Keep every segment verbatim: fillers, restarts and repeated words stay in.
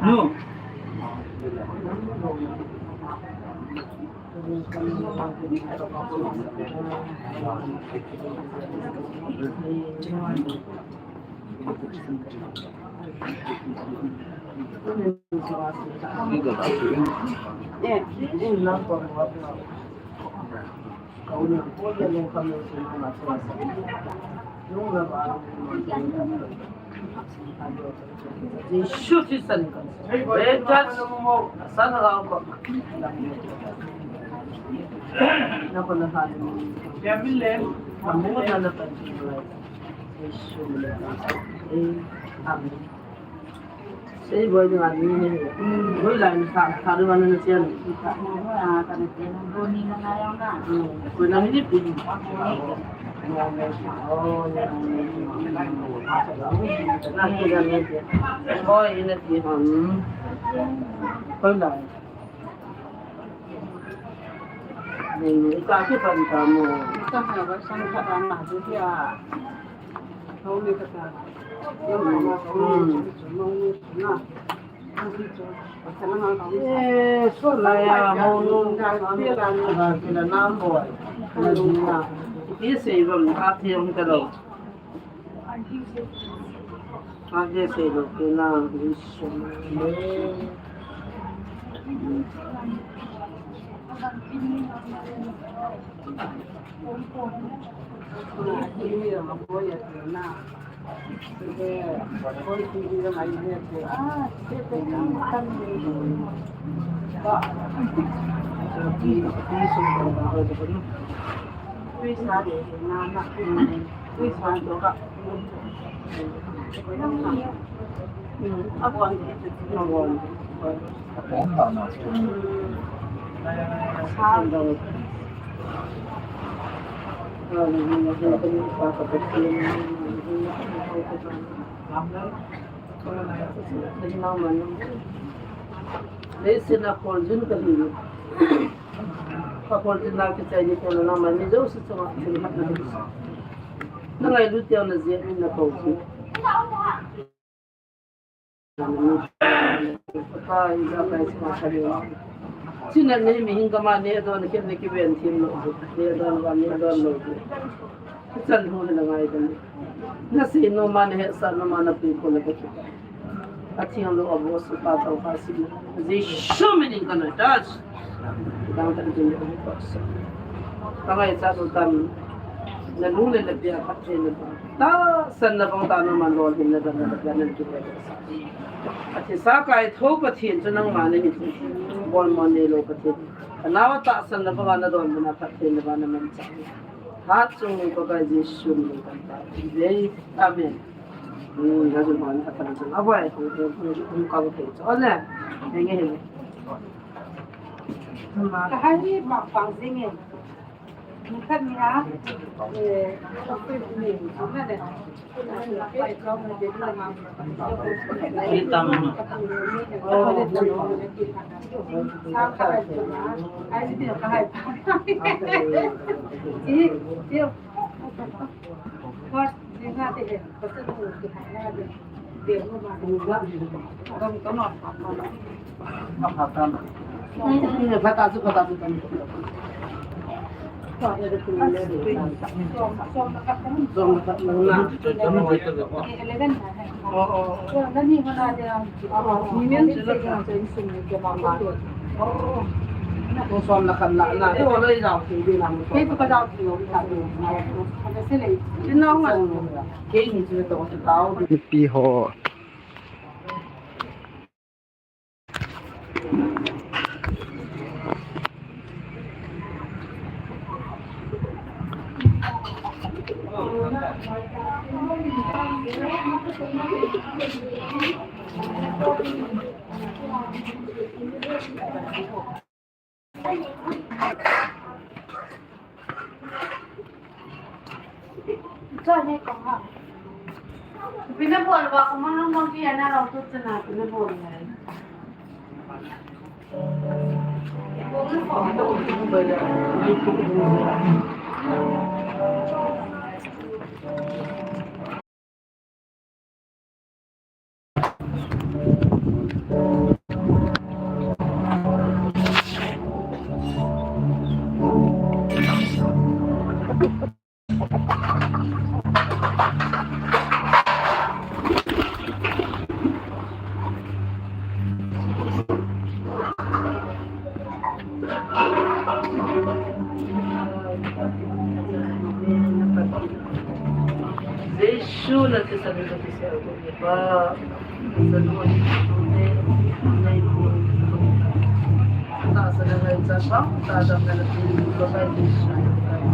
No. Jesu Christ in kan. Red touch. San rau ko. Na ko na ha. Amen. Sei boi ni mani ni. Boi la ni sa sa ni mani ni chen. Sa ni mani ni chen. Boi la ni ni pi. Oh, ya. Na ki la ni. Boi ni ni pi. Hmm. Boi la. Ni ni ka ki pan ta mo. Ka ha ba san ka da ma du ya. Leiset a kholjin kahi. Kakholjin na kichai ni kona na mani jouse chunga thilphatna. Na ngailut teng na jeh in na kholjin. Chuna nei mihing kama nei don kit nei kiven thim lou. Nei don va nei don lou. Chan hu na ngai don. Na sei nom a na hetsah nom a na pui ko na ka kit. Atheng lou a bo su pa tau pa si. Jesu min in kana touch. Dang ta jin ko sa. Ka ngaichat u tam. Na lung le na pia khat thei na ba. Tahsanna bang tah na man lolhinna dan na dan na tu. Athisa kaithou Pathen chu nangma nahi. Bolmo neilou Pathen. Ka nao tahsanna banga na don na phattheina banga na manchah. Hatchungnung Pakai Jesu min in kan ta. Amen. Hmm, na jun hon ka tan chun. Abo ai, hung, hung, hung ka bu thei chu. Ole. Henge, henge. Ka hai ni ma pang jing e. Ni khat ni a. Eh, ni, ni, ni, ni, ni. Mipi ho. Pina bol ba ko mang mang ki ana lo tu chana pina bol na.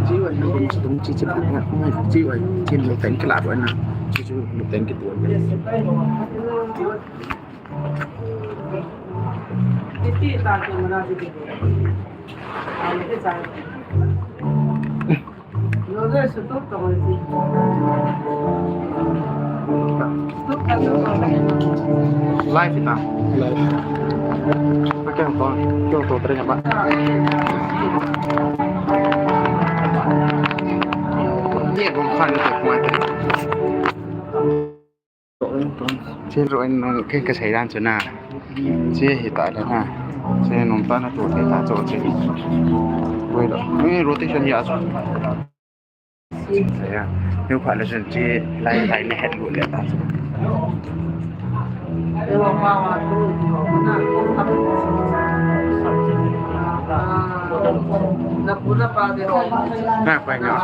Chiwai, no, kung sa tung chi chi pa nga, nga, chiwai, chin lo teng kila ko na, chi chi lo teng ki tuan. Iti ta ke mana di ke. Iti ta. Lo de su tu tu. Live ita. Live. Pakai apa? Kyo to tere apa? Ye bom khan ko kumai. Che roin nung ke ka sei dan chu na. Che hi ta le na. Che nung ta na tu thei ta chu che. Koi lo. Ni rotation ya chu. Ya. Ni pha le chun che lai lai ne het lu le ta chu. Na pa nga.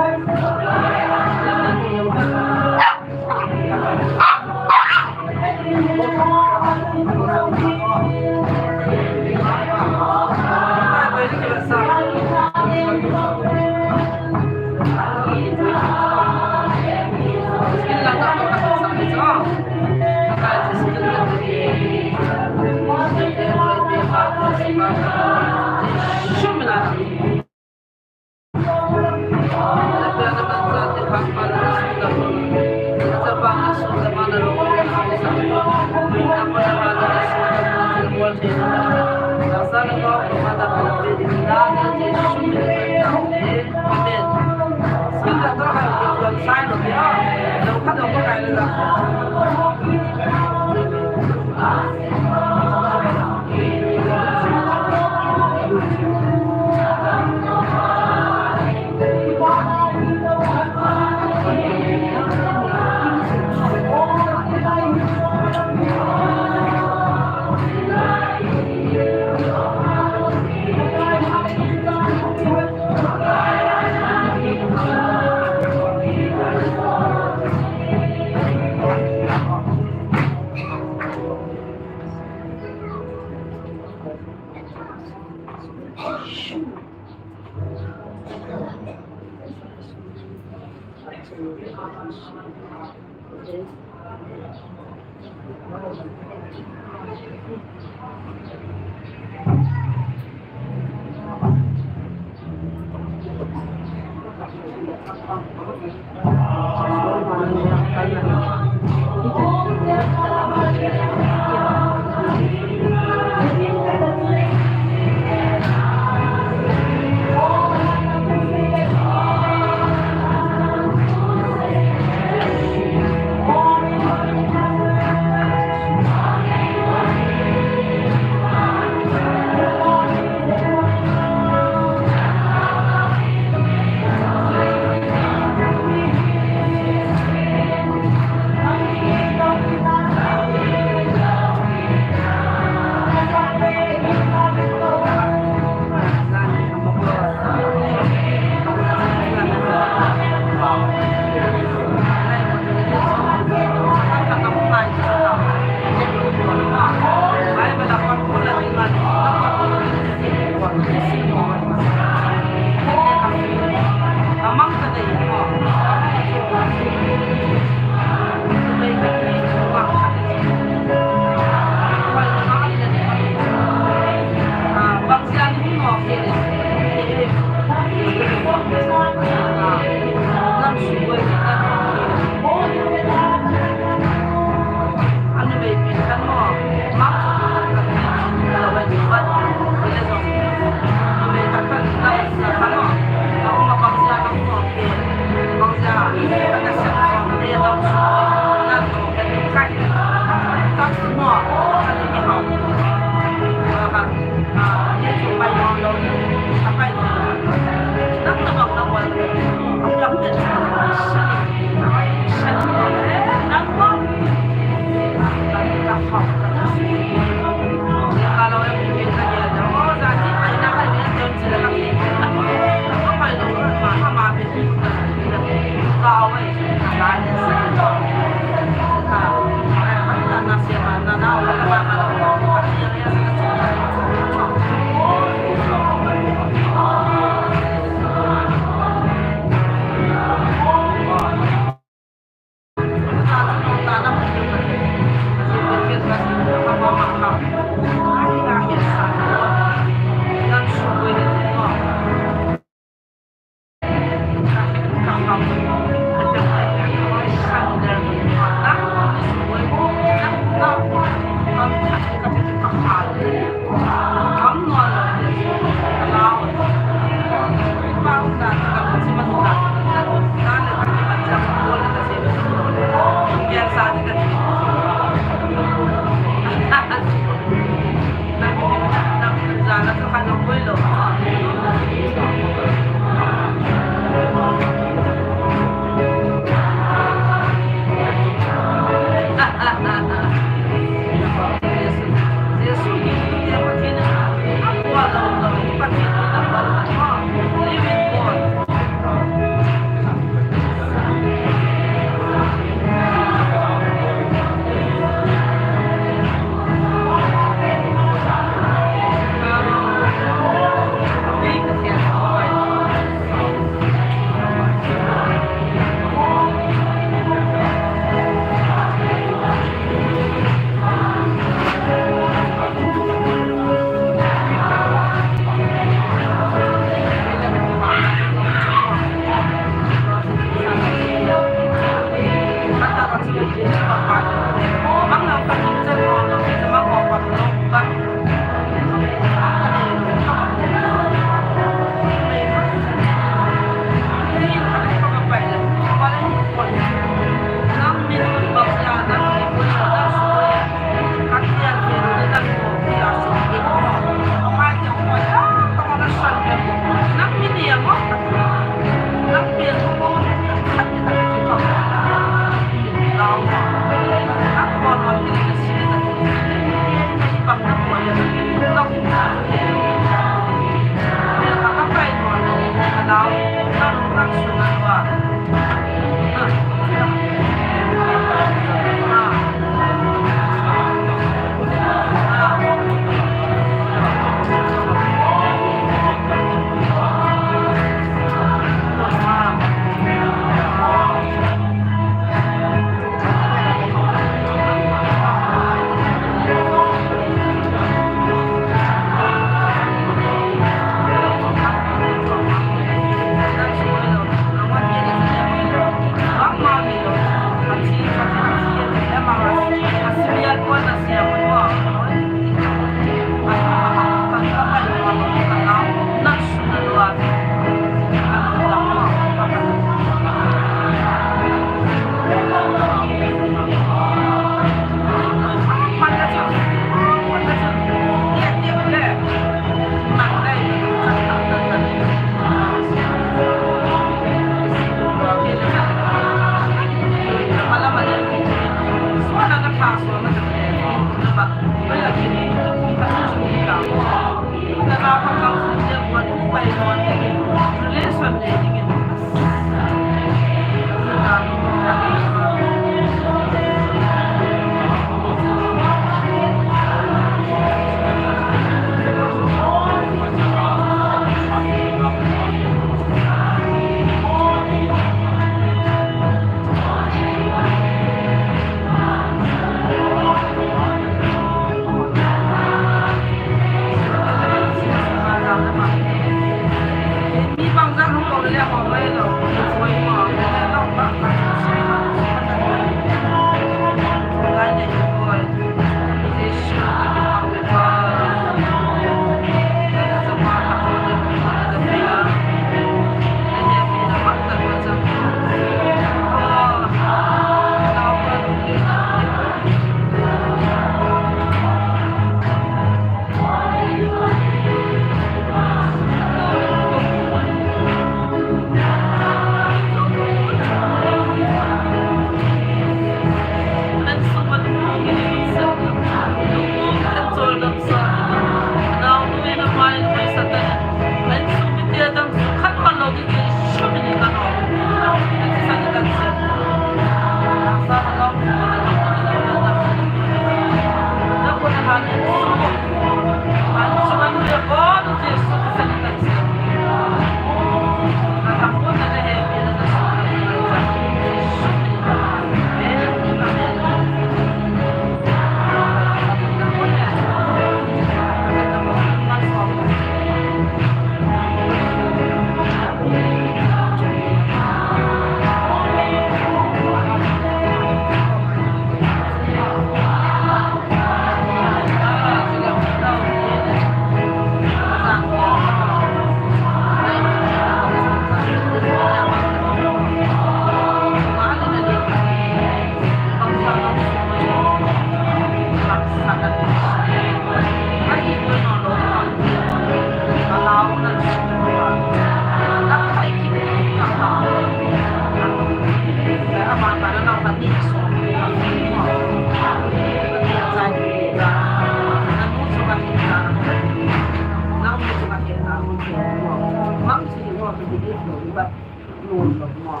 Nun lo mo.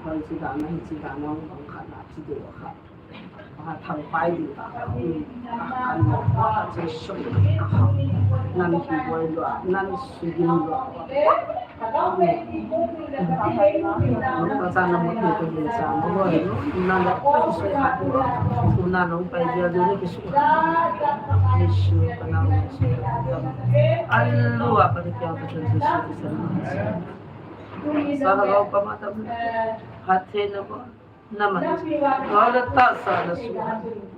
Hoi chi da na hi chi da na bang khat na chi de khat. Ha thang pai di ta. Kan mo pa chi shum ka ha. Nan ki boi lo, nan su din lo. Ka sa na mo ni ko din sa mo lo ni. Nan la ko su ha. Ku na no pai dia do ni ki su. Yesu ka na Yesu. Allu apa ni kya ka Yesu ki sa na. Sa la ko pa ma ta. Ha the na ba. Naman, wala ta sa na su,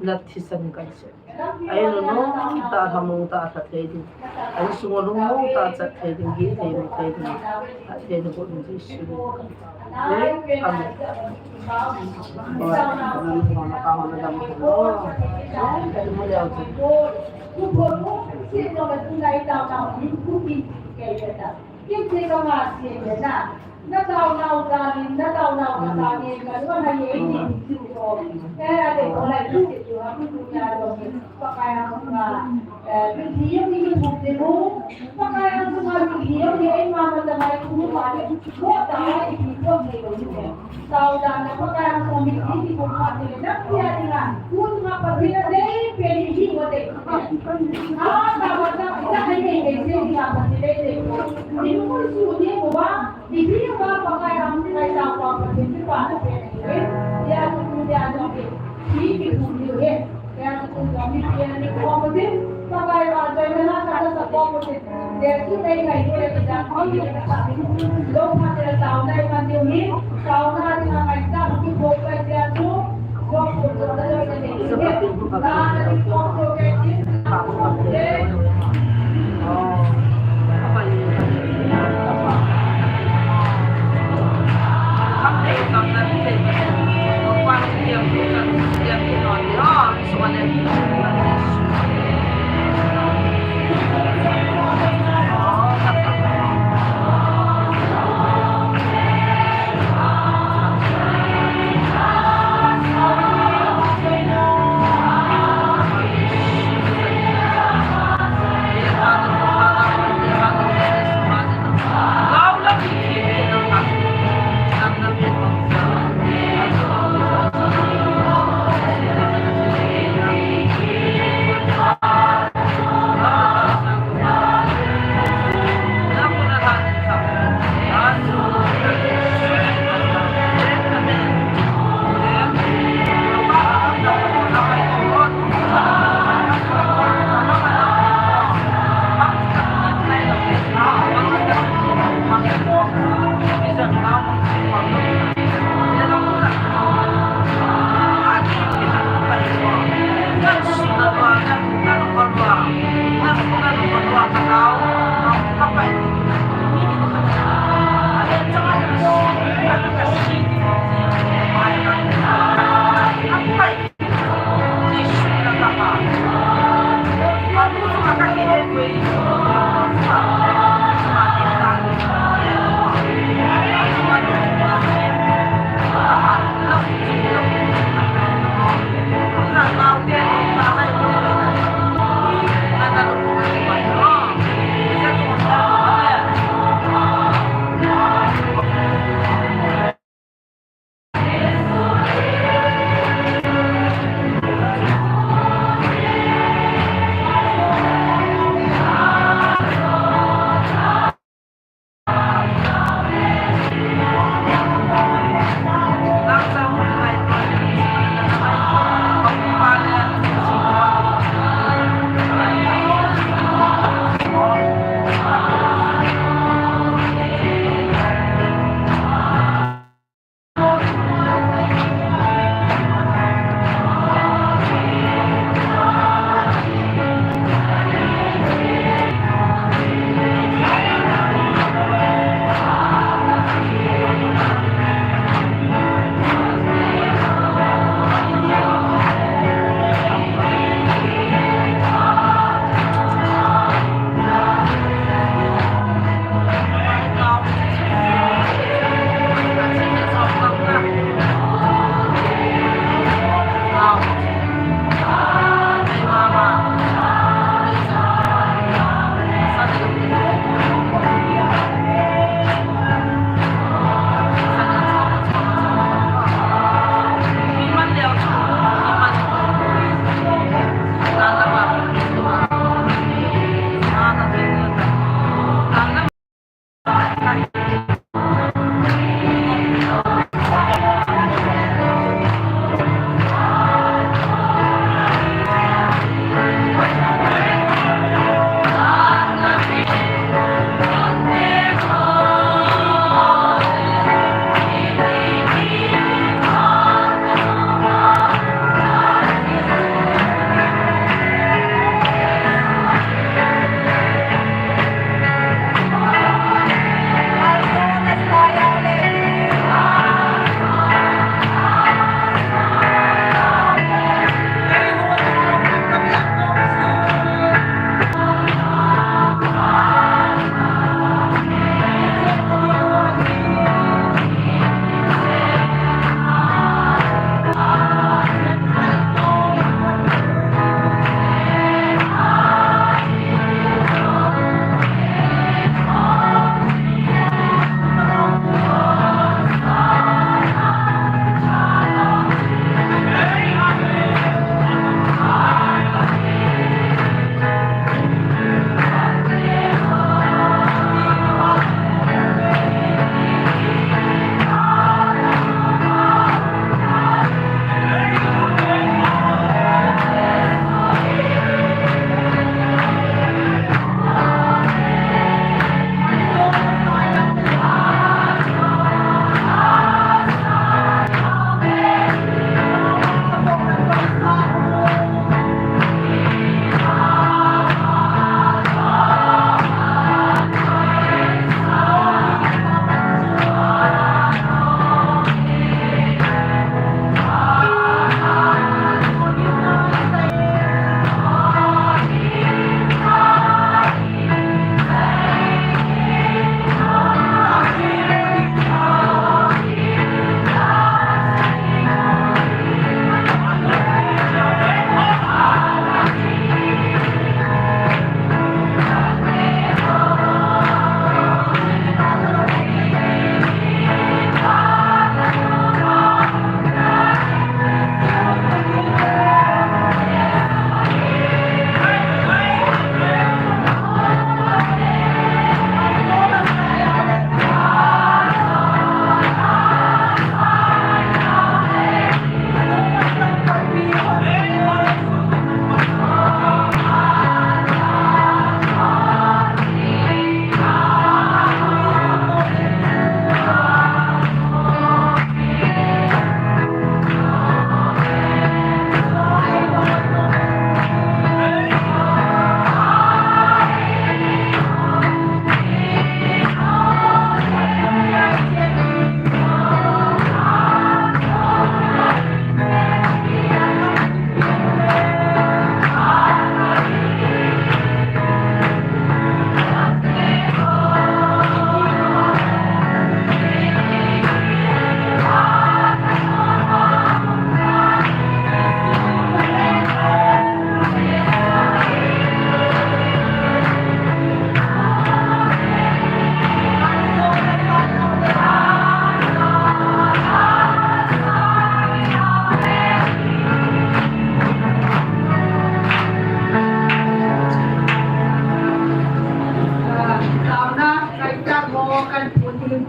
na thisan kan se. Ai no no, ta hamong ta ta thei ding. Ai sungo no mo ta cha thei ding, gi thei mo thei ding. Ta thei no ko ni si. Amen. Ora, na no na ka ho na dam ho. Ai, ka mo le au. Kimthei ka nga sia le na. Na taonau dalin, na taonau ka dalin, ka lua na ye ni chu ko. Eh, a de ko lai chu chu ha ku tu ya lo ni. Pakai ang nga. Eh, tu thi yo ni ku de bu. Pakai ang nga tu thi yo ni ai ma ma ta mai ku ma ni. Ko ta mai ki ko ni lo ni. Taonau na Pakai ang mi ki ko kha ni na ki ya ni na. Ku ma pa ni na de pe ni hi wa de. Ah, ta wa ta, ta ai ni de ni na pa ni de de. Ni ku su ni ko ba. Ipi pa Pakai ram kai ta pa pa ti pa na pe ni. Ya tu tu ya no ke. Ipi tu ni he. Ya tu tu ya mi pe ni ko mo ti. Pakai ram kai na ka ta sa ko mo ti. Ya tu nei kai ko le ta ko ni ka ta. Lo pa te ta nei ma ni ni. Ka na ni na kai ta ki ko kai ya tu.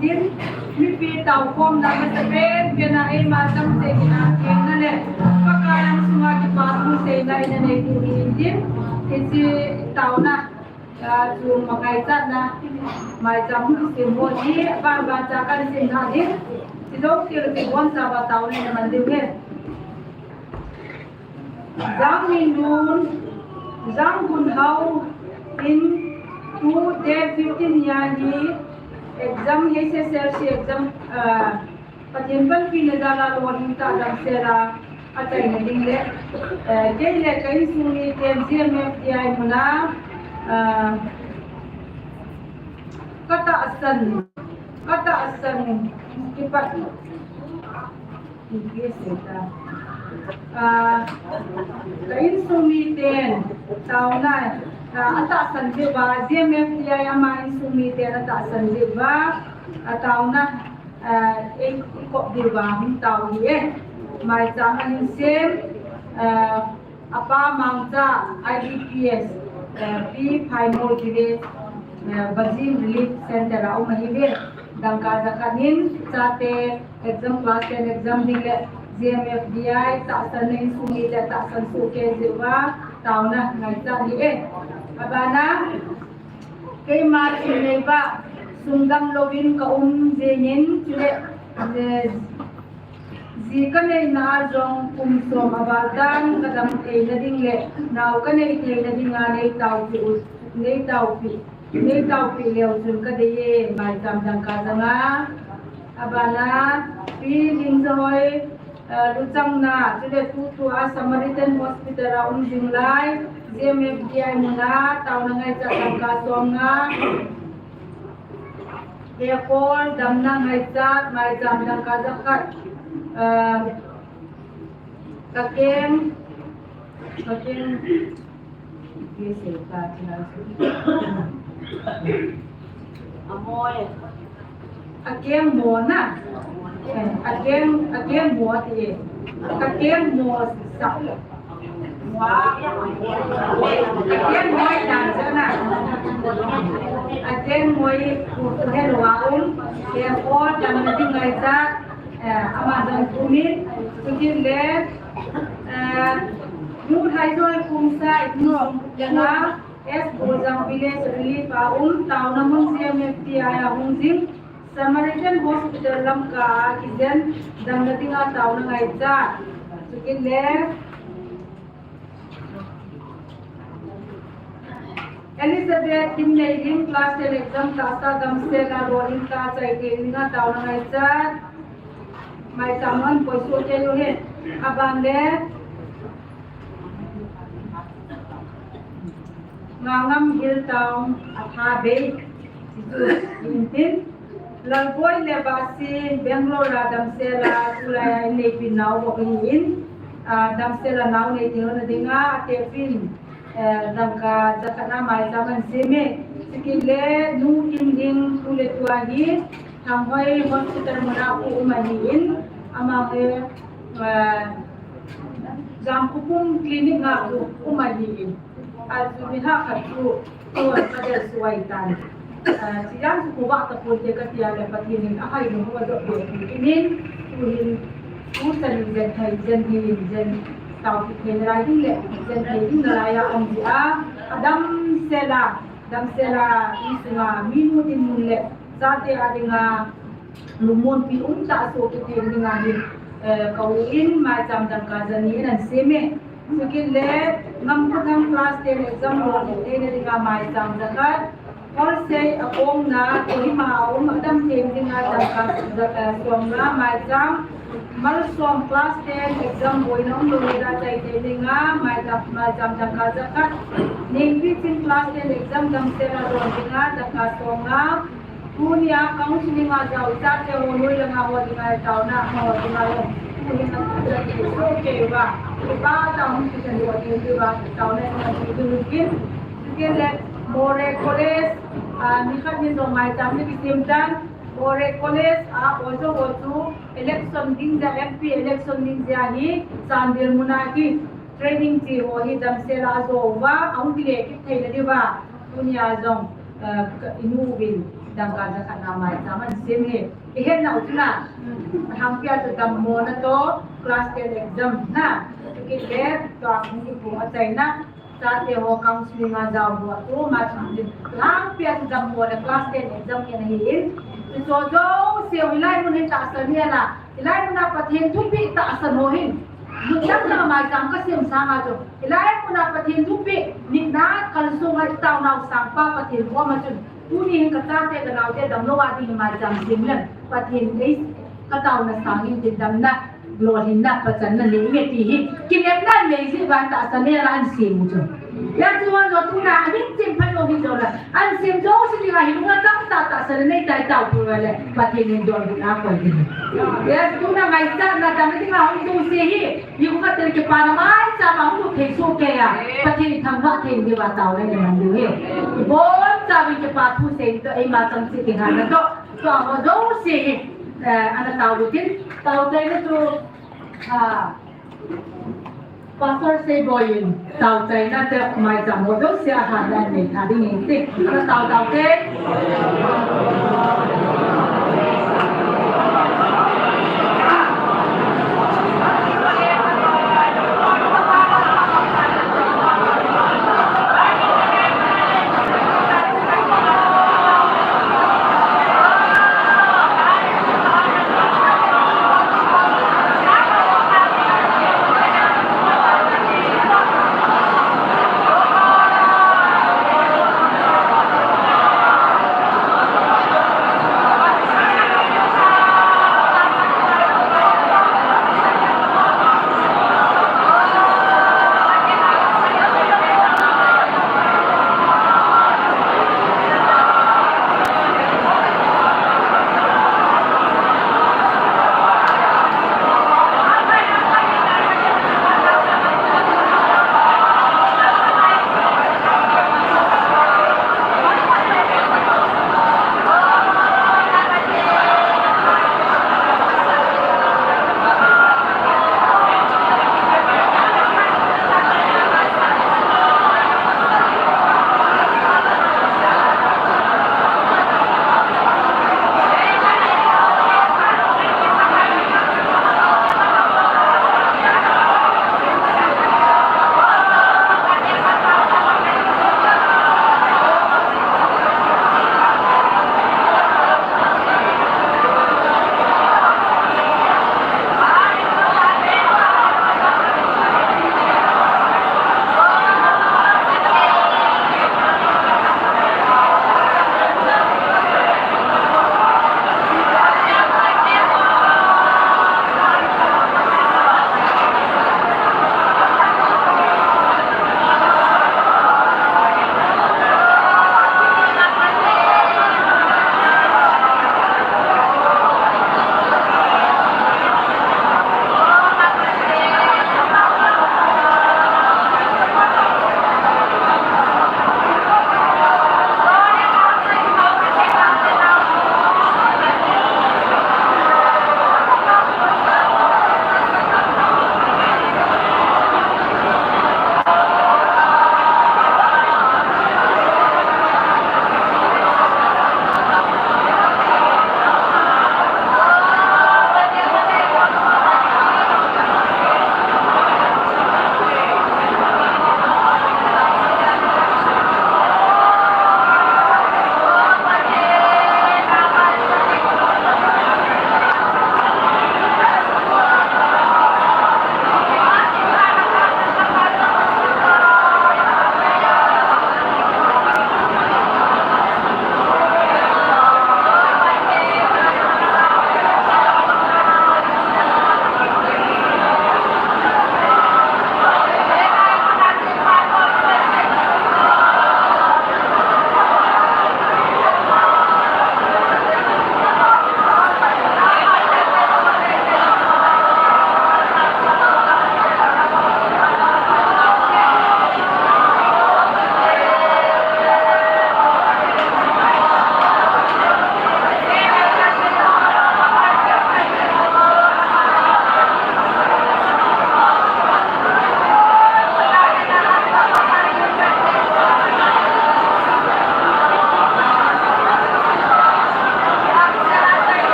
Tin, mipi taokhomna masapen pen a eima chang seina, kengna le Pakai ang sunga kipa thu seina ina neitu hi intin, hiche taona, a, chu mangaichatna, maicham hung kisim ho hi, aban ban cha kahin simna ding, hiche jong thil kibonchauva taona ina man diu ahi. Jangminlun, Janggunhao in two day fifteen nia hi exam, H S L C exam, ah, Pathen panpina jal a lolhing tah damsel a achaina ding le, eh, kei le ka insung miten G M F D I muna, ah, katahsan, katahsan kipat Ah, ka insung miten taona, ah, atahsan jeh uva, G M F D I ama insung miten atahsan jeh uva, ah, taona, ah, ei, eikop diuva hung tao hi e. Maicham ahin sem, ah, Apa Mangcha, I D P S, eh, P Phaimol Village, eh, Bazim Relief Center a um ahiuve. Dangka jakhat in chate exam, class ten exam ding le G M F D I tahsan nei sung ni le tahsan soh kei jeh uva taona ngaichat ahi e. Abana keima thil neiva sungdam louvin ka um jingin, chule, eh, Ji kaneina a jong kum som aval tan kadam theina ding le nao kanei theina dinga nei taopi u, nei taopi, nei taopi leu chun kadei e, maicham dangka janga. Abana, Pi Lingjahoi, eh, luchangna, chule tutua Samaritan Hospital a um jing lai, G M F D I muna, taona ngaichat dangka som nga. Hekol damna ngaichat, maicham dangka jakhat, ah, kakeng, kakeng, Amoi. Akeng mo na. Eh, akeng, akeng mo ati e. Kakeng mo sa. Wa. Akeng mo i dan sa na. Akeng mo i ku hello wa um. Hekol damna ding ngaichat. Eh, ama jong kumin, chukit le, eh, nu thai jong kum sa, nu jong kena, S Boljang Village Relief a um, taona mun G M F D I a hung jing, Samaritan Hospital Lamka a kijen, damna dinga taona ngaichat. Chukit le, Elizabeth Kimneilin class ten exam tahsa damsel a lolhing tah chai kei dinga taona ngaichat. Maicham a koi soh kei lou hen. Aban le Ngangam Hill Town a pha bei. Intin. Lalboi le Basi, Bangalore a damsel a, tulai a inneipi nau bou ahin, a, damsel a nau nei theina dinga, atepin, eh, dangka jakhat a maicham ahin sem e. Chukit le, Nu Kimling, tuletua hi, Thanghoi Hospital muna khu um ahin, ama hi, eh, Jamkhupum Clinic a khu um ahin. Achu mi ha khat chu, tu ka del suai tan. Ah, chiang chu khovah tapon te katia le Pathen in ahai lou ho jop lou pi kinin, tuhin, tu chan in jen thei, jen hi, jen taopi thei nalai ding le, jen thei ding nalai a um jia, adamsel a, damsel a, insunga, minu dinmun le, chate a dinga, lungmonpi umtah soh kit theina dinga hin, eh, ka u in maicham dangka jani in ahin sem e. Chukit le, Ngamkhothang class ten exam lolhing theina dinga maicham jakhat. Holsei a kongna, Kohima a um, adam theina dinga dangka ja-, eh, som nga maicham. Malsawm class ten exam boina umlou dinga chai theina dinga maicham, maicham dangka jakhat. Nengpiching class ten exam damsel a lolhing dinga dangka som nga. Tunia counseling a jao chate ho noi langa ho dinga taona ho dinga lo. Tuhin a jao ke so ke ba. Ba ta hung ki chan ho ding ba taona na ki ding kin. Kin le Moreh College, ah, ni khat ni dong mai tam ni ki sim tan. Moreh College, ah, ojo ho chu election ding ja M P election ding ja hi Chandel muna ki training chi ho hi damsel a jo uva, ahung kile kit theina diuva. Tunia jong, eh, ka inu uvin, Dangka jakhat na maicham ahin sem hi. Ihetnau chu na. Alhangpia chu dammo na toh, class ten exam na. Chukit le, tua hung kiphong achaina. Chate ho counseling a jaoboh chu, ma chun din. Alhangpia chu dammo na class ten exam hi ahin. Chuche jouse hilai mun hi tahsan hih un. Hilai mun a Pathen thupeh tahsan ho hin. Nidang na maicham kasem sanga chu. Hilai mun a Pathen thupeh, nidang kalsonga itaonau sangpa Pathen koma chun. Tuni hin kachate kanaote damlou a ding hi maicham sem leng. Pathen ei kataona sangin tin damna, lolhinna, pachanna nei nge ti hi. Kinepna nei jeh uva tahsan hih un sem u chu. Hijeh chun tuna amin chem phai lou hi jongle. Ahin sem jouse dinga hi lunga tamtah tahsan nei tai tao pu le. Pathen in donbutna akoi ding. Hijeh chun tuna ngaichatna dang dinga hung jouse hi. Hijeh chun kipana maicham a hung thei soh kei a. Pathen in thangvah thei diuva taona nei man diu hi. Ibonchauvin kipa thu sei toh eima chang cheh kingahna toh. Tua ho jouse hi, eh, ana tao utin, taochaina chu, ah, Pastor Seiboi in taochaina te maicham ho jouse a hatna nei tha ding ahi ti. Ana tao tao te.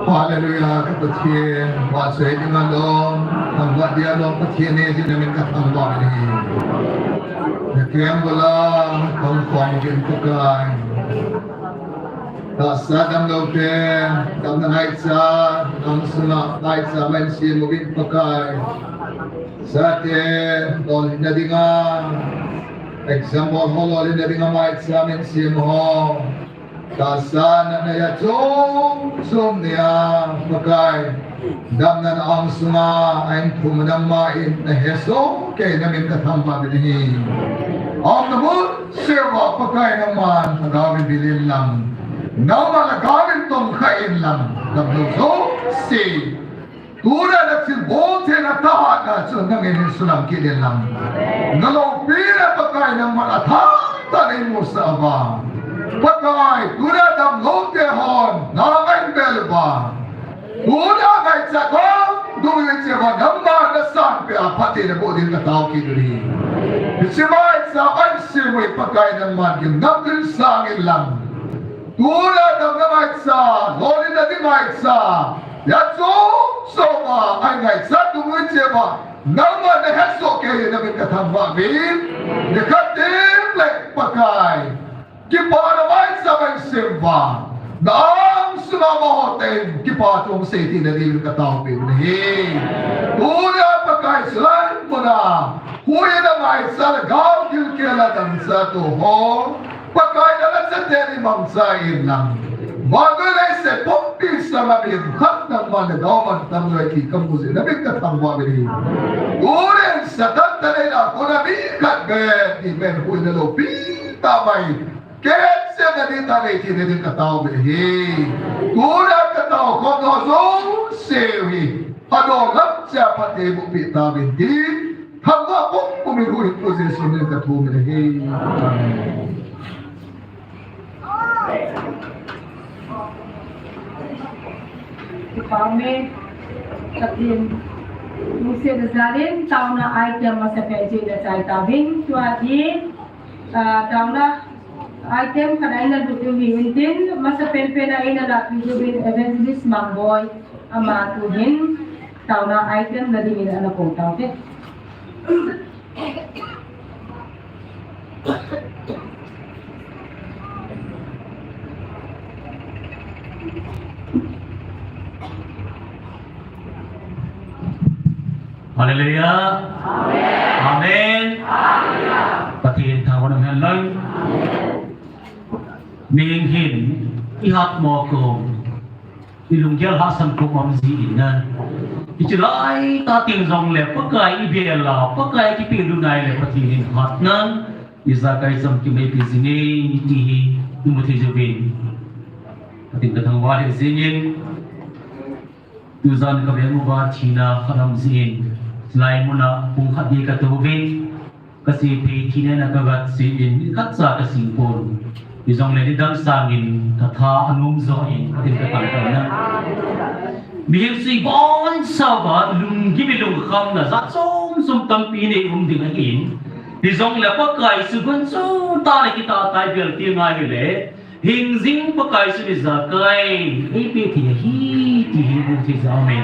Hallelujah, ka Pathen, vahchoi dinga lom, thangvah dia lom Pathen ahi, ti namin ka thangvah in ahi. Na keng bula, kong kong uvin Pakai. Tahsa damlou te, damna ngaicha, nang sunga ngaicha man sem uvin Pakai. Chate, lolhinna dinga, exam hall ho lolhinna dinga ngaicha man sem ho. Tahsa natna a chom chom nia, Pakai, damna na ang sunga, a-in thum nangman na hesoh kei namin ka thangvah in ahi. Aumna mun cheh uva Pakai nangman lhagao in vil in lang, nangman lhagao in tongkha in lang, damlou jouse. Tuna na thilbol theina thahatna chu nangin hin sulang kit in lang. Na loupina Pakai nangman athah tah in eimusah uva. Pakai, tuna damlou te hon, nangin bel uva. Tuna ngaichat dungdung in che uva nangman na sanpeh a phatthei naboh ding katao kit uve. Hiche ngaicha a-in sem u hi Pakai nangman gimnamtah in sang in lang. Tuna damna ngaicha, lolhinna ding ngaicha, a chom chom a, a-in ngaichat dungdung in che uva, nangman na hesoh kei namin ka thangvah uvin, nikhat teng le Pakai, kipana ngaicha a-in sem uva, na ang sunga amaho tah in kipa thu hung sei theina dingin ka taopeh u ahi. Tuna Pakai, chulai muna, huhhingna ngaicha le gao gilkel a dangchah tou ho, Pakai, nang le nachate in mangcha in lang. Vannoi leiset pumpi sanga mi khat nangman lhagao mantam lou ahi ti kamu jeh in namin ka thangvah uve. Tunin Satan thaneina a kona mi khat beh ti pen huhhingna loupi tah mai, kei jeh a nading tah nei theina ding ka taopeh uve. Tuna ka taokhomna jouse u hi, adang lam cheh a phatthei boh peh tauvin tin, thangvah pum pum in huhhingpu Jesu min in ka thum uve. Amen. Amen. Pathen lungsetna jal in taona item masapen chu ina chai tauvin, tua hi, ah, taona item khat a ina lut diu ahi in tin, masapen pen a ina lahpeh diu ahin Evangelist Mangboi, ama tuhin taona item la dingin ana kou taute. Hallelujah. Amen. Amen. Hallelujah. Pathen thangvah in umhen lang. Amen. Mihing hin ihat mo ko. Ilunggel hahsat kom um jin ahi. Hiche laitah teng jongle Pakai ibel a, Pakai kipelutna ahile Pathen in hatna, ijakai jong kimeipi jing e ti hi imu thei jiuvin. Pathen ka thangvah lheh jengin. Tujan ka veng uva thina khat um jin. Hilai muna pung khat gei ka touvin. Ka seipeh thina a ka vet jeh in, khatcha ka sing pon. Hijongle nidang sangin ka tha anom joh in, Pathen ka thangvah in. Mihing chu ibonchauva lunggim lungkhamna jat chom chom tampi nei um ding ahin. Hijongle Pakai chu gunchu tah le kitah tah a ibel teng ahile, hingjing Pakai chu ijakai eipeh thei ahi, ti hi imu thei jeh ahi.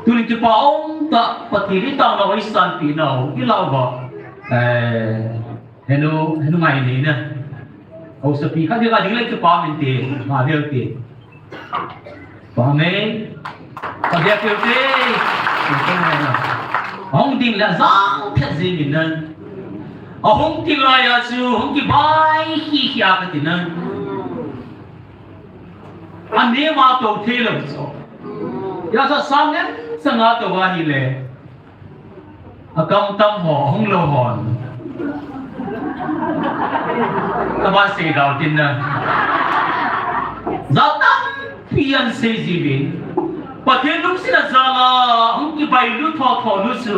Tunin kipa umtah Pathen itaona u, isanpeh nau, ilah uva. Eh, henu, henu ngai nei na. Haosapi khat ding a ding le kipa um inte, ma vel te. Amen. Ka dia keu te. Ahung ding le jang phet jing in na. Ahung til lai a chu, hung kibai khi khi a kati na. Anem a tou thei lou chu. Asa sang nem sanga tou ahile. Akam tam ho, ahung lou hon. Kaba sei dau tin na. Jat tampi ana sei jiuvin. Pathen lungsetna jal a, hung kibailut tho tho nu chu.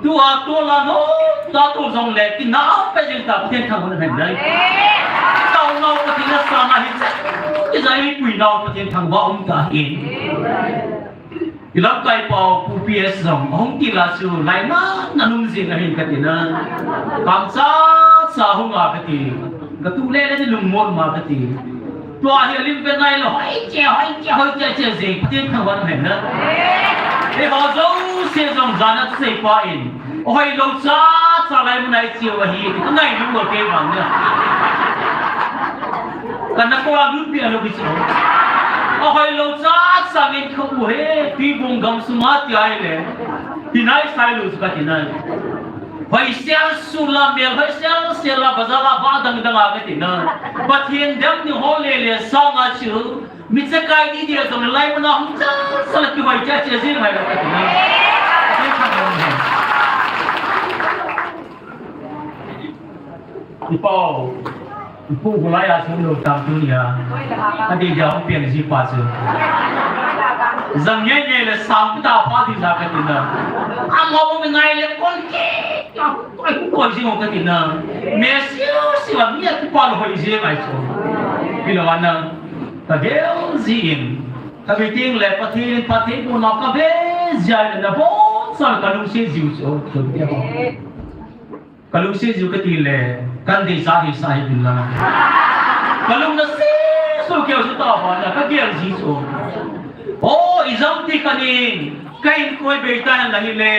Tua tol a nomtah tou jongle, kinah peh jeng ta Pathen thangvah in umhen lang. Taonau Pathen asan ahi, kija eipui nau Pathen thangvah umtah in. Ilamkai pau Pu P S jong, ahung til a chu, lainat na nung jing ahin kati na. Kam chacha hung a kati. Ka tu le le ni lungmon ma kati. Tua hi alim ve nai lou, hoiche, hoiche, hoiche, che, che, Pathen thangvah hen na. Eiho jouse jong jana sei pa in. Hoilou cha cha lai mun a i cheu ahi, ka ngai lou mo kei vang na. Ka na ko a lut pi a lou bi chu. Hoilou cha cha ngin kha u he, Tuibong gamsunga ti ai le. Hinai sai lou chu ka ti nai. Hoisel sula mel, hoisel sela bazar a ba dang dang a ka ti na. Pathen dem ni ho le le sang a chu. Mi chakai di dia jong lai mun a hung cha cha la ki hoi cha cha jing hai la ka ti na. Pathen thangvah hen. I pau, i pu gu lai a sum lo tam tu nia. A di dia hung pian ji pa chu. Jang nge nge le sang pi ta pa di la ka ti na. A mo mo ngai le kon ke. Ai ku koi ji mo ka ti na. Me siu siu a mi a ki pa lo hoi ji ngai chu. Pi lo ana. Ka gel ji in. Ka meeting le Pathen, Pathen pu na ka ve ji a le na bon sa ka lungset jiu chu. Ka lungset jiu ka ti le, kan deisah hi sa hi pin la. Ka lung na se, so keu su ta ba na, ka gel ji chu. O, i jam ti ka nin, ka in koi bei ta hen la hi le,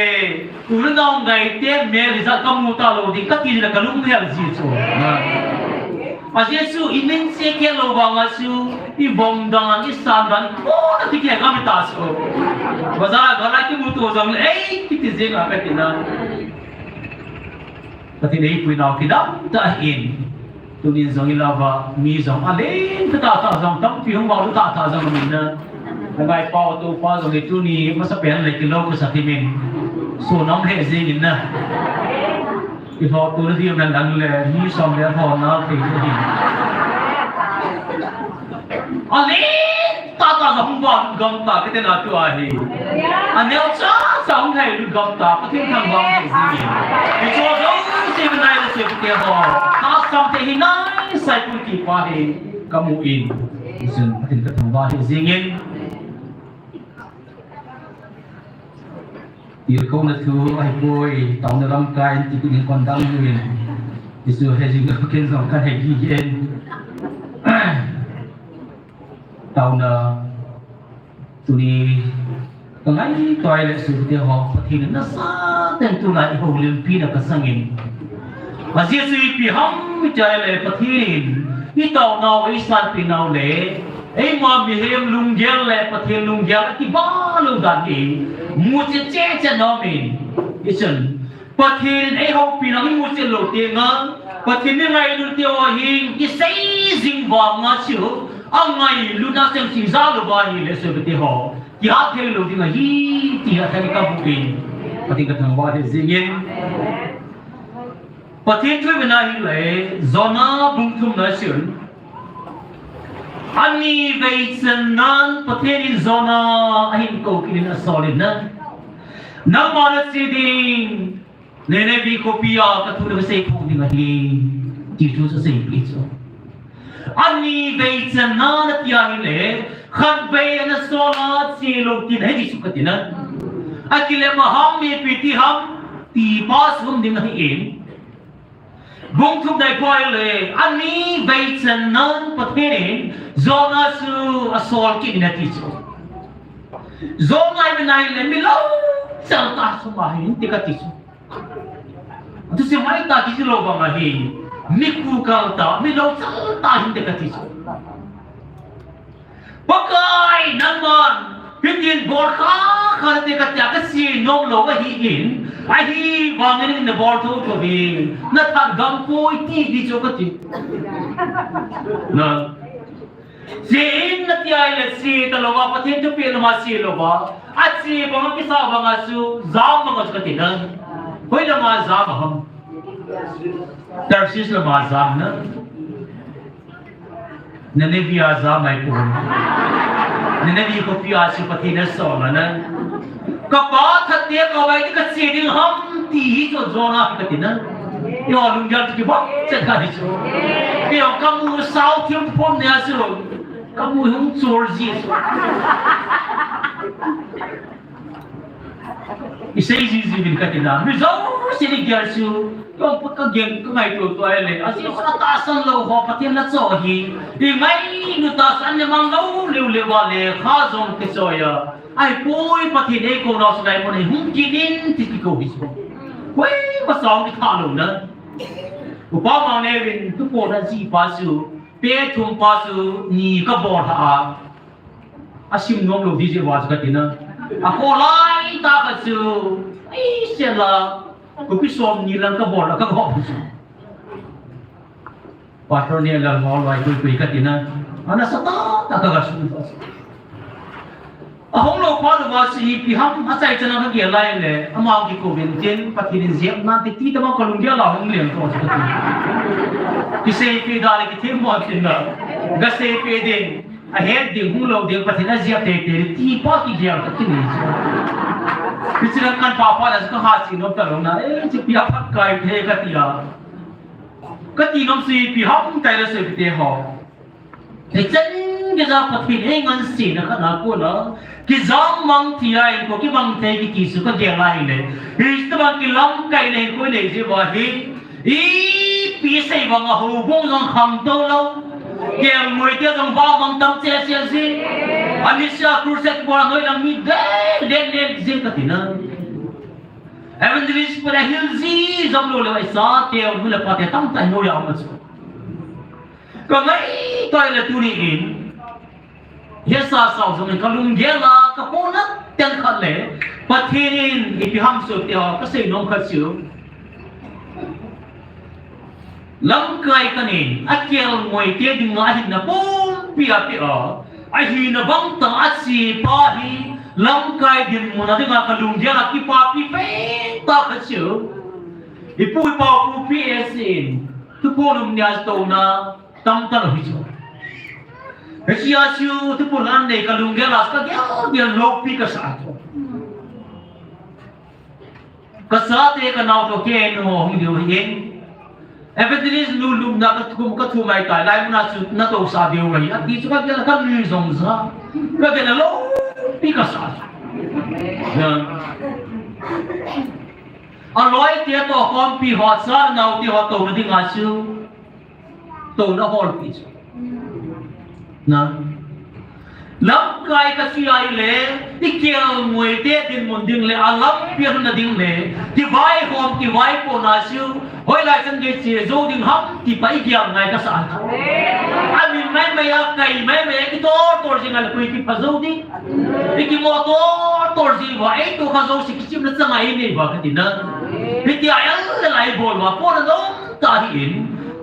u le nau ngai te me ri za ka mu ta lou ding, ka ti le ka lung hel ji chu. A Jesu, i min se ke lou vang a chu, i vom dan, i san dan, ko na ti ke ka mi ta chu. Bazar a ga la ki mu tu jong le, ei, ki ti jing a ka ti na. Pathen eipuinau kidang tah in. Tunin jong i lava, mi jong a leng tah tah jong, tampi hung vang tah tah jong min na. Na ngai pau tu pa jong i tuni, masa pen le kilo ko sa ti min. So nam he jing in na. I ho tu le di na lang le, mi som le ho na te di. A leng tah tah jong hung vang lut gam ta, ka ti na tu ahi. A neo cha cha hung hai lut gam ta, Pathen thangvah hen ji. I cho jong si nai le se te ho. Ka sam te hi nai sai pun ki pa hi ka mu in. Jin Pathen ka thangvah hen jing in. Tilkhouna thu ahi poi, taona lamkai in ti kin kon dang in. Isu he jing ken jong ka he gi in. Taona tuni ka ngaito le su te ho Pathen in nasa tah in tulai i houlimpi na ka sang in. A Jesu ipi ham i ti le Pathen in i taonau, i sanpinau le eima mihem lunggel le Pathen lunggel a kibang lou dan hi muchet chet chet nom in. I chun Pathen in eihoupina i muchet lou teng a, Pathen i ngailut teu ahi, i sei jing vang a chu, a ngailutna seng si ja lou va hi le sebe te ho. Kihat thei lou ding ahi, ti a thei ka bu in. Pathen ka thangvah hen jing in. Pathen thu i ve na hi le, Jonah bung thum na chun. Ani vei chan nan Pathen in Jonah ahin kou kit in a sol in na. Nangma na che ding, Nineveh khopi a ka thu na ka sei phong ding ahi, ti thu sa sei pi chu. Ani vei chan nan a ti a hi le, khat vei ana sol a che lou tin ahi ti chu ka ti na. A kile ma ham mi pi ti ham, ti pa sum ding ahi in. Bung thum dai poi le, ani vei chan nan Pathen in Jonah chu a sol kit in a ti chu. Jonah i ve na hi le, mi lou chal ta chu ma hin ti ka ti chu. Tu si mai ta ki lou vang ahi, mi ku kal ta, mi lou chal ta hin ti ka ti chu. Pakai, nangman, hitin bol kha kha te ka tia ka si nom lou ahi in, ahivangin na bol tho tho in, na that gam poi ti di chu ka ti. Na. Si in na tia le si ta lou va, Pathen thupeh lama si lou va. A si bang a kisa bang a su, jam bang a su ka ti na. Hoi lama jam ham. Tarshish lama jam na. Nineveh a ja mai pon. Nineveh khopi a chu Pathen a sol a na. Ka pa that te ka vai ka che ding ham ti hi chu Jonah ka ti na. Yo lunggel ti ba che ka di chu. Yo ka mu sao thiam pon ne a chu. Ka mu hung chor ji chu. Isei jiji uvin kati na. Mi jouse ni gel chu. Kong pa ka gen ka ngaito to ai le. Ajeh chu atahsan lou ho Pathen na cho hi. Ingailu tahsan le mang lou leu le va le kha jong kichoi a. Ahipoi Pathen eikou nau chu lai mun a hung kit in ti kikou hi chu. Koima song kitha lou na. Upa Mangneo in tupo na ji pa chu. Pe thum pa chu ni ka bol ha a. Asim nom lou di jeh uva chu kati na. Akho lai tah khat chu. Ai, sia la. Kopi som ni lang ka bol a ka gop chu. Pastor ni lang mo lai koi koi kati na. Ana sa tah tah ka ga su. Ahung lou phat uva chu ipi ham achai chan a ka gel lai le. Ama kikou vin tin Pathen in jep nan ti ti tama ka lunggel a hung leng to chu kati. Kisei pi da le kithemmo tin na. Ga sei pi ding. Ahet ding hung lou ding Pathen a jep teitei ti pa kigel kati ni. Hiche lang kan pa pa la ka ha chi nom ta lou na. Eh, chi pi a phat kai the kati a. Kati nom si pi ham tai la sei pi te ho. Hichan geiya Pathen eingansena khat na kona. Kijang mang thei a in ko kibang thei kiti chu ka gel lai le. Hiche tobang kilamkai le ko nei jeh uva hi. Ipi sei vang a houbung jong khangtou lou. Kelngoi te jong vamang tam cheh cheh ji. Anisia crusade bol a noi lang mi del del del jing kati na. Evangelist pura hil ji jong lou le vai sa te u le pa te tam tai noi a ma chu. Ka ngaito le tuni in. Hesa sao jong in ka lunggel a ka pona ten khat le Pathen in ipi ham chu tia ka sei nom khat chu. Lamkai khat in akelngoi te dinga ahinna pumpi ape a, ahina bang tah a ache pa hi lamkai dinmun a dinga ka lunggel a kipapi pen tah khat chu. Ipu ipa pu P S in tupo lum nia touna tam ta lou hi chu. Hiche a chu tupo lan nei ka lunggel a ka gel gel lou pi ka sa chu. Ka chate ka nao to kei nu hung diu hi in. Evangelist nu lum na ka thum ka thum ai tai lai mun a chu na to sa diu hi. Ati chu ka gel ka mi jong sa. Ka gel lou pi ka sa chu. Na. Aloi te to khompi ho sa nao te ho to na dinga chu. Touna hol pi chu. Na. Lamkai ka sei a ile, ikelngoi te dinmun ding le, alampi a lhunna ding le, kivaihom, kivaipohna chu, hoilai chan gei che jou ding ham, ti pa igel ngai ka sa a. Amin maimai a, kai maimai a, kitor tor jing a le koi kipha jou ding. Ikimo tor tor jing uva, eito kha jouse kichimna chang a inei uva kati na. Hitia el le lai bol uva, pona dong ta hi in,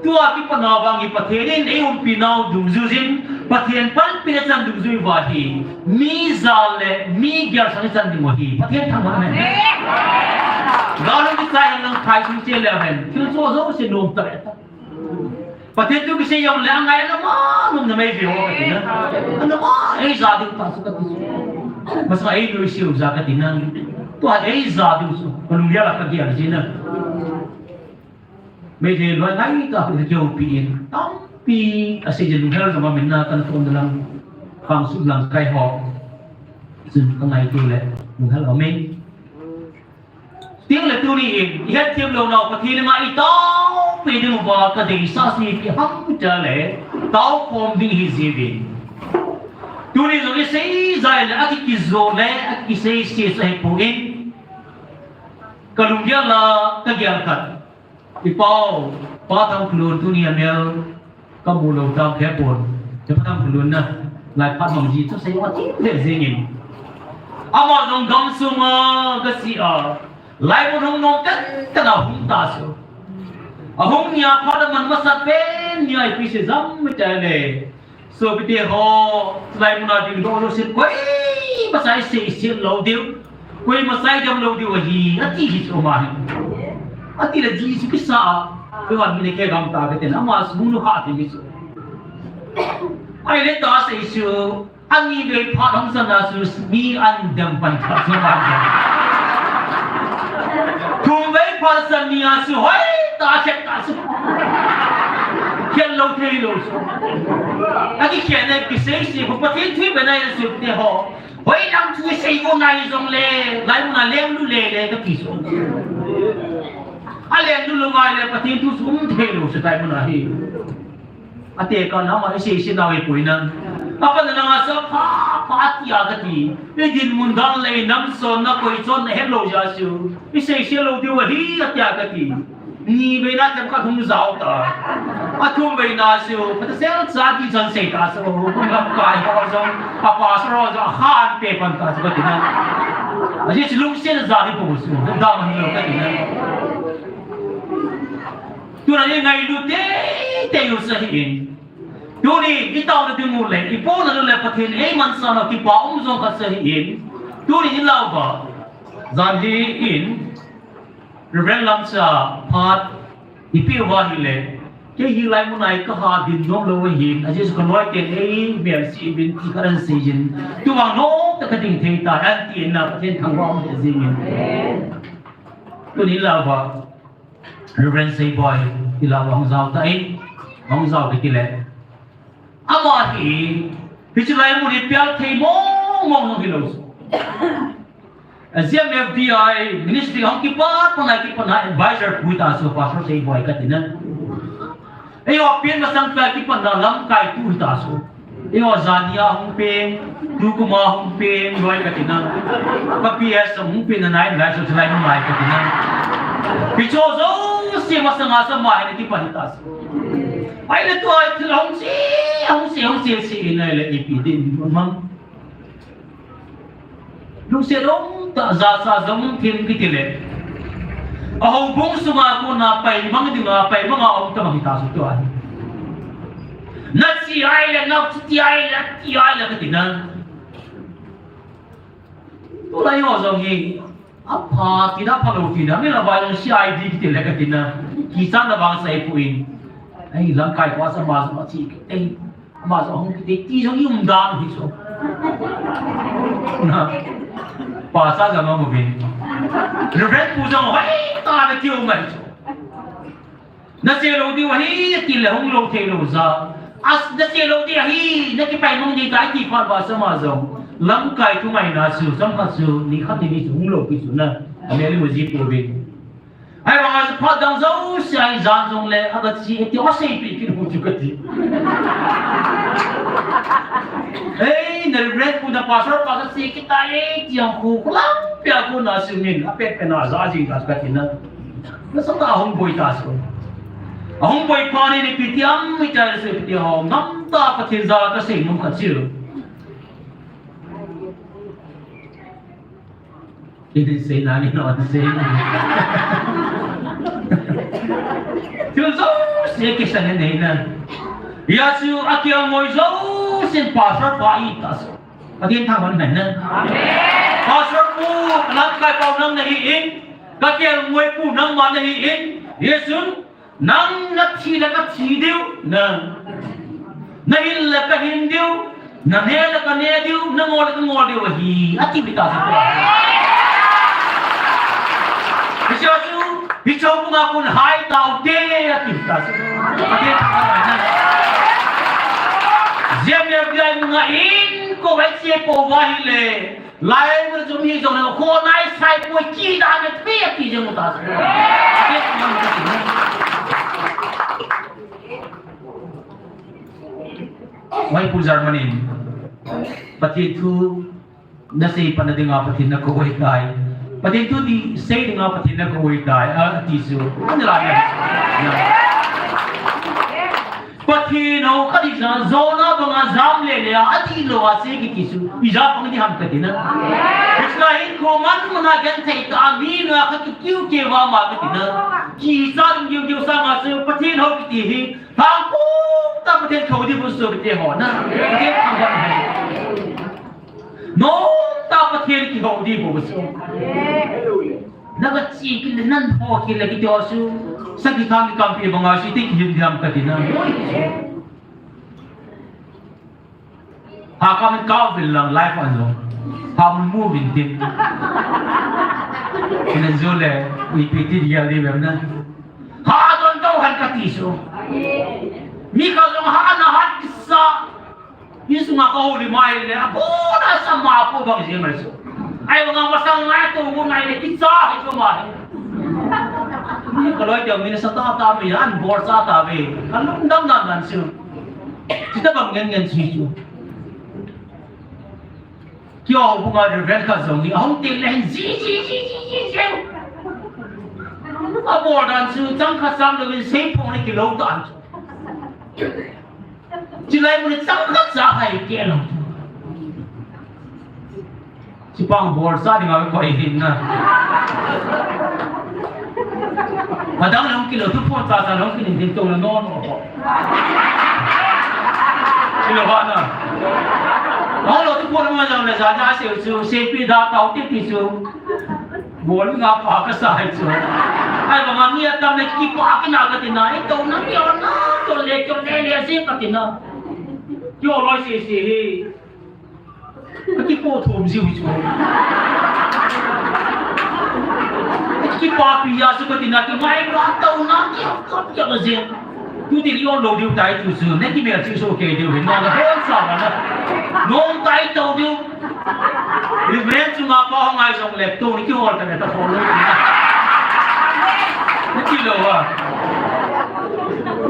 tua kipat na vang hi Pathen in eiumpi nau dungjuijin, Pathen panpina chan dungjui uva hi, mi jal le mi gel sang chan ding uva hi, Pathen thangvah hen. Galu kichai hen lang khai sung che le hen, thil cho jouse nom ta le ta. Pathen thu kisei jong le angai na ma nom na mai ve ho kati na. Ana ma ei ja ding ta su kati su. Masa ei nuisat u ja kati na. Tua ei ja ding su. Ka lunggel a ka gel ji na. Meitei loi ngai ta khu keu pi in. Tampi asei je lunghel jong a min na kan ton lang. Khang sut lang kai ho. Chun ka ngaito le lunghel a min. Tin le tuni in, i hetthem lou nau Pathen in nga i taopi ding uva ka deisah chu ipi ham tile, taokhom ding hi jiuvin. Tuni jong i seijai le, a ki kijo le, a ki seise sa hi poi. Ka lunggel a, ka gel khat. I pau, Pa Thangkholun tuni a mel, ka mu lou tam phe pon. He Pa Thangkholun na, lai phat mang ji, chu sei wa ti le jing in. Ama jong gamsung a, ka si a. Lai mun hung nom ten ten a hung ta chu. A hung nia phat a man masat pen nia ipi sei jam mi ta le. Sopite ho, lai mun a ding doh lou sin koi, masai sei sei lou diu. Koi masai dam lou diu ahi, ati hi chu ma hi. Ati le ji chu kisa a. Koi wan mi le ke gam ta ke ten, ama su nu kha ti mi chu. Ai le ta sei chu. Ani vei phat hung san a chu mi an dem pan khat chu ma. Thum vei phat san ni a chu hoi ta khet ta chu. Khen lou thei lou chu. A ki khen ne ki sei si ko Pathen thui be na ya su te ho. Hoilang thu isei u nai jongle, lai muna lenglut le le kati chu. Alenglut lou ngai le Pathen thu chu um thei lou chu lai muna hi. Atekah na ama isei sei nau hi poi na. Apat na nga sa pha pha tia kati. Idinmun dan le inam sonna koi chonna helou jeh chu isei sei lou diu ahi atia kati. Ni veina themkhat hung jao ta. Athum veina chu, phatasel cha ti chan sei ta chu, hung lamkai ho jong, a pastor ho jong, akhan pe pan ta chu kati na. Ajeh chu lungset a ja hi bou chu, dam hilou kati na. Tuna hi ngailut teitei u sa hi in. Tuni, itaona ding u le, ipohna u le, Pathen eimansah u kipa um jong khat sa hi in. Tuni ilau va. Jan hi in. Reverend Lamcha phat ipi uva hile, kei hi lai muna hi kaha din nom lou ahin, ajeh chu kaloi ten ei melchih uvin ti kahin sei jin. Tuvang nom tah kading thei tai, ati na Pathen thangvah um jing in. Tuni ilau va, Reverend Seiboi, ilau va hung jao ta in, hung jao ding kile. Ama hi, hiche lai mun hi pial thei mong mong jong hilou. A G M F D I ministry hung kipat pan a kipat na advisor pu hita chu Pastor Seiboi kati na. Eiho pen masang pen kipat na lamkai tu hita chu. Eiho jania hung pen, tukum a hung pen, loi kati na. Ka P S hung pen na nai advisor chu lai mun lai kati na. Hicho jouse masang a chu ama hi kipat hita chu. Ahile tua thil hung sei, hung sei, hung sei, sei in ahile ipi ding ham. Lungset um tah, jachat jong um thim kiti le. A houbung sunga kona paimang dinga, paimang a um tamang hita chu tua hi. Na chi ahile, na chi ahile, ti ahile kati na. Tulai ho jong hi, apha tina, aphalou tina, mi la vai jong C I D kiti le kati na. Kichatna vang sa ipui. Ai, lamkai pa sa ma sa ma chi. Ei, ama jong hung kiti, ti jong i um dan hi chu. Na. Pastor jong amu vin. Reverend pu jong hoi tah na kiu mai chu. Na che lou diu ahi, ati le hung lou thei lou ja. As na che lou diu ahi, na kipaimang ding tai ti phat uva chu ama jong. Lamkai thu ngaina chu, chomkhat chu, nikhat ni ni chu hung lou pi chu na. Amel mu ji pu vin. Ahivanga chu phat dang jouse a ijan jongle, aga chi e ti, asei pi kit u chu kati. Ei, na Reverend pu na pastor pa ka sei kit tai, ti ang khu, khu lampi a khu na siu min, apet pet na ja jing ta kati na. Na sa ta hung boi ta su. Ahung boi pa ni ni pi ti am mi ta su pi ti ho, ngam ta Pathen ja ka sei nom khat chiu. He didn't say nothing, no one say nothing. Thil jouse kisan in nei na. Hijeh chun akiang ngoi jousen pastor pa i ta so. Pathen thangvah in na. Amen. Pastor pu, lamkai pau nang nahi in. Ka kiang ngoi pu nangma nahi in. Hijeh chun Nang na thi le ka thi diu, na, na hin le ka hin diu, na ne le ka ne diu, na ngol le ka ngol diu ahi, ati pi ta sa. Hiche chu, hiche bung a kon hai tau te, ati pi ta sa. Ati pi ta sa. Jia mi a bia ngai in ko vai che ko va hi le. Lai mun chu mi jong le, kho nai sai poi ki da me thei a ti jong ta. Mai pu Germany. Pathen thu na sei pan na dinga Pathen na kou ahitai. Pathen thu ti sei dinga Pathen na kou ahitai. A ti chu. Ani la ya. Pathen hou khat i sa, Jonah banga jam le le a, adih lou a che kiti chu, ija pang di ham kati na. Israel hinkho man mun a genthei tah a mi na kha kikiu keu va ma kati na. Kicha ding diu diu sanga chu, Pathen hou kiti hi, thangpum tah Pathen thou di bu chu kiti ho na. Pathen thangvah hi. Nom tah Pathen kihou di bu chu. Na ka chi kit le nan ho kit le kiti ho chu. Sakhi thang kikampi banga chu iti kihim diam kati na. Ha kam in kau vil lang life an lo. Ha mun mu vin tin. Ina jo le, ipi ti dia di vem na. Ha don kau han kati chu. Mi ka jong ha na hat kisa. Insunga kahoulim ahile, abona sama po bang jing mai chu. Ahivanga masang ngai to ngai le kicha hi chu mai. Ni kaloi te mi na sa ta ta mi an bor sa ta ve. Kan lung dam dan dan chu. Chita bang ngen ngen chi chu. Kio bunga Reverend ka jong ni ahung te le ji ji ji ji ji ji. Abor dan chu chang khat chang lo in sei phong ni kilo dan chu. Chilai mun changkhat cha hai kilo. Chipang bol sa ding a koi hin na. Adang long kilo tu pon cha cha long kilo hin to na no no. Kilo ha na. Long lo tu pon ma jang le ja ja se su se pi da tao ti ti su. Bol nga pa ka sa hai chu. Ahivanga mi atam le kipa kina ka tina, i to na mi ona, to le to le le si ka tina. Kio loi si si hi. Ka kipo thum jiu chu. Kipa pi ya su ka tina, ki mai ka to na ki ka ki ka jin. Tu ti lio lo diu tai tu su, ne ki mer chu so ke diu, no na hon sa na. No tai to diu. Reverend chunga pa hung ngai jong le, tu ni kihol ta le ta phone lo. Ni ti lo a.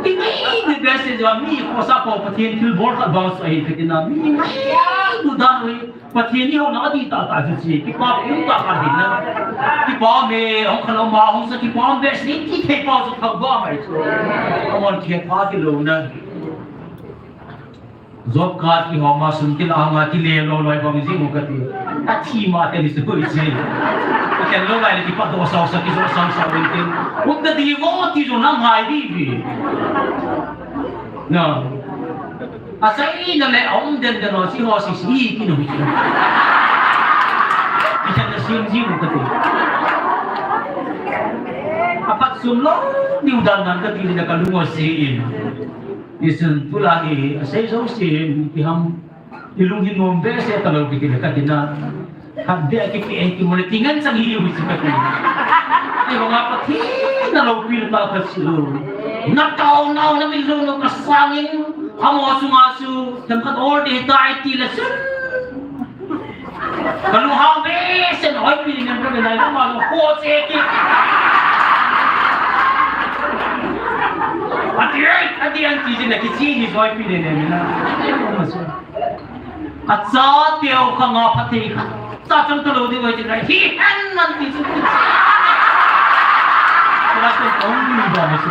Ti ngai ni best is wa mi ko sa ko Pathen thil bol khat bang so hi ka tina mi ngai du dan wi. Pathen ni ho na di ta ta chu chi. Kipa pu ta ka din na. Kipa me hung kha lo ma hung sa kipa best ni ti thei pa so kha ba mai chu. Amon ke pa ti lo na. Job card kihom a sum kila hanga kile lo loi bang jing u kati. Athi ma te ni su koi chi. Ken lo lai le kipa do sao sa kijo sao sao rin tin. Um da di vo ti jo na ngai di vi. Na. Asai na le um den den lo si ho si si ki no hi. Ken na sim jing u kati. Apat sum lo diu dan dan kati le ka lungo si in. Isun tulai hi, asei jouse hi, ipi ham, ilung hi nom behseh talou kiti le katina. Khat beh kipe, kimu le tingan chang hi, hui chu kati. Ahivanga Pathen in aloupina tah khat chu. Na taonau, na min lungnom kasangin, amaho chunga chu, themkhat ol ding tai ti le chun. Kalunghang behseh in oipi ding in kaven lai lama ho che ki. Ati ei, ati an ti jin na kichi ni oipi ding in na. Acha teu khanga phatthei kha. Cha chang talou ding oi ti lai. Hi hen nan ti chu. Kala ko kong ni ba ni chu.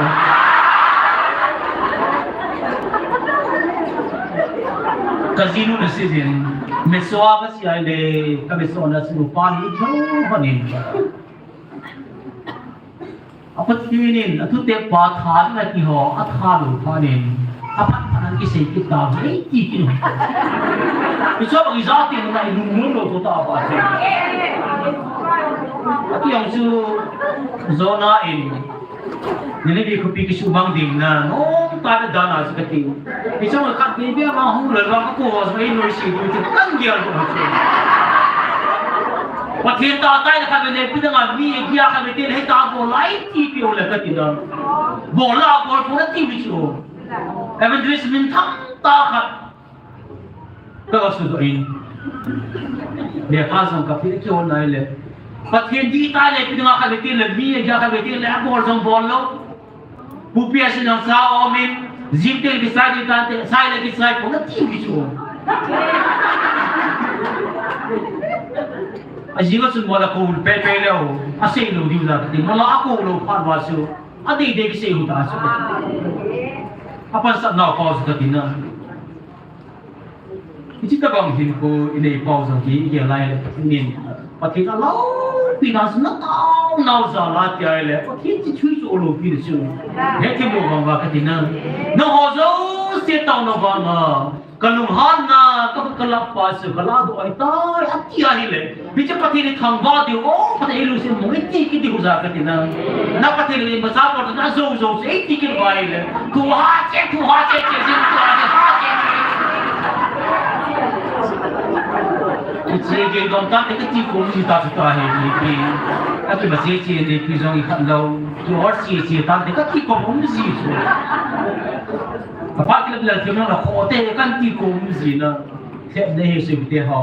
Ka jinu na si jin. Mesoa ka Sia le, ka mesoh na chu pa ni tho pa ni. A Pathen in, a thutep pa tha na ti ho, a tha lou phat in, a phat phat in kisei kit ta, hei ti kit lou. I chon i ja ti na i lungmon lou ta pa se. A ti ang chu, Jonah in, Nineveh khopi kisumang ding na, nom tah in adana chu kati. Hichun khat vei vei a hung lou vang ka ko ho so ei noi si tu chu kan gel ko chu. Pathen tahtai le khat vei le pi dang a mi e gia khat vei te le hei ta bol lai ti pi u le kati na. Bol la bol ko na ti pi chu. Evangelist min thang tah khat. Ka ga sudoh in. Lekha jong ka pe kihol nai le. Pathen dih tai le, pi dang a khat vei te le, mi a gia khat vei te le, a bol jong bol lou. Pu pi a sin jong sa om in, jing te kisai ding tante, sai le kisai pon na ti ki chu. A jing a chun mola ko pe pe leu, a sei lou diu ja ka ti, mola a ko lou phat uva chu, a dei dei kisei u ta chu. A pansatnau pa chu ka ti na. Hiche tabang hin ko inei pau jong hi, i gel lai le, nin, Pathen a loupina chu na taonau jal a ti ai le, Pathen chu thui chu aloupina chu. He themmo vang uva ka ti na. Nangho jouse taona vang a, ka lunghanna, ka, ka lap pa chu, ka ladoh ahitai, a ti ahile. Hiche Pathen hi thangvah diu, o, Pathen hi lungset mong, i ti kit diu ja ka ti na. Na Pathen hi masa ko na jou jou chu, i ti kit vai le. Thu ha che, thu ha che, che, che, thu ha che, ha che. I che ge dom ta te ka ti ko ni ta chu ta he ni pi. Ka ti ma che che ni pi jong i khat lou. Thu or che che ta te ka ti ko um ji chu. Kapa kilap lal thim na kho te kan ti ko um jin a. Thep ne he se te ho.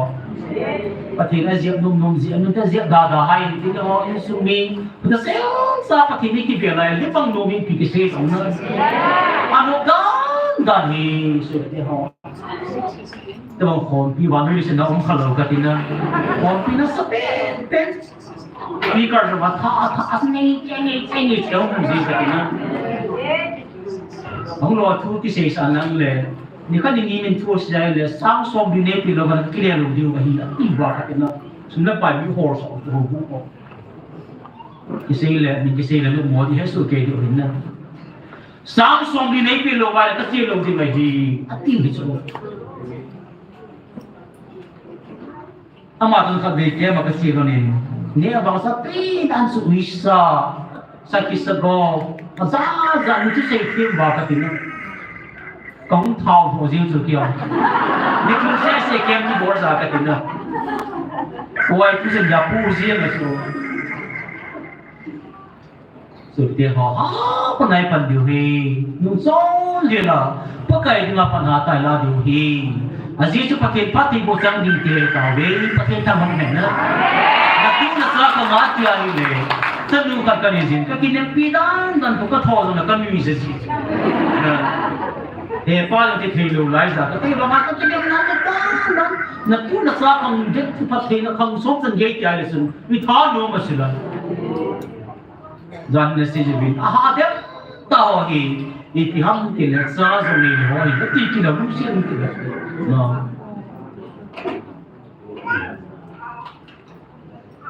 Pathen a jep nom nom jep nom te jep da da hai ti ho insung mi. Te se sa Pathen ni ki be lai le pang nom mi pi ki se song na. Ano dan dan he se te ho. Te bang khompi vannoi se na um kha lou ka ti na. Khompi na sa pen pen. Speaker jong a tha, tha, a nei, nei, nei, nei, cheu mu ji ka ti na. Hung lo thu kisei sa nang le. Ni kha ni ni min thu sei le, sang som di nei pi lou ka ki le lou diu ka hi a, ti ba ka ti na. Sum le pai mi hor sa, ho, ho, ho. Kisei le, ni kisei le, lu mo di he su ke diu hin na. Sang som di nei pi lou ka le, ka sei lou di ka hi, a ti hi chu. Ama tun khat vei kem a ka sei lou nin. Ni a bang sa pi dan su ui sa. Sa ki sa go. A za za ni chu sei thim ba ka ti na. Ka hung thau ho jing chu ki a. Ni chu sei sei kem ni bor za ka ti na. Uai tu sen ya pu jing a chu. Sute ho, ha, panai pan diu hi. Nu chon le la, Pakai dinga pan ha tai la diu hi. A ji chu Pathen phat thei bo chang ding te ta ve, Pathen thangvah hen na. Na tu na sa ka nga tia hi le. Chanu khat ka ni jin, ka kinem pi dan dan ko ka tho na ka mi se ji. Na. He pa lo te thei lo lai sa, ka te ba ma ka kinem na ka dan dan. Na tu na sa ka nget chu Pathen na khang som chan ye tia le sun. Mi tha no ma sila. Jan na si jibin. Aha, dem ta ho hi. Ipi ham ti le sa jong ni ho hi. Ti ti la lu si ti la. No.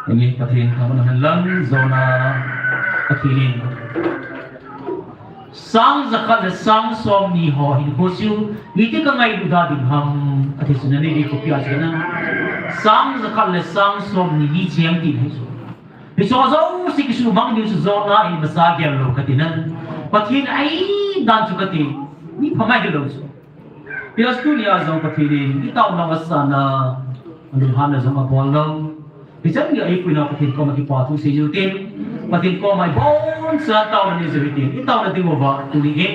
Ini Pathen thangvah hen lang Jonah Pathen in. Sang jakhat le sang som ni ho hin ko siu. Iti ka ngailu da ding ham. Ati suna ni di ko pia suna. Sang jakhat le sang som ni hi chiang ti hi su. Hicho jouse kisumang diu chu Jonah in masa gel lou kati nan. Pathen a eidan chu kati. Ni phamai hilou chu. Plus tunia jong Pathen in itaona asana. Alunghana jong abol lou. Hichan gei a eipuina Pathen koma kipa thu sei jiu tin. Pathen koma iboncha taona nei jiu hitin. Itaona diu va tuni in.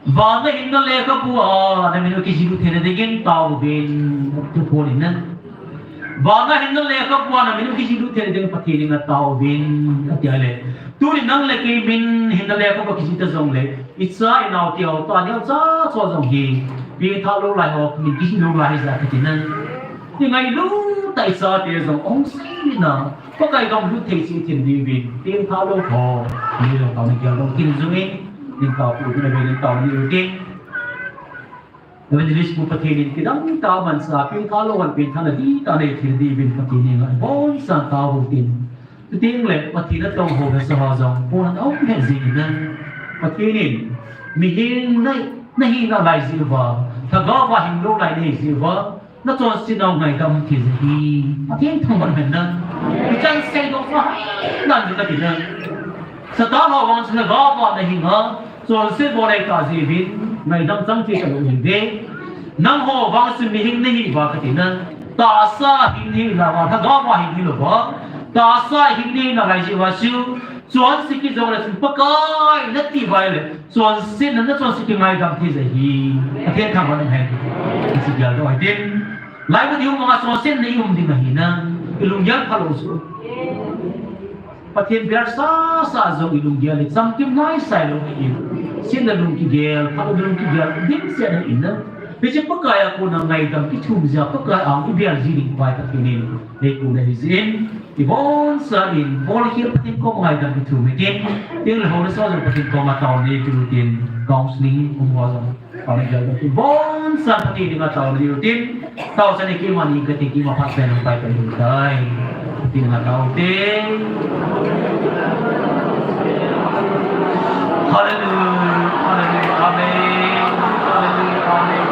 Vana hinna lekhabua na min u kijihlut theina dingin taovin, tu pon in na. Vana hinna lekhabua na min u kijihlut theina dingin Pathen in taovin, ati a le. Tuni nang le kei min hinna lekhabua kijih ta jong le, icha inao ti ho ta neocha cho jong hi, pengthah lou lai ho, min kijih lou lai hi ja kati nan. Ingailut tah a ichate jong hung sei na, Pakai gam lut thei chu thil diuvin, pengthah lou ho, ni lou tao ni gel lou thil jong in, nin tao pu na ve nin tao ni u tin. Evangelist pu Pathen in kidang tah a mansa, pengthah lou han pengthah na di tah nei thil diuvin Pathen in ngai boncha tao u tin. Tuting le Pathen a tong ho le sa ho jong, pon an um he jing in. Pathen in, mihem na, na hina lai jeh uva, lhagao va hing lou lai na hi jeh uva, Na chonset nau ngaidam thei jeh hi. Pathen thangvah hen lang. Hichan seidoh sa hai nan jong kati nan. Satan ho vang chun lhagao va na hing a. Chonset bol nei ta jeh uvin. Ngaidam chang thei talou ahi ve. Nangho vang chun mihem na hi uva kati nan. Tahsa hing na hi lou va. Lhagao va hing na hi lou va. Tahsa hing na hi na lai jeh uva chu. Chonset kijong le chun Pakai na ti uva le. Chonsetna, na chonset kingaidam thei jeh hi. Pathen thangvah hen. Kichi gel doh hitin. Laimun i um vanga chonsetna i um ding ahi na. I lunggel phalou chu. Pathen bel sasa jong i lunggel i chamkim naisai lou ahi. Setna lung kigel, phalou lung kigel, dimset ahi na. Hiche Pakai a kona ngaidam kithum jeh a Pakai a i bel ji ding pai Pathen in. Hei kona hi jeh in. Iboncha in, bolkhel Pathen koma ngaidam kithum hitin, tin le ho le so jong Pathen koma taona nei diu tin, counseling um ho jong, taona nei diu tin, iboncha Pathen dinga taona nei diu tin, tao chan in keima ni kati keima phat pen pai pai diu tai. Pathen dinga tao te. Hallelujah, hallelujah, amen. Hallelujah, amen.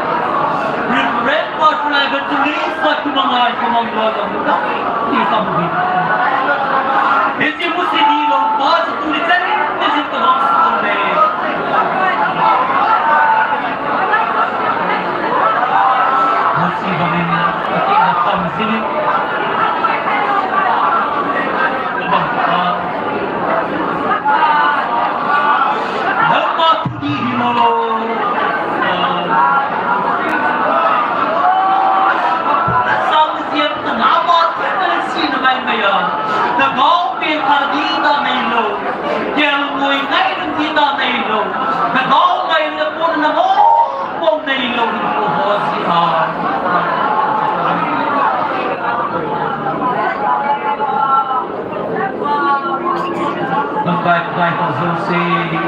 Reverend Pastor Evangelist Satu Mangai Kumang Lolo Muda. Isa Muda. Isi musi di lo pa si tuli sa ni si kumang sa ni. Musi bangin ati na pamsili. Kumang pa. Dhamma thuki himo. Sang siam ta nama themel si na mai mai ya. Na gau pe kha di ta nei lo. Kel ngoi ngai ding di ta nei lo. Na gau ngai na pon na mo pon nei lo ni ko ho si ha. Lamkai kai ho jouse,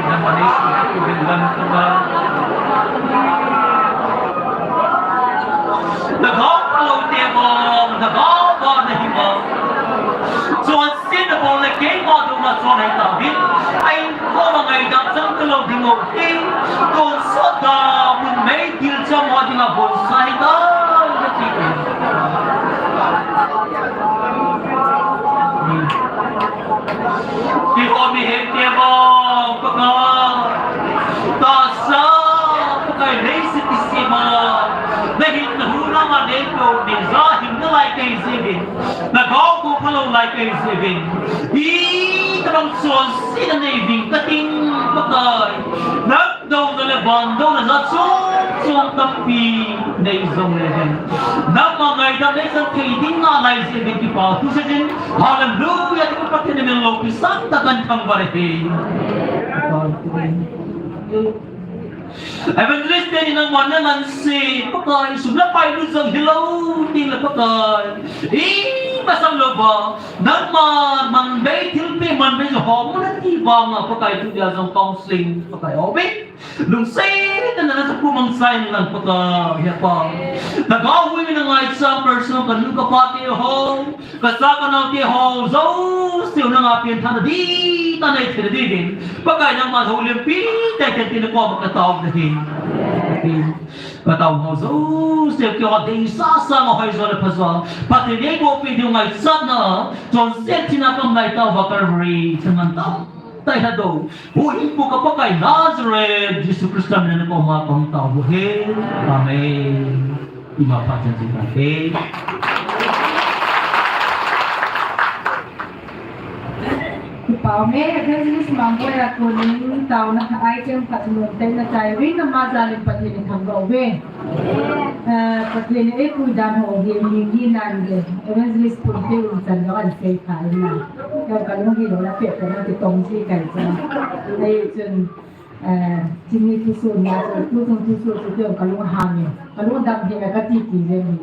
namani su ku bin lam ku ba. Na gau ka lo te ba, na gau ba na hi ba. Chuan sin na bol le kei ba du na chuan ai ta bin. Ai ko ma ngai dam sang ka lo ding o hi. Kon so da mun mai dil cha ma ding a bol sai da na ti. Kihomi hengte vang, Pakai. Tahsa, Pakai, leiset kisima. Na hinna huna ma nei ko, nei ja hinna lai kei jeh in. Na gau ko phalou lai kei jeh in. Hi, tabang chonset na nei ding kating, Pakai. Na douna le vandouna jat chom chom tampi nei jong le hen. Nangma ngaidam nei jong thei ding nalai jeh in kipa thu seiyin. Hallelujah, ti ka Pathen in min loupi sangtah kahin thangvah e. Evangelist teni nangma nangansei, Pakai, sum le pai lut jong hilou ding le Pakai. Imasang louva, nangma manbei thilpeh manbei jong hom u nati vanga, Pakai, tunia jong counseling, Pakai, hom e. Lungset tah in na thu mang chai lang Pakai, he Pa. Lhagao hui na ngaichat personal ka nu ka pa te ho, ka cha ka nao te ho, jouse u nanga pengthahna dihtah nei thei dingin. Pakai nangma houlimpi tei tei tina koma ka tao nahi. Ka tao ho jouse u keiho deisah sanga hoijo le phajo. Pathen in eiboh peh diu ngaichatna, chonset thina ka um lai tauva Calvary, chang ngan tao. Tailha do. Huhhingpu ka Pakai Nazareth, Jesu Christa mina na koma kahung tao u ahi. Amen. Ima phat chan chan ahi. Kipa um e, Evangelist Mangboi a konin taona item khat mun tei na chai uvin, ama jalin Pathen in thangvah uve. Eh, Pathen in eipui dan ho hi, mi, mi nan ge, Evangelist Pun te un chan lo an sei kha ina. Ka, ka lung hi lo na pe, ka na ti tong si kai cha. Ei chun, eh, chini thusoh na, chu, tu chung thusoh chu, chu ka lung hang e. Ka lung dam hi na ka ti ti le ni.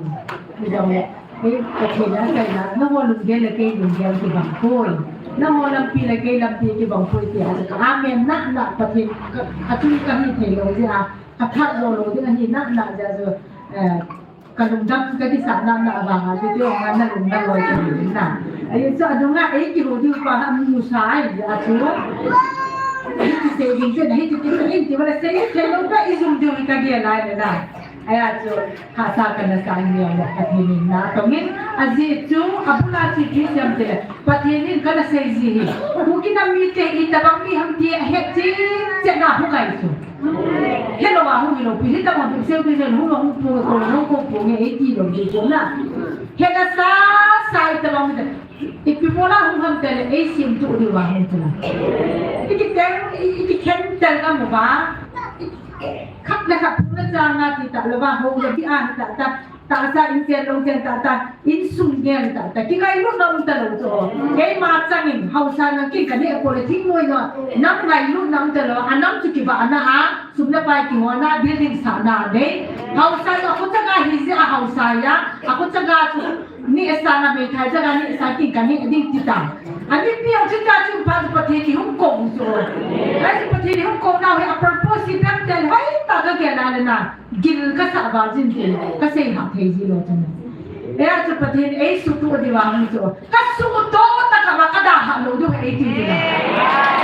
Ni dam le. Ei, ka thei na, ka na, na ho lung ge le kei lung ge ki bang poi. Na ho lampi le kei lampi ki bang poi ti a, ka amen na, na, Pathen, ka, ka tu ka hi thei lo ji a, ka that lo lo ji a hi na, na, ja, jo, eh, Ka lungdam ka kisah na na vang a, video nga na lungdam loi ka ni na. Ahi chu adunga ei kiho diu pa ha mu sa ai a chu. Ei kisei ding chen, ei ti ti ei ti wala sei thei lou ka i jum diu ka gel lai na. Ahi a chu hahsa ka na sa ni a Pathen in na tong in, ajeh chu abul a chi chi siam te le Pathen in ka na sei ji hi. Kuki nam mite itobang mi ham ti ahet chet chet na hu kai chu. Hello, a hung ilo pi, hita ma pi, seu pi, hung lo, hung pu, ko, hung ko, pu, nge, ei ti lo, ti ko na. Hela sa, sa, ita ma mi ta. Ipi mo la hung ham tele, ei sim tu di wa hung tu na. Iki tem, iki tem tel ka mo ba. Khat le khat, na cha na ti ta lo ba, ho le ti a ta ta. Tahsa in chen long chen tah tah, insung gel tah tah. Kingailutna um talou chu. Keima changin, haosa nang kin kaneh pole thing noi no. Nam ngailutna um talou, anam chu kivahna a, sum le pai kihona, building sahna nei. Haosa a kho chaga hi jeh a haosa a, a kho chaga chu nehsa na meithai chaga nehsa kin kaneh ding ti ta. Ani pi ang chu ta chu pa chu Pathen in hung kou chu. Ai chu Pathen in hung kou nau hi a purpose hi bem tel hoi ta ka gel a le na. Gil ka sa val jin ti, ka sei ha thei ji lo chun. Ei a chu Pathen ei sutu di vang chu. Ka sutu ta ka ba ka da ha lo du ei ti di na.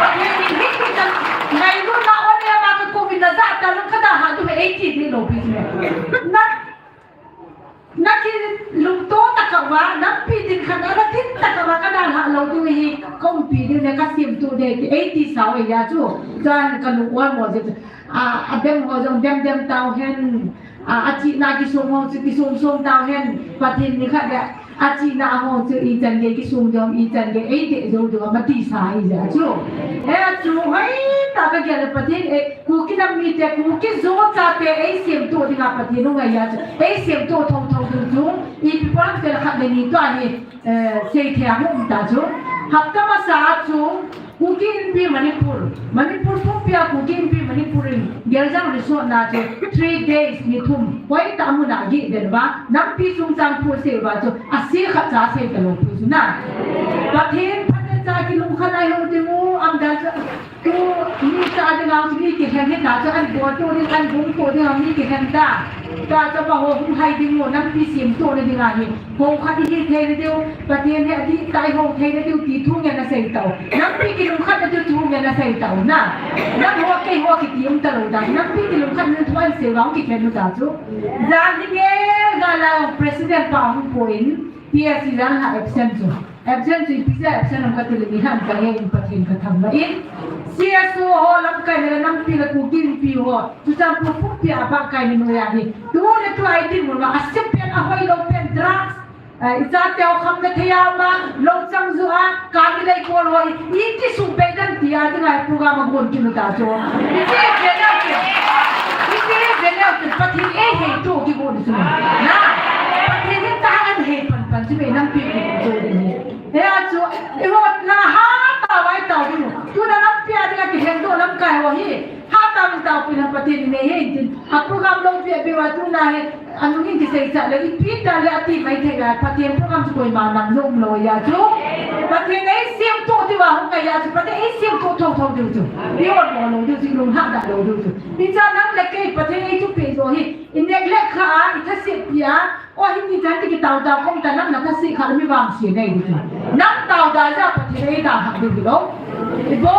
Pathen in hi ti ta ngailutna on ya ba ka ko vin na za ta lo ka da ha du ei ti di lo pi ne. Na, na ki lungto ta ka ba, na pi din khat na tin ta ka ba ka da ha lo du hi ko pi di ne ka sim tu de ti ei ti sa ei a chu. Jan ka lu wan mo je. A, a dem ho jong dem dem tau hen, a, a chihna kisum ho chu kisum sum tau hen, Pathen ni khat le, a chihna ho chu ichan gei kisum jong, ichan gei ei deh jou ding a, mati sa hi jeh a chu. Ei a chu, hoi, ta ka gel le Pathen, ei, Kuki nam mite, Kuki jo chate, ei semtup dinga Pathen hung ngai a chu, ei semtup thotho ding chu, ipi pon tel khat le ni tua hi, eh, seithei a hung um ta chu. Hapta masa a chu, Kuki Inpi Manipur, Manipur pumpi a Kuki Inpi Manipur in Geljang Resort na chu three days ni thum, hoitah a mun a geh den uva, nampi chungchang thu sei uva chu, ase khat cha sei talou pi chu na. Pathen phatechan kilungkhat a ihou ding u, am dan chu, tu mi cha ding a mi kihen hi ta chu, an bol tu ding, an bung tu ding a mi kihen ta. Ta chu pa ho hung hai ding u, nampi semtup na ding ahi. Ho khat hi thei na diu, Pathen hi adih tai ho thei na diu ti thu ngen a sei tau. Nampi kilungkhat na diu thu ngen a sei tau na. Nang ho kei ho kiti um talou ta. Nampi kilungkhat na thu an sei vang kikhen u ta chu. Jan hi nge ga la President pa hung poi in, P S C jan ha absent chu. Absent chu ipi jeh a absent um ka ti le ni ham ka he in Pathen ka thangvah in. C S O ho lamkai le nampi le Kuki Inpi ho. Churachandpur pumpi a ba kai ni noi a hi. Tu le tu ai din mun ma a sep pen a hoilou pen drugs. Eh, i chate u kham na thei a ma, lo chang ju a, ka mi lei kol ho, i ti su pe dan ti a, ti ngai program a gon ki nu ta chu. I ti ve le u ti. I ti ve le u ti, Pathen ei hei tu ki gon chu. Na, Pathen in ta an hei pan pan chu me nampi ki tu ding hi. Ei a chu, i ho na ha ta vai ta ding. Tu na nampi a ding a ki hen do lamkai ho hi. Ha ta min ta pi na Pathen in ei hei tin. A program lo pi a pi wa tu na he. Anung in kisei cha le, ipi ta le ati mai thei a, Pathen program chu koima nang lou lou a chu. Pathen ei semtup diu a hung ngai a chu, Pathen ei semtup thotho diu chu. I ol mo lou diu chu, lungha da lou diu chu. Hicha nang le kei Pathen ei thupi jo hi, i neglect kha a, i thase pi a, o hi ti chan ti kitao tao kong ta nang na thase kha mi vangse nei diu chu. Nang tao da ja Pathen ei da ha diu lou. I bo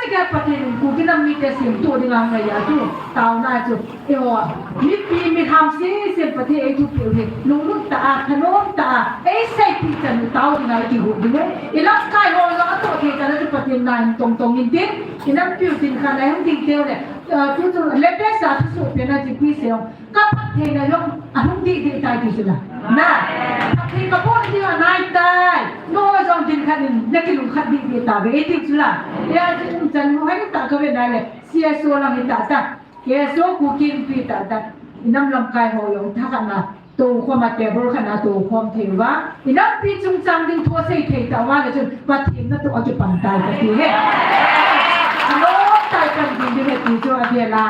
chi ka Pathen Kuki nam mite semtup ding a hung ngai a chu, tao na chu. Eiho, mipi mi ham sese Pathen ei thupi u hi, lunglut tah a, thanom tah a, ei seipi chan u tao ding a i kihuh ding u. I lamkai ho jong a toh thei chan a chu Pathen na in tong tong in tin, i nampiu tin khan a hung ding teu le, eh, tu chu latest a thusoh pen a chi pi se jong, ka phattheina jong a hung dih dih tai ti chu la. Na, phatthei ka bol ding a nai tai, nangho jong din khat in na kilungkhat dih dih tauve, ei ti chu la. Ei a chu um chan u hai tah ka ve nai le, C S O lang hi tah tah. K S O Kuki Inpi tah tah, i nam lamkai ho jong thakhat na, tou khom a table khat na tou khom thei uva, i nampi chungchang ding thu sei thei tah uva le chun, Pathen natoh a kipan tai kati he. Alom tai pan ding ding he ti chu avel a,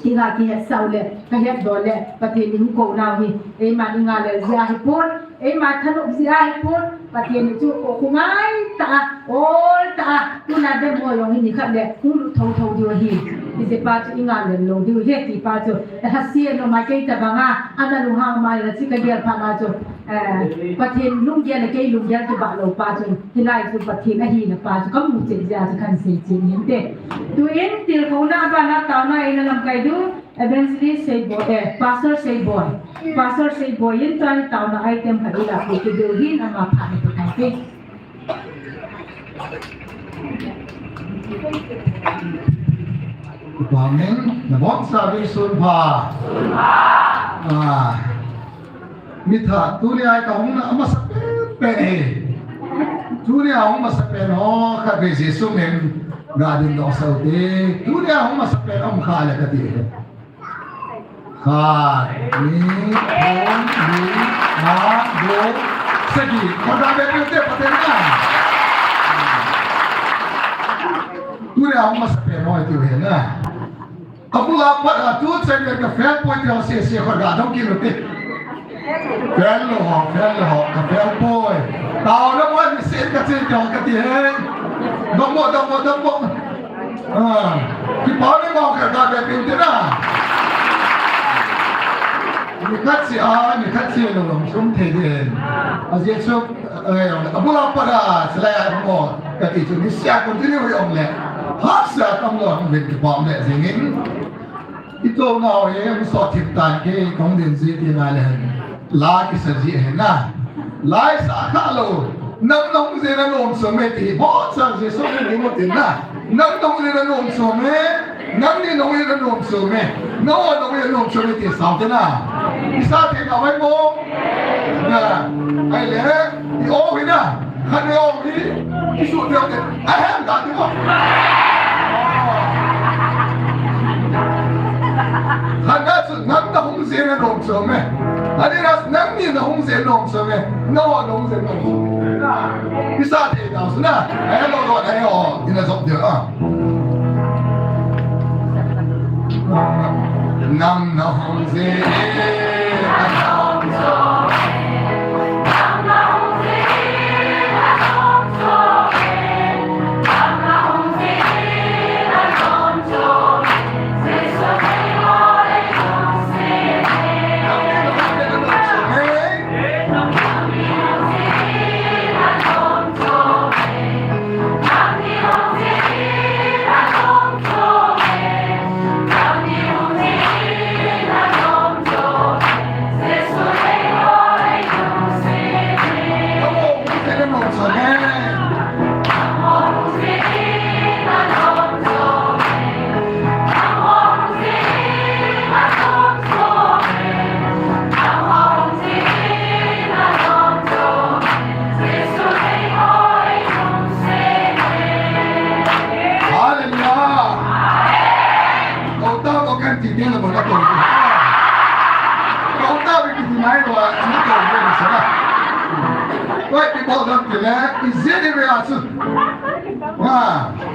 i nga kihet sau le, ka het bol le, Pathen in kou nau hi, eiman i nga le jeh a hi pon, Eima thanop jeh a hi pon, Pathen chu o khu ngai tah a, ol tah a, Tuna dem ho jong hi nikhat le hung lut thotho diu ahi. Hiche pa chu i ngah lel lou diu ahi ti pa chu. Lhasetna mai kei tabang a, ana lunghang mai la chi ka gel phat na chu. Eh, Pathen lunggel le kei lunggel kibah lou pa chu. Hilai chu Pathen ahina pa chu ka mu chet jeh a chu kan sei chet in te. Tuin tilkhouna bana taona eina lamkai diu. Evangelist Seiboi, eh, Pastor Seiboi. Pastor Seiboi in tuan taona item khat ila ko ke deu hin ama pha ni ko kai te. Amen. Nabonchauvin sunpha. Ah. Mitha, tunia kahung na amasapen pen hi. Tunia hung masapen ho khatvei Jesu min ga dingdoh sah ute. Tunia hung masapen um kha le kati. Khat, ni, thum, li, nga, gup, sagi. Khut ga beh peh ute, Pathen na. Tunia hung masapen ho tiu hi na. Abul a pat a tu chan ka fel poi ti ho sese khut ga dong kit ute. Fel lou ho, fel lou ho, ka fel poi. Taona mo ni se ka che ti ho kati hi. Dong mo, dong mo, dong mo. Ah, kipah le mo khut ga beh peh ute na. Nikhat seh a, nikhat seh lou lom sum thei ding. Ajeh chu, eh, abul a pat a, silai a mo, kati chu, niseh a continue hi um le. Hahsa tam lou, hung vin kipah um le, jing in. I touna ho hi, hung sot thip tan kei, kahung din ji ti ngai le hen. La kisa ji hen na. La i sa kha lou. Nang nahung jeh na nom sum e ti. Boncha Jesu ni mo tin na. Nang nahung jeh na nom sum e. Nangni nahung jeh na nom sum e. Nao nahung jeh na nom sum e ti sao te na. I sa thei na vai mo. Na. Ahile. I o hi na. Khat ni o hi, kisu teu te. Ahem, ka ti mo. Khat na chu nang nahung jeh na nom sum e. Ani na nangni nahung jeh nom sum e. Nao nahung jeh nom sum e. Kisa te na su na. Ahem, lo lo, ahem, o. Ina jop de a. Nang nahung jeh. Hallelujah. Kouta ko kan ti ding la ko na ko. Kouta bi ki ti mai lo a, ni ko ko ni sa. Koi ti ko dam ti le, i je ni be a su. Ha,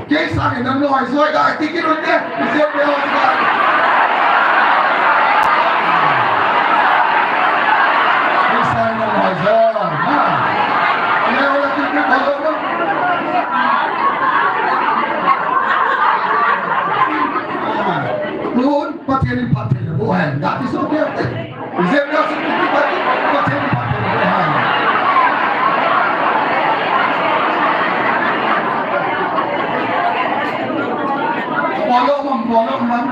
kei sa ni nam lo ai so ga ti ki lo te, i je be a su. Kei sa ni nam lo ai so. Ha. Ni o la ti ki ko lo. Ha. Tun, Pathen in phattheina boh hen, ga ti so kei te. Jep na su tu Pathen, Pathen in phattheina boh hen. Polo mam, polo mam.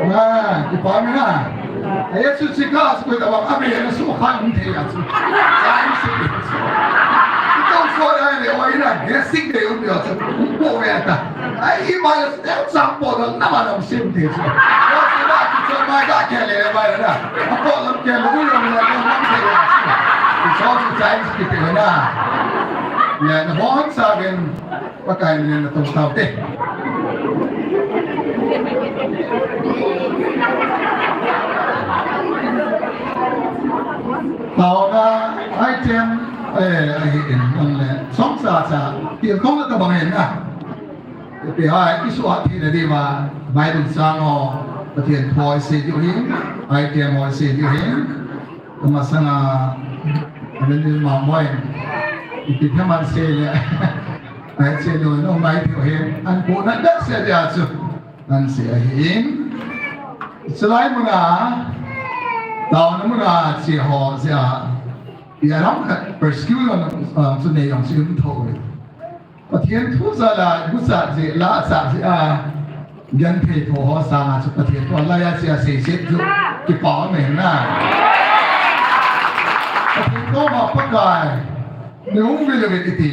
Na, kipah me na. Jesu chika, koi tabang abi, Jesu khan um thei a chu. Chai si. Ito so ya le, oi na, blessing de um ya chu. Um po ya ta. Ai, i ma ya, ya chang po na, na ma na sim thei chu. Ya si ba, ki chon ma ga ke le, ba na. A po lam ke le, u yong le, u lam thei ya chu. Ki so si chai si ki te na. Ya, na bon sa gen. Pakai min in natong taute. Taona item, eh, ahi in, ang le, song sa sa, tilkhou na tabang in, ah. Ipi hai, i suat hi na di ma, Bible sang ho, Pathen thu i sei diu hin, item ho i sei diu hin. Kamasanga, Evangelist Mamoi, ipi phe man sei le, Ai che lo no mai thei hin, an po na da se dia chu. An se ahin. Chulai muna, taona muna che ho jia. Ia ram khat persecution, ah, chu nei jong chu um tho. Pathen thu jal a, bu sa je, la sa je a, gen thei tho ho sanga chu Pathen thu a lai a chia sei set chu kipa me na. Pathen thu ma Pakai, ne um vil vil iti.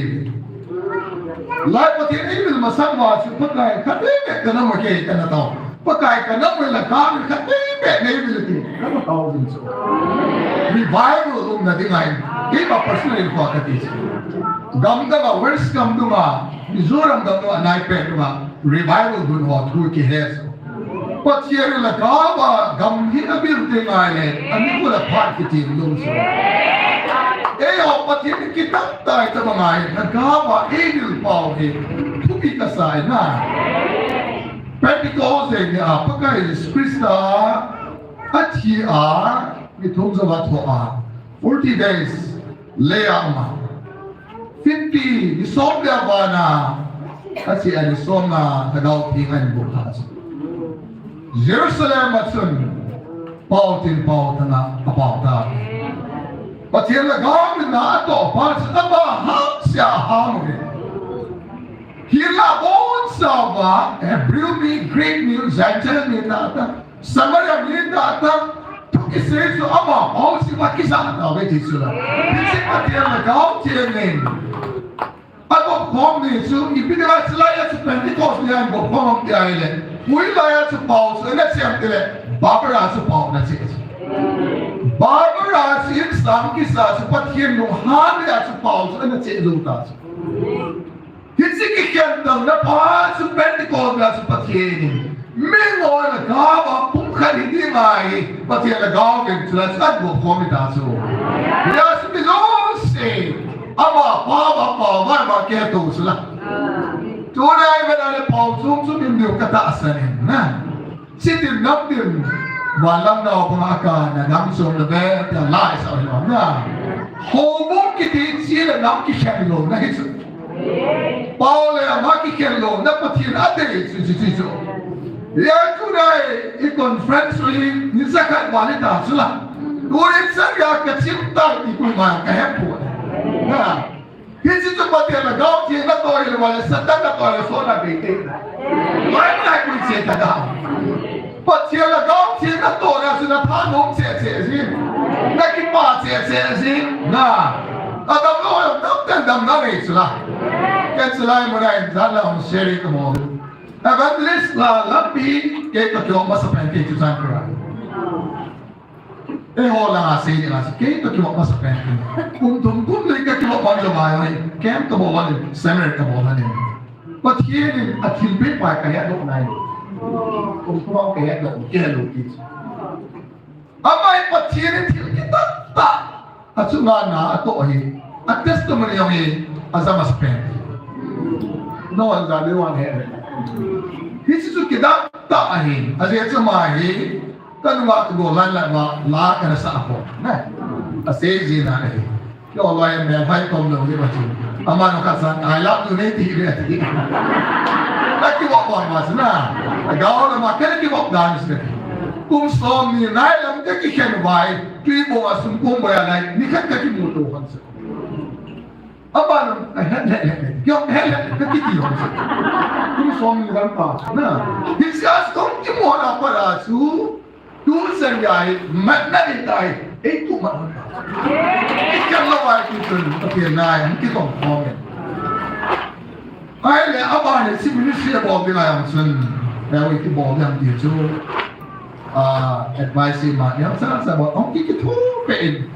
Lai Pathen ei vil masang ma chu Pakai, khat ei ve ka na ma ke ka na tao. Pakai ka na ma la ka khat ei ve nei vil iti. Ka na tao vil chu. Revival um na ding ai. Keima personal in ko ka ti chu. Gam dang a, West gam dung a, Mizoram gam dung a, nai pet dung a, revival hun ho thu kihe chu. Pathen lhagao a gam hi abil ding ngai le, ani ko la phat kitim lung chu. Eiho Pathen kitang tai ta ba ngai, lhagao a eidil pau hi, thupi kasai na. Pentecost ni a, Pakai Jesu Christa, athi a, mi thum jo va tho a, forty days, le a ma. Fifty, ni som le vana, athi a ni som na, Lhagao Theng ahin bol a chu. Jerusalem a chun, pau tin pau tana, apau ta. Pathen Lhagao min na ato pa chu, ama ham sia ham uve. Hinla bon sa va, Hebrew mi, Greek mi, Gentile mi na ta, Samaria mi ta ta, thu kisei chu ama pau si va kisa ta ve ti chu la. Hiche Pathen Lhagao Theng in. Agop khom ni chu, ipi dinga chulai a chu Pentecost ni a gop khom am ti ahile. Hoilai a chu pau chu ana che am tile, Barbara chu pau ana che chu. Barbara chu insang kisa chu Pathen lunghan a chu pau chu ana che lou ta chu. Hiche kikhen tang na pa chu Pentecost na chu Pathen in. Mi ngol a gam a pumkhat hi ding ahi. Pathen Lhagao ken chu la chu an gop khom ta chu. Hia chu mi jouse. Ama pa va pa va va ke to chu la. Tunai ve na le pau chum chum in diu ka tahsan in na. Chitin namtin, vanlam nao banga kana nam som le ve, tia lai sa lo na. Houbung kiti chi le nam kikhen louna hi chu. Pau le ama kikhen louna Pathen adei chu, chu, chu, chu. Hia tunai i conference hi ni jakhat val ta chu la. Tuni chan gei kachim tai ti koima kahe poi. Na. Hiche chu Pathen Lhagao Theng natoh le vale Satan natoh le sona beite. Lai lai kun che ta da. Pathen Lhagao Theng natoh le chu na thanom che che jin. Na kipa che che jin. Na. Adam lo yo dam ten dam na nei chu la. Ken chu lai muna in jan la hung share ka mo. Evangelist la lampi kei toh kihou masa pen kei chu jan kura. Eiho langa sei dinga chu, kei toh kihou masa pen kei. Kum thum kum li kakihou man jong ahi, camp kabol ahi, seminar kabol ahi. Pathen in athilpeh pa kahet doh nai. Kum thum a kahet doh, kahet lou ti. Ama hi Pathen in thil kitah tah achunga na atoh ahi. A testimony jong hi aja masa pen. No one ja le one he. Hiche chu kidah tah ahi. Ajeh chu ama hi Kanunga kagol lai lai ma, la kana sa a ko. Na. Asei jin ahi. Kio loi melhoi kom lou ji ma chu. Ama no kasa, "I love you," nei ti ve ti. Na kivop ma ma chu na. Gao la ma kana kivop dan chu. Kum som ni nai lam kakikhen vai. Tui bong a sum kum boi a lai. Nikhat kakimuto hon chu. Ama no, "He, he, he, he." Kio, "He, he, he," kakiti hon chu. Kum som ni lam pa. Na. Hiche a chu kimu na pa la chu. Tuchan gei, mat na ni tai, ei tu mat na. Ei kan lo ai tu chun, Pathen nai, hung kitong khom e. Ahile, abana hiche ministry abol ding lai ang chun, ei ti bol ding ti chu, ah, advice ma, yang sa sa bol, hung ki kithopi in.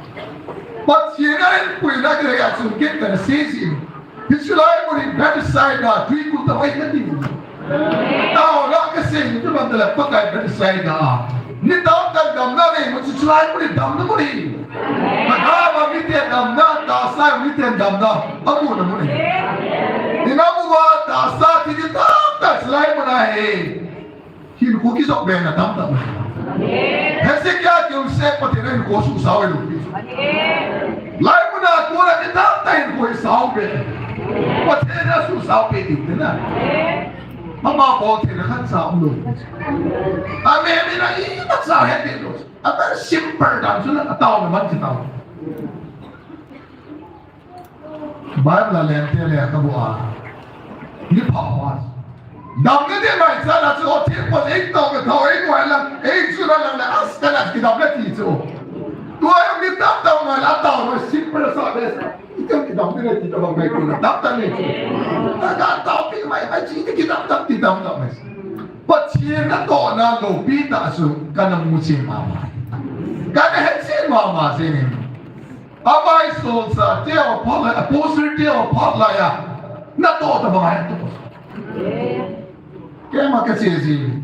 Pathen in puina kei a chun, ken kana sei jin. Hiche lai mun hi Bethsaida, tui kul ta vai kati. Taona kasei ni tu bang tala Pakai Bethsaida a. Ni taona damna nei mun chu hiche lai mun hi damna mun hi. Pakai va miten damna, tahsa miten damna, amun na mun hi. Ina mu va tahsa ti ni taona hiche lai mun ahi. Hinkho kisop be na tamtah. Hezekiah keu seh Pathen in hinkho suhsao e lou. Lai mun a kona kitamtah hinkho isao be. Pathen in asuhsao peh ding tina. Ama bol theina khat cha umlou. Amen. Mina imacha het ding lou. A very simple dan chu na, ataona man chu tao. Bible a lente le ka bu a. Ni pha pha. Damna ding ngai cha na chu, o thil pha ei tao ka tao ei ngai la, ei chu na la na as ka na kidam le ti chu. Tua ei mi tao tao ngai la tao no simple sa be sa. Ita kidam le ti tao ngai tu na tao ta ne chu. Ta ka tao pi mai mai chi ti kidam tao ti dam tao mai. Pathen natohna loupi tah chu kana mu chen mama. Kana het chen mama jeng in. Amai solchah te o phat lai, apostle te o phat lai a. Natoh tabang a natoh. Keima ka che ji.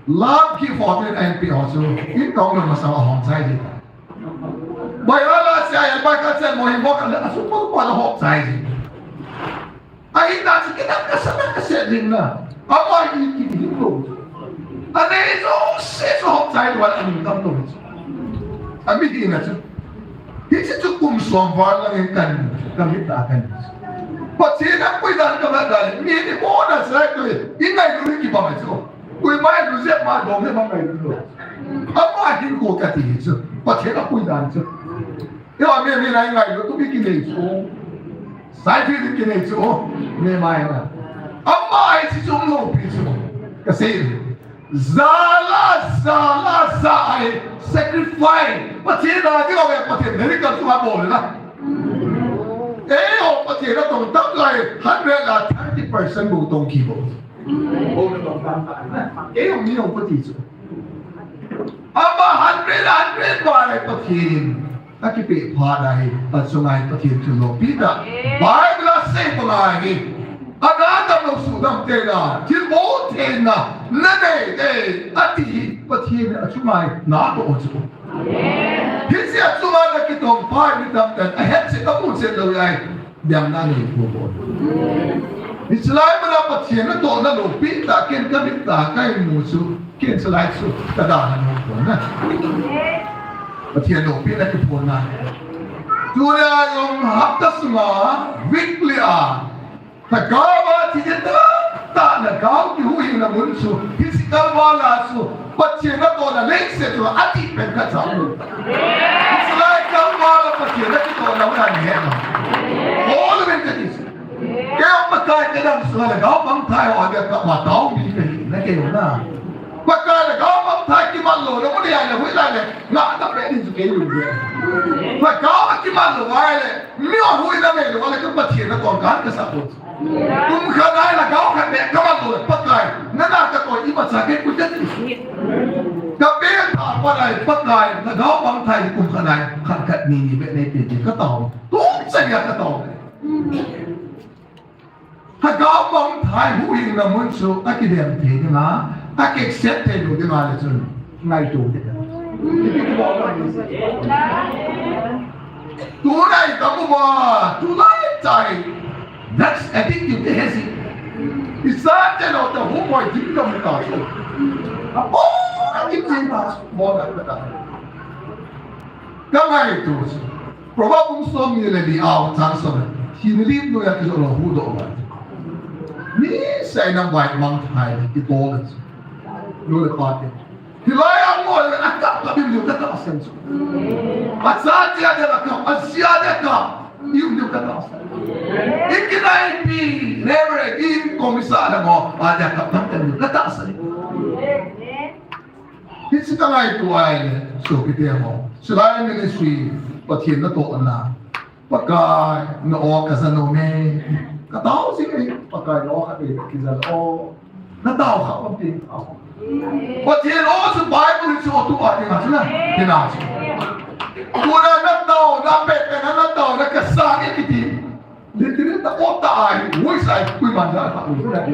Love gift fourteen and P ho chu. In kong lo masa hom chai ji. Bai ala sia ya bai ka chen mo hin mo ka le asu mo mo hom chai ji. Ahi ta chu kidam kasa na kasa ding na. Ama hi kidam lou. Anei jouse chu hom chai lou a, anung dam lou. Ami hi na chu. Hiche chu kum som val lang in kan, kan hi ta kan. Pathen a pui dan ka ba dan. Mi ni mo na sai tu. I ngailu hi kibang chu. Pui mai lu jep ma dom le ma ngailu lou. Ama hin ko kati chu. Pathen a pui dan chu. Eiho mi, mi nai ngailu tu mi kinei chu. Sai phi tu kinei chu. Mi mai na. Ama ai chi chu loupi chu. Ka sei. Jala, jala, ja ai. Sacrifice. Pathen a ding a ve, Pathen miracle chu abol na. Eiho Pathen a tong tam lai. Hundred la thirty percent bu tong ki bo. Bo na tong tam ta na. Eiho mi ho Pathen chu. Ama hundred, hundred ba le Pathen in. Akipeh phat ahi, achunga hi Pathen thilou pi ta. Bible a sei banga hi. Ana dam lou sudam theina, thilbol theina, nanei te, ati hi Pathen in achunga hi natoh chu. Hiche achunga nakitong pa hi mi tamtah in, ahet cheh kamu cheh lou ahi. Biang na nei ko ko. Hiche lai muna Pathen natohna loupi tah ken ka mit a ka hin mu chu, ken hiche lai chu ka dan a nung ko na. Pathen loupina kiphonna. Tuna jong hapta sunga weekly a. Lhagao a thil tahtah lhagao kihuhhingna mun chu, physical world a chu, Pathen natohna leiset chunga atih pen khat cha um. Hiche lai Kalvari a Pathen nakitohna mun a nahet na. All of it is. Kei Pakai kadang sunga lhagao mangthai ho a dia kap ma tao mi kahi na kei na. Pakai lhagao mangthai kimat louna mun a le hui lai le. Nga ta pe ni chu kei lu. Lhagao kimat lou vai le. Mi ho hui na me lou le ka Pathen natoh kan kasa ko. Kum khat nai lhagao khat beh kamat lou le Pakai, nana katoh imacha kei pui kati. Ka beh tha pa nai Pakai, lhagao mangthai kum khat nai, khat khat ni ni beh nei pe pe katao. Tum cha ya katao. Lhagao mangthai huhhingna mun chu akidem thei dinga, aki accept thei lou dinga le chun. Ngaito te. Tunai tamu ba, tunai chai. That's attitude te hesi. Isa te no ta hu mo jin ka mu ta so. Apo, jin jin ta so. Mo na ta. Ka ngaito. Proverb bung som ni le li a chang som. Hi ni li no ya ki lo hu do ba. Ni sai na bai mangthai ki to le. Lo le pa te. Hilai a ngol a kap kap in liu ka tahsan chu. A cha chia dia la kap, a sia dia kap. Liu liu ka tahsan. Ikinai pi, never again, komisar la mo, a dia kap tam tam liu ka tahsan. Hiche ka ngaito ahi le, sopite ho. Hilai ministry, Pathen natohna. Pakai, na o ka ja nom e. Ka tao jing e, Pakai, na o khat e, ka ja nom. Na tao kha um ti. Pathen o chu Bible chu o tu a ti nga chu na. Ti na chu. Tuna na tao, na pe pe na, na tao, na ka sang e kiti. Literal ta o ta ai, hui sai, hui man ja ta, hui sai.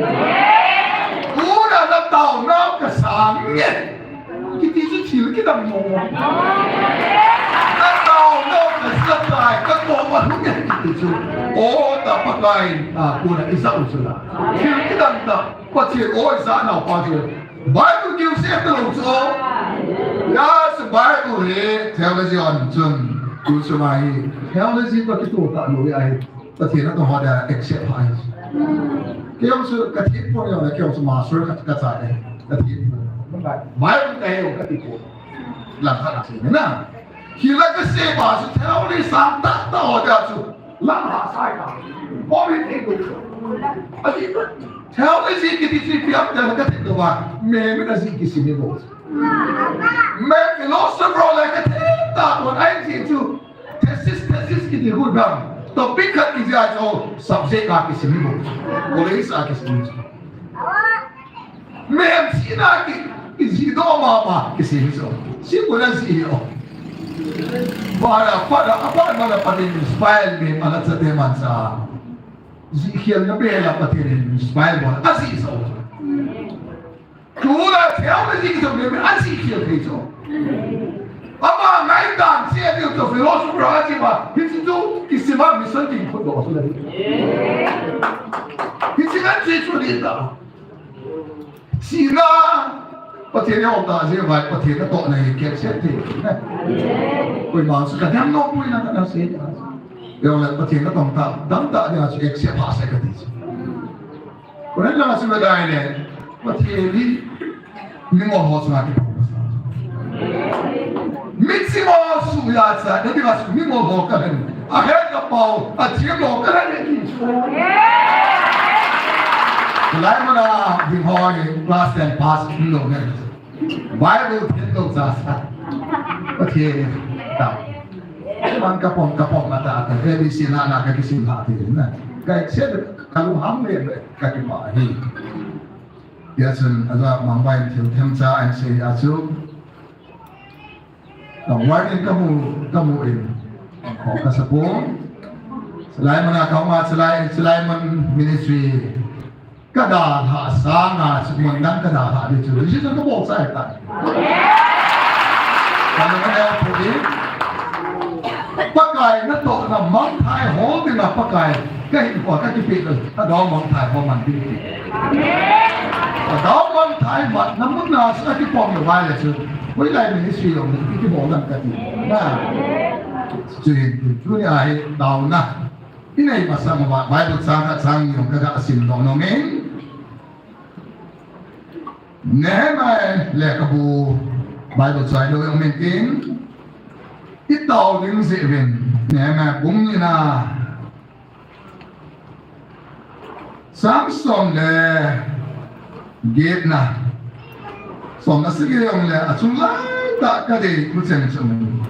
Tuna na tao, na ka sang e. Kiti chu thil kidang mo. Na tao no ka sa tai, ka ko ma hu ne kiti chu. O ta Pakai, a, ko na i sa u chu la. Thil kidang ta, Pathen o i sa nau pa chu. Bible kiu se ta lo chu. Ya, sa Bible hi, theology on chun. Tu chu mai. Theology to kito ta lo ya hi. Pathen natong ho dia accept pha ahi. Kei jong chu ka thempon jong le, kei jong chu master ka, ka chai e. Ka thempon. Bible ka he jong ka tipon. Lang khat a sei na. Hilai ka sei pa chu theology sang tah tah ho dia chu. Lang ha sai ka. Bom hi thei ko. Ahi, theology kiti chu ipi ham tia ka thei lou va. Me, me na ji kisim hi bou. Me philosopher le ka thei ta pon ahi ji chu. Thesis, thesis kiti hu dang. Topic khat kiti a chu subject a kisim hi bou. College a kisim hi chu. Mihem sihna ki, kijih doh mama kisim hi chu. Sih kona jih hi o. Bara, para, apa mana Pathen inspire mi mana chate mansa. Jih khel na bela Pathen inspire bol. Ajih sa o. Tuna theology chu mi, mi ajih khel thei chu. Ama ngaidan che ding chu philosopher a chi ma, hichu chu kisima mission kin khut do chu le. Hichi ngan chi chu ni ta. Sina, Pathen ya ta je vai, Pathen natohna hi kep se te. Koima chu ka dam nom pui na ka na se. Yo le Pathen natong ta, dam ta ya chu accept pha se ka ti chu. Koren la chu dai le, Pathen hi mingol ho chunga kipah. Mitsi mo su ya cha, na dinga chu mingol ho ka hen. A het ka pau, a thiam lo ka hen ki chu. Lai mana ding ho ni class ten pass ni lo ne. Bible thei lo cha sa. Pathen ta. Man ka pom, ka pom ma ta, ka A B C na na ka kisim ha ti na. Ka accept ka lunghang le ka kipah hi. Hijeh chun, aja mangbai thil themcha ahin sei a chu. Ka warning ka mu, ka mu in. Ka support. Sulaiman a ka hung a, Sulai-, Sulaiman Ministry. Ka dalha sanga, chu mun dang ka dalha di chu. Hichu ka bol chai ta. Ka na ka ya phu di. Pakai natohna mangthai ho dinga Pakai. Ka hinkho ka kipeh lou, ka dau mangthai ho man ding ti. Ka dau mangthai man, na mun na sa kipom lou vai le chu. Hoilai ministry jong ni kibol dam ka ti. Na. Chu hin, chu ni a hi dauna. I nei masang uva Bible chang khat chang ni jong ka ga sim doh nom in. Nehemiah lekhabu Bible chai lou jong min tin. I tao ding jeh uvin Nehemiah bung ni na. Chang som le get na. Som le sagi jong le achung lai tah ka dei thu cheng cheng.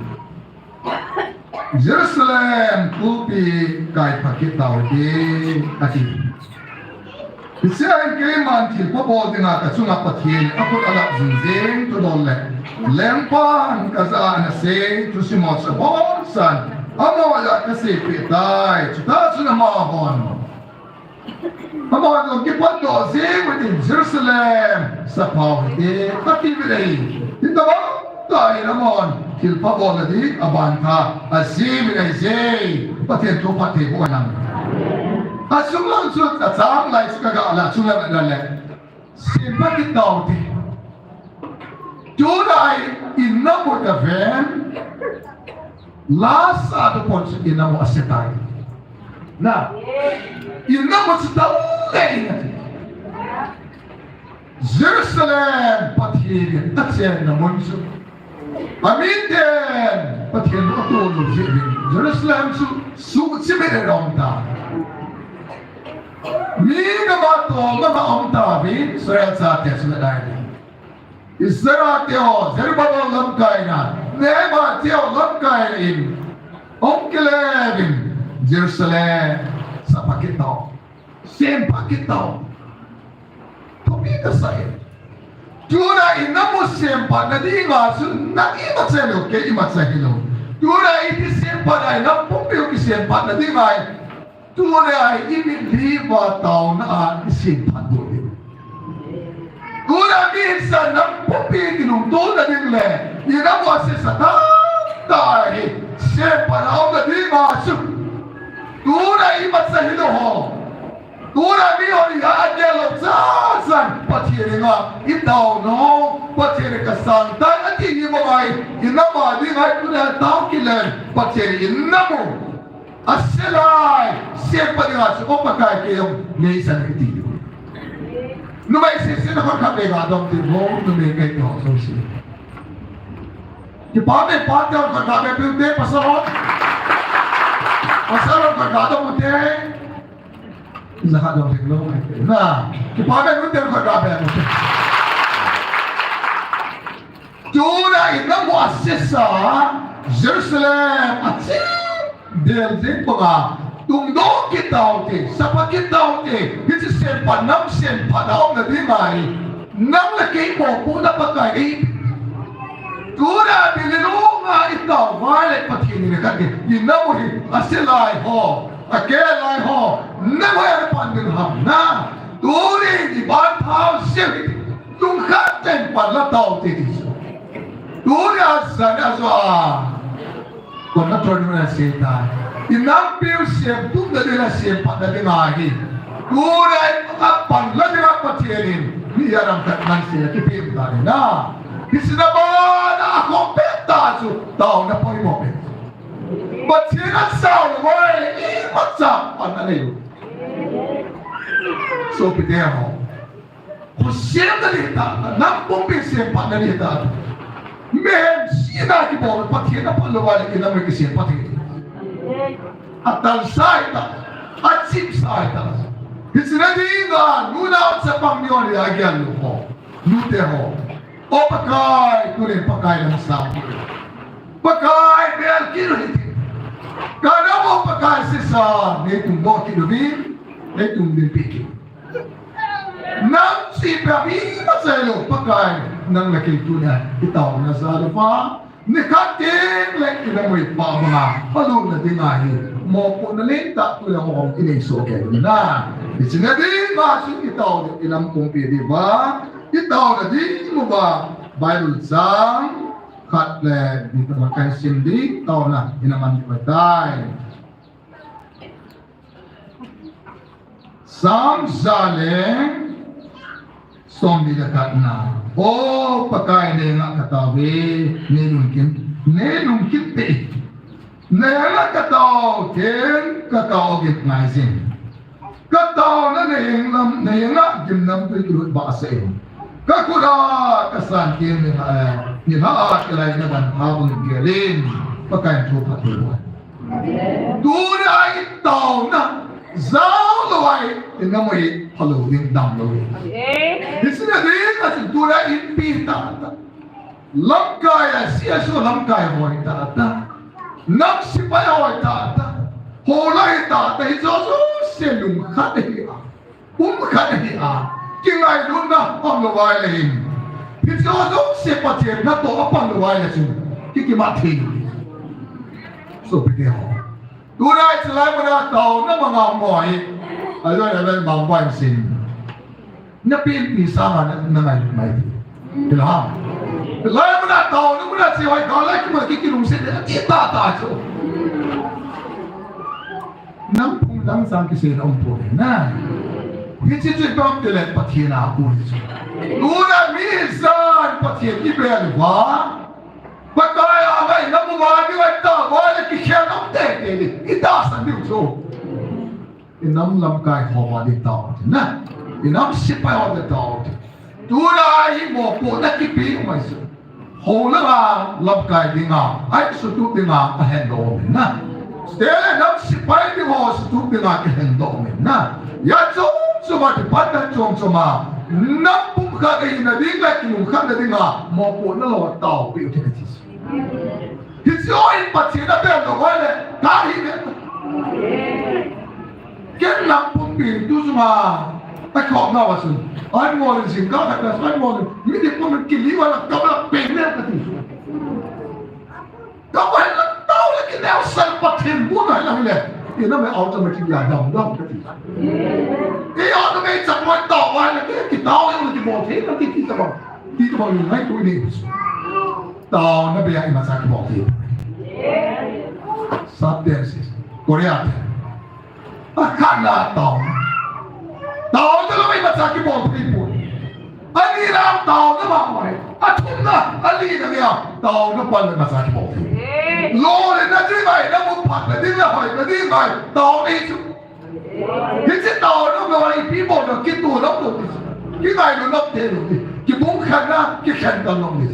Jerusalem tulpi kai pha kit tau hite, ati. Hichea hin keiman thilpha bol dinga ka chunga Pathen in akhut alap jing jeng thudol le lengpan ka jah a ana sei thusim ho chu aboncha'n amaho jah a ka seipeh tai, chutah chun amahon Amahon jong kipat doh jeng uvin Jerusalem sappha u hite, ati uvin ahi. Hitobang tah in amahon thilpha bolna ding aban tha ajih uvin ahi je. Pathen thu phatthei boh hen lang. Achung lang chu achang lai chu ka ga la, achung lang le. Sempha kit tau hite. Tuna hi in na mut a ven. Lasa tu pon chu in na mut a se tai. Na. In na mut chu tau le in. Jerusalem Pathen in achenna mun chu. Amin ten Pathen in atoh lou jeh uvin Jerusalem chu suhchim in aum tai. Mi gam a tolngam a um tauvin Israel chate chu le dai. Israel te ho, Zerubbabel lamkai in, Nehemiah te ho lamkai in, hung kile uvin Jerusalem sappha kit tau. Sempha kit tau. Thupi kasah e. Tuna in na mut semphatna dinga chu nang imacha hilou, kei imacha hilou. Tuna iti semphat a in na pumpi u kisemphatna dinga hi. Tuna hi i mitlhi uva taona a i semphat u hi. Tuna mi hinsa nang pumpi kilungtona ding le, i na mut semphat tah tah hi semphat a umna dinga chu. Tuna imacha hilou ho. Tuna mi hon i ha a gel lou chanchan Pathen henga i taona u, Pathen in ka sang tai ati hi mo mai, i na ma ding ai tuna tao kilen, Pathen in na mu. Aselai, sempa dinga chu, O Pakai, kei jong neisan kiti diu. Numei sese na khut khat vei ga dong tin, ho, numei kei to, so si. Kipa me pa te khut khat vei piu te, pasal ho. Pasal ho khut khat dong te. Za khat dong thei lou mai te. Na, kipa me nu te khut khat vei piu te. Tuna in na mu asesa, Jerusalem, achi. Del jing banga, tungdoh kit taute, sapa kit taute, hiche sempa, nam sempa na umna ding ahi. Nang le kei mopohna Pakai ei. Tuna Bethlehem a i tao vai le Pathen in khat ke, i nam u hi, aselai ho, akelai ho, nam u hi apan ding ham na. Tuni i ban thao jeng hi, lungkhat tah in pan la taute ti chu. Tuni a jan a jo a. Kon na thon na se ta. I nampiu semtup na ding a sempat na ding ahi. Tuni a pan la ding a Pathen in. Mi a ram khat man se a kipe ta ni na. Kisina ba na a ko pe ta chu. Tao na poi mo pe. Pathen a sao na wai. I ma cha pan na nei. So pi te ho. Khosem na ding ta, nam pumpi sempat na ding ta. Mihem sina kibol Pathen a pan lou va le i nam kisem Pathen. Atal sai ta, achim sai ta. Hiche na ding a, nunau chapang ni o le a gel lou ho. Nute ho. O Pakai, tuni Pakai nang sa. Pakai, bel kit u hite. Ka nam u Pakai sesa, nei tungdoh kit u vin, nei tungdin pi kit. Nang chi pe mi ma chai lou, Pakai, nang le kei tuni a, i taona jal uva, ni khat teng le i nam u i pa banga, phalutna ding ahi, mopohna lentah tuni a hung i nei soh kei u na. Hiche na ding a chu i tao, i nam pumpi ding uva, i taona ding uva, Bible chang, khat le ni tobang kahin sim ding, taona, i na man ding uva tai. Sam ja le somni le khat na. O Pakai, na henga ka tao ve, nei lungkim, nei lungkim peh. Na henga ka tao, ken ka tao gim ngai jin. Ka taona na heng lam, na henga gimnamtui kilut ba sa in. Ka khut a, ka san teng ni ha, ni ha a kilai na ban pha bang gelin. Pakai thu phat thei uve. Tuni a i taona, jao lou a i, i nam u i, phalou ding dam lou. Hiche na ding a chu tuni a inpi tah tah. Lamkai a, C S O lamkai hoi tah tah. Nam sepai hoi tah tah. Houlai tah tah, hiche jouse lungkhat ahi a. Pumkhat ahi a, kingailutna um lou vai le hin. Hiche jouse Pathen natoh a pan lou vai le chun. Ki kimat thei. Sopite ho. Tuni a chulai muna taona manga mo hi. Aloi aloi mang bai sin. Na pin pi sanga na, na ngai mai. Kila. Lai muna taona muna chi hoi ka lai kuma ki kilungset le. Ati tah tah chu. Nam phung dang sang kisei na um poi na. Hiche chu ipi ham itile Pathen a kon chu. Tuna mi ijat Pathen i bel uva. Pakai a ngai nam uva ding a i tao uva le kikhel um tei tei ding. I tahsan diu chu. I nam lamkai ho uva ding tao na. I nam sepai ho ding tao. Tuna hi mopohna kipe mai chu. Houlanga lamkai dinga, a insutup dinga, ahin doh umin na. Chuteng le nam sepai ding ho sutup dinga, kihin doh umin na. Hia chom chom a, department chom chom a, nam pumkhat ahina ding le kilungkhatna dinga, mopohna lou a taopeh u hite kati. Hiche ho in Pathen a bel lou vai le, ka hi le. Ken nam pumpi tu chunga, a khop na va chun. Ai mo le jing ka khat na, ai mo le. Mi dik pum kili va la ka la pen le kati. Ka va la tao le kineo sal Pathen bu na la le. I nam e automatic la dam dam kati. I automatic sa mo tao va le ki tao yo ki mo the na ki ki sa ba. Ki to ba ni ngai tu ni. Taona bea imacha kibol thei. Sap te sis. Korea te. Akhatna taona. Taona lou imacha kibol thei poi. Anina taona mama. Athumna, alina bea. Taona pan le imacha kibol thei. Tole na ding ngai, na mu phat na ding, na hoi na ding ngai, tao ni chu. Hiche tao na ngai, ipi bol na kitoh na lou ti. Kingailu na te lou ti. Kibung khen na, kikhen ta lou ni.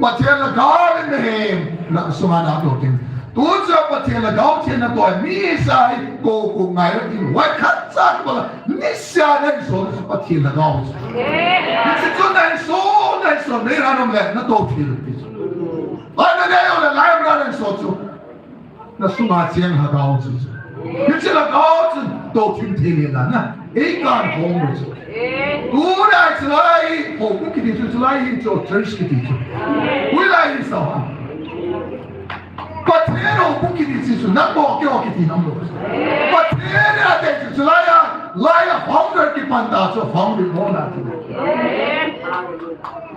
Pathen lhagao in nahem, na sunga natoh ding. Tuchun Pathen lhagao thei natoh, mi sa hi, ko ko ngai lo ti, wai khat cha ko la, ni sia na so Pathen lhagao. Hiche chu na so, na so, nei ra nom le, natoh thei lou ti. Ai, na dei o le, lai ra na so chu. Na sunga cheng lhagao chu. Hiche lhagao chu toh thim thei le na na. Ei kan khom lo chu. Tuna chulai, houbung kiti chu, chulai hin chu, church kiti chu. Hoilai hin sa ha. Pathen houbung kiti chu, nang mo kei ho kiti nam lo. Pathen a te chu, chulai a, lai a founder kipan ta chu, founder mo na chu.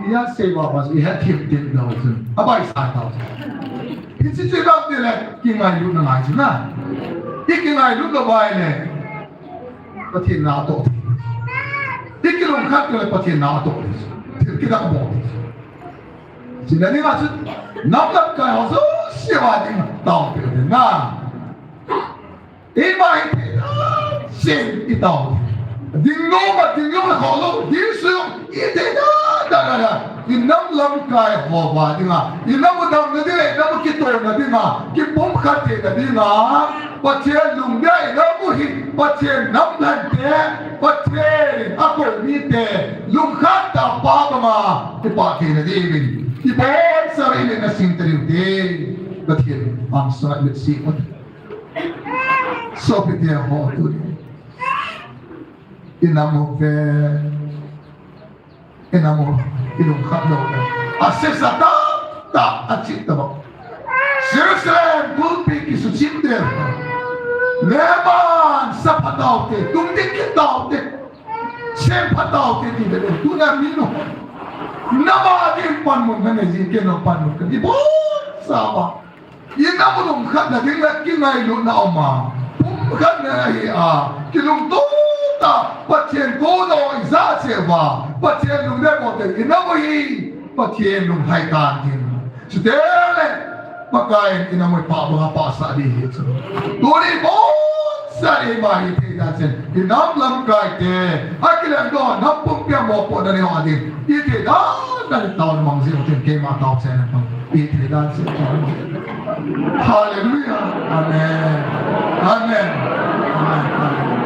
Iya sei va va, iya thim thim na chu. Abai sa ta chu. Hiche chu ipi ham tile, kingailutna ngai chu na. I kingailut lou vai le, Pathen natoh. I kilungkhat lou le Pathen natoh. Thil kidah bol. Chuna dinga chu, nam lamkai ho jouse a ding taopi ding na. Eima hi thei dan cheh in i tao. Ding nom a, ding nom a, kho lou, ding sung, i thei dan dan a, i nam lamkai ho va dinga, i nam u damna dinga, i nam u kitohna dinga, kipumkhat theina dinga, Pathen lungdei i nam u hi, Pathen nam lhante, Pathen a kou mite, lungkhat tah pa banga, i pah theina diuvin, i bonsah in na sing ta diu te, Pathen, ang sa mit si, Pathen. Sopite ho tuni. I nam u ve. I nam u. I lungkhat lou ve. Asesa tah tah a chi ta ba. Jerusalem kulpi kisuchim te. Lebanon sa phatau te. Tum te kitau te. Sem phatau te ti ve. Tuna mi no. Nama din panmun na ne ji ke no panmun ka. I bonsah ba. I nam u lungkhatna ding le kingailutna um a, pumkhatna ahi a, kilungto tah, Pathen kou lou i ja cheh uva, Pathen lungdei bol te, i nam u hi, Pathen lunglhai tan ding. Chuteng le, Pakai in i nam u hi pah banga pahsah ding ahi chu. Tuni bonsah eima hi thei dan cheh in, i nam lamkai te, akilengdoh, nam pumpi a mopohna nei ho ding, i thei dan dan in taona mang jing u tin keima tao chen in pang. I thei dan cheh in taona mang. Hallelujah. Amen. Amen. Amen. Amen.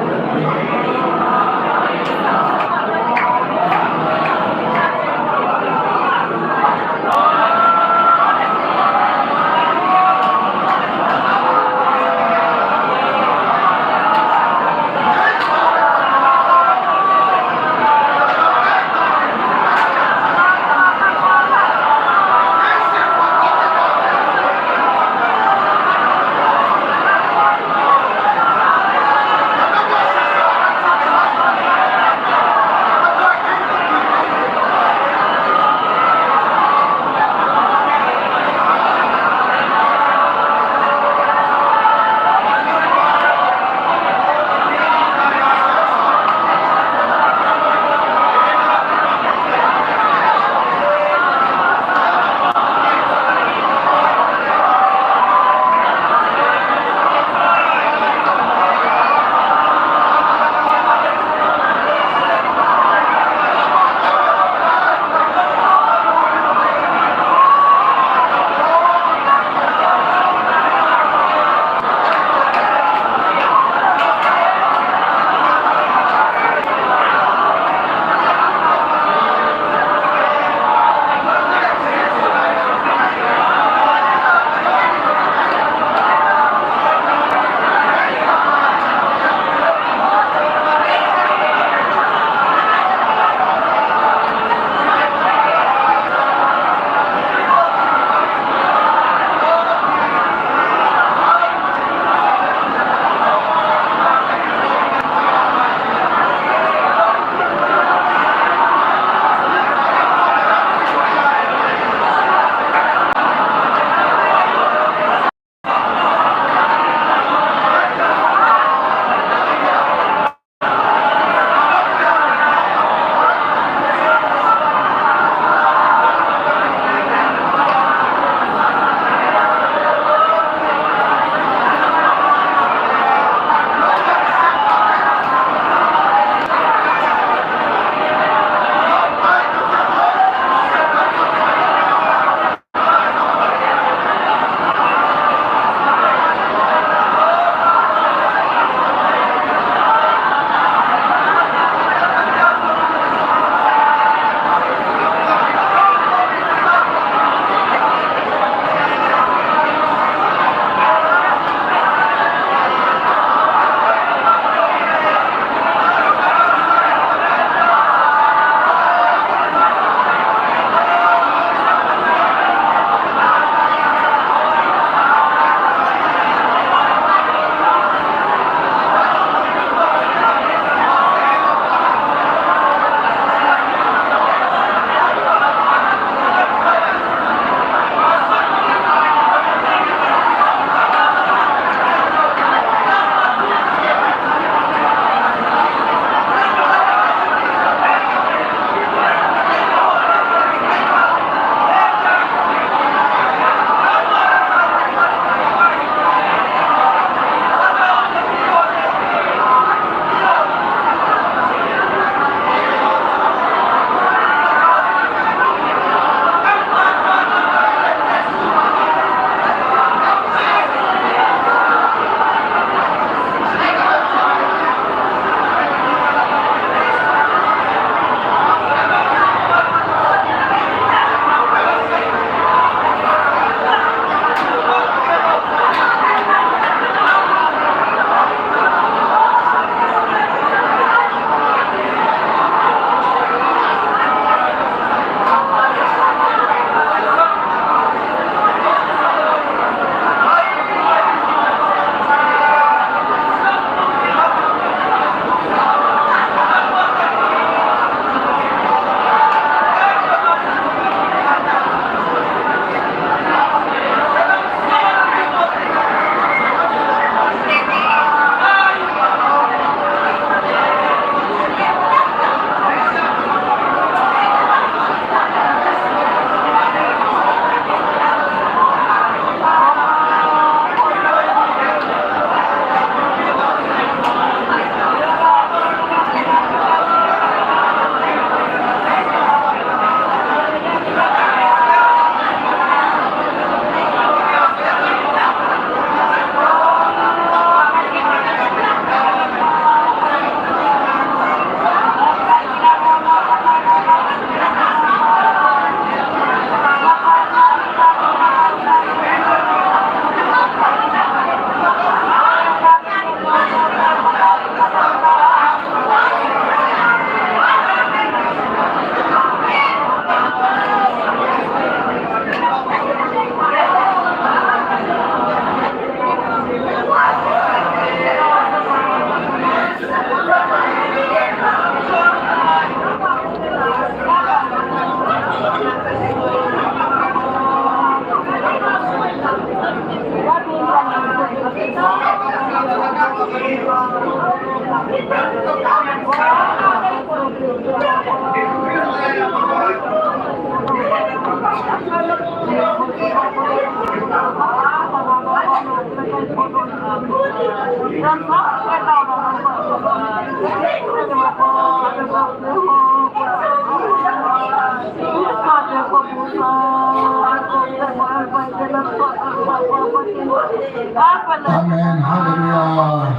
Amen. Hallelujah.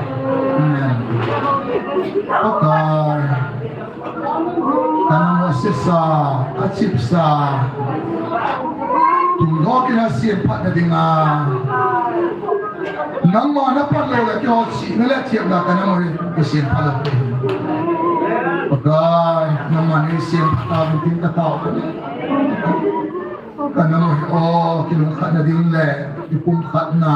Amen. Pakai, ka nam u asisa, achipsa, tun ho kina semphat na dinga, nangma na pan lou le keiho chihna le chihna ka nam u hi ka semphat lou. Pakai, nangma nei semphat tauvin tin ka tao. Ka nam u hi o, kilungkhat na ding le kipumkhatna,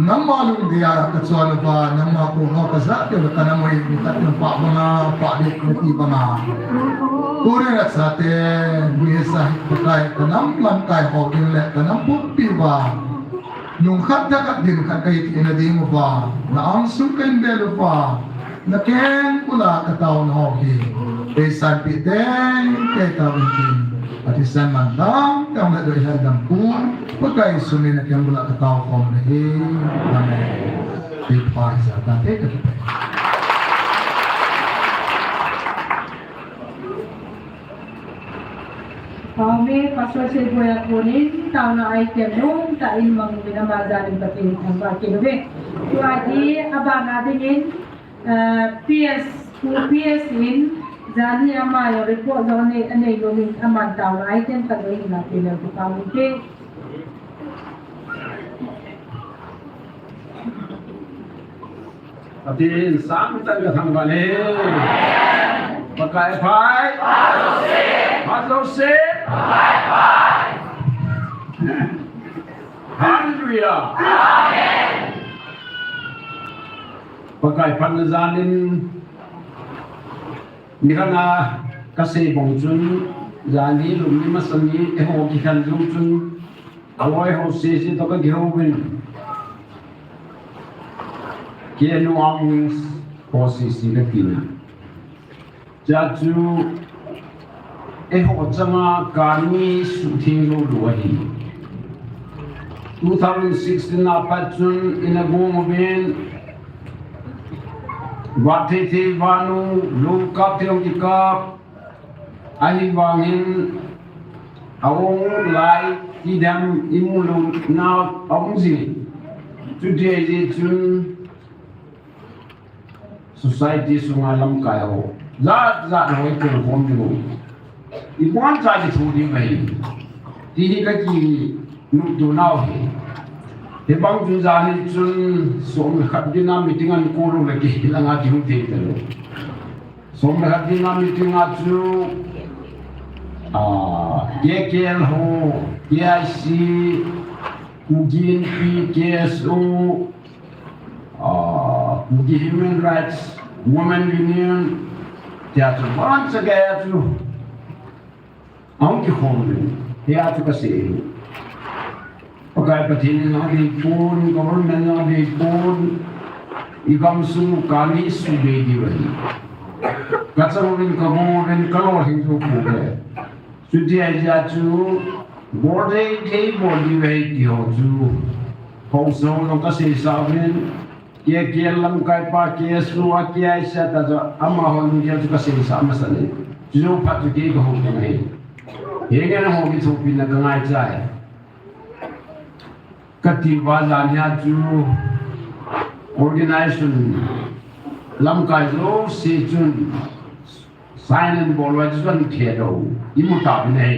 nangma lungdei a ka chon uva, nangma koma ka jah keu le ka nam u hi mi khat na pah banga, pah ding na ti banga. Tuni na chate, mi sa hi Pakai ka nam lamkai ho ding le ka nam pumpi uva, lungkhat thakhat dinkhat ka hi ti na ding uva, na angsung ka hin bel uva, na keng bula ka taona ho hi, ei sanpeh tei tei tauvin tin, athisan man dang tang le doi han dang pun, Pakai Jesu min a keng bula ka tao khom na hi. Amen. Ei pha hi sa ta te ka kipah. Pau me, Pastor Seiboya konin, taona item nomtah in mang uvin ama jal in Pathen thangvah kit uve. Tua hi abana dingin, ah, P S, Pu P S in, jani ama jong report jong anei, anei louvin aman taona item khat jong hin la pe leu kipah uvin te. Pathen sangtah in ka thangvah e. Pakai phat. Phat jouse. Hallelujah. Pakai phatna jal in, nikhat a ka sei bang chun, jani lum ni masa ni eiho kikhen jou chun, aloi ho sese toh ka kihou uvin, K N U Armed Wings ho sese ka tina. Chua chu eiho changa kani suhtheng jou lou ahi. Two thousand sixteen a pat chun ina gong uvin, vat thei thei vanu, lou kap thei jong kikap, ahivangin, a ong lai, ti dam, imu lou na, aum jing. Chuti ahi jeh chun, society sunga lamkai ho jat jat ho i tel khom diu. Iboncha kithu ding ahi, ti hi ka kinopto nau ahi. Hibang chun jani chun som le khat dina meeting an call u le kei langa kihung thei talou. Som le khat dina meeting a chu, ah, K K L ho, K I C, Kuki Inpi, K S O, ah, Kuki Human Rights, Women Union, tia chu, boncha geiya chu ahung kikhom uvin, hia chu ka sei ahi. Pakai Pathen in adei pon, government in adei pon, i gamsung u kani suh bei diu ahi. Ka chang uvin, ka gong uvin, ka lolhing jou pouve. Chuti ahi jeh chun, bol thei thei bol diu ahi ti ho chu, haosa ho jong ka seisah uvin, K K L lamkai pa, K S O a, K I C a ta chu, amaho lunggel chu ka seisah masa e. Chu jou phat chu kei ka hou ding ahi. Henge nangho kithopina ka ngaicha e. Ka ti uva jani a chu organization lamkai jouse chun sign an bol uva chu an thei lou. Imu tauvin ahi.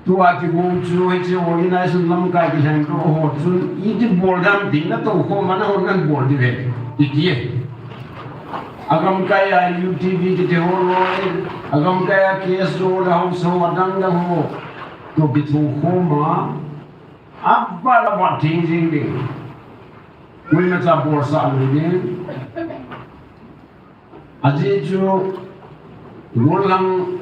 Tua kigong chu hiche organization lamkai kilhengdoh ho chun iti bol dam ding na tou khom a nahon nan bol diu ahi, iti e. Agamkai a U T V kiti ho loi, agamkai a K S O le haosa ho adang dang ho toh kithokhom a, avat avat theng jing ding. Koimacha bolsah lou ding. Ajeh chu, golhang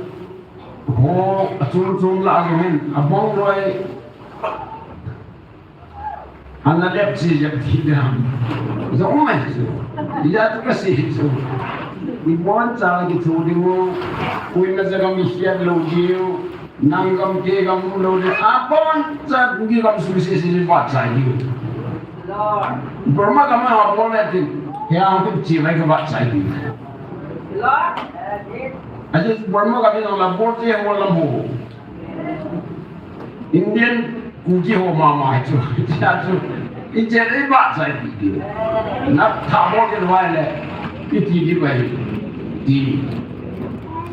ho achom chom lah a jong hin, abang loi, ana lep chi jep thi dam jong um ahi chu. Hijeh chun ka sei chu, iboncha kithu ding u, koima jagam i khiat lou diu, nang gam kei gam um lou ding, aboncha Kuki gam sung sese vat chai diu. Burma gam a bol le tin, hia hung kum chi mai ka vat chai diu. Ajeh Burma gam in la bol te ho lam ho, Indian Kuki ho mama chu, cha chu, i chen i ba chai ti ti. Na tha mo ke vai le, i ti di vai ti.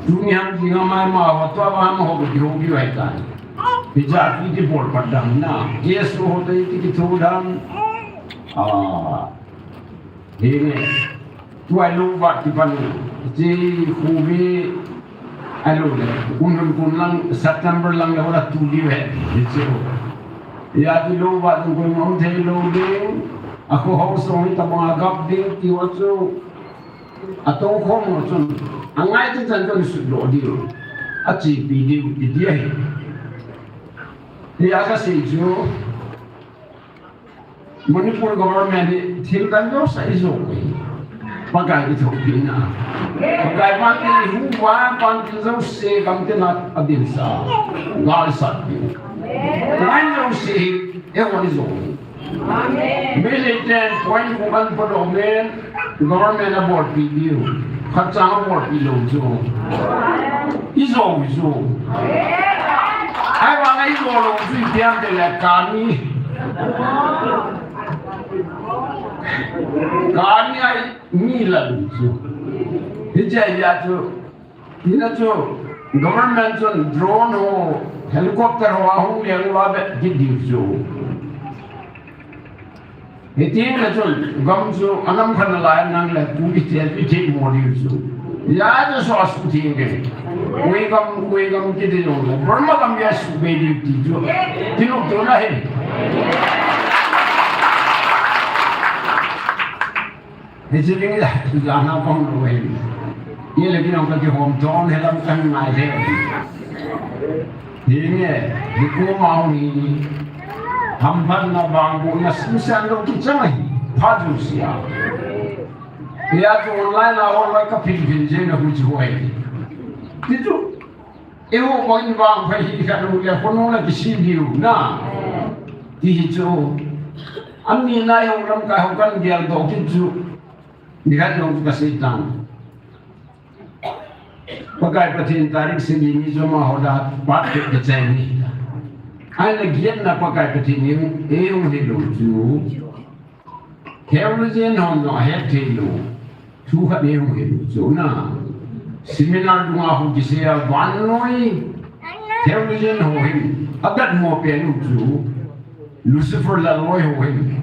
Tu ni ham ji nga mai ma ho, to ba ma ho ki ho ki vai ta. Pi ja ki ki bol pa dam na. Yes ho te ki ki thu dam. Ah. Henge, tua lou vat kipan, chi khuvi, alou le, kun kun lang, September lang le, ora tu di ve, hichu. Ya ti lou vat kun kun thei lou ding, a kho ho song hi tabang a gap ding, ti wa chu, a tong khom ho chun, a ngai ti chan chun sut lo ding, a chi pi ding, ti di ahi. Ya ka sei chu, Manipur government hi thil dang jouse i jou u hi. Pakai i thopina. Pakai ban i hu va ban i jouse gam te na a din sa. Gal sat pi. Ngai jouse hi e hon i jou u hi. Militant point ko kan pa do men. Government a bolpi diu. Khat chang a bolpi lou chu. I jou, i jou. Ai vang a i jou lou chu i pian te le kani. Kani ai mi la lou chu. Hi che ya chu. Hina chu government chun drone ho, helicopter ho a hung liang uva be kit diu chu. Hitin le chun gam chu a nam khat na lai nang le pu i tel i thei mo diu chu. Ya chu so a su thei nge. Koi gam, koi gam kiti jong le. Burma gam ya su be diu ti chu. Ti luk tu na he. Hiche ding le, jana pang lou ahi. Ye le kinong ka kihom thon he lam kan ngai he. Hi nge, hi ko ma hung hi. Hamphatna bang ko na sim san lou kichang ahi. Pha jouse a. Ya chu online a online ka phil phil je na hu chu ahi. Ti chu. Eiho bangin vangphei hi khat u le khonung la kisi diu na. Ti hi chu. An ni na eiho lamkai ho kan gel doh kit chu. Ni khat nung chu ka sei tan. Pakai Pathen tarik sagi ni chu amaho da pat pet ka chai ni. Ai la giat na Pakai Pathen ni eiho he lo chu. Theologian hon jong ahet thei lou. Thu khat nei hung hin chu na. Seminar dunga hung kisei a vannoi. Theologian ho hin. Adat mo pen u chu. Lucifer laloi ho hin.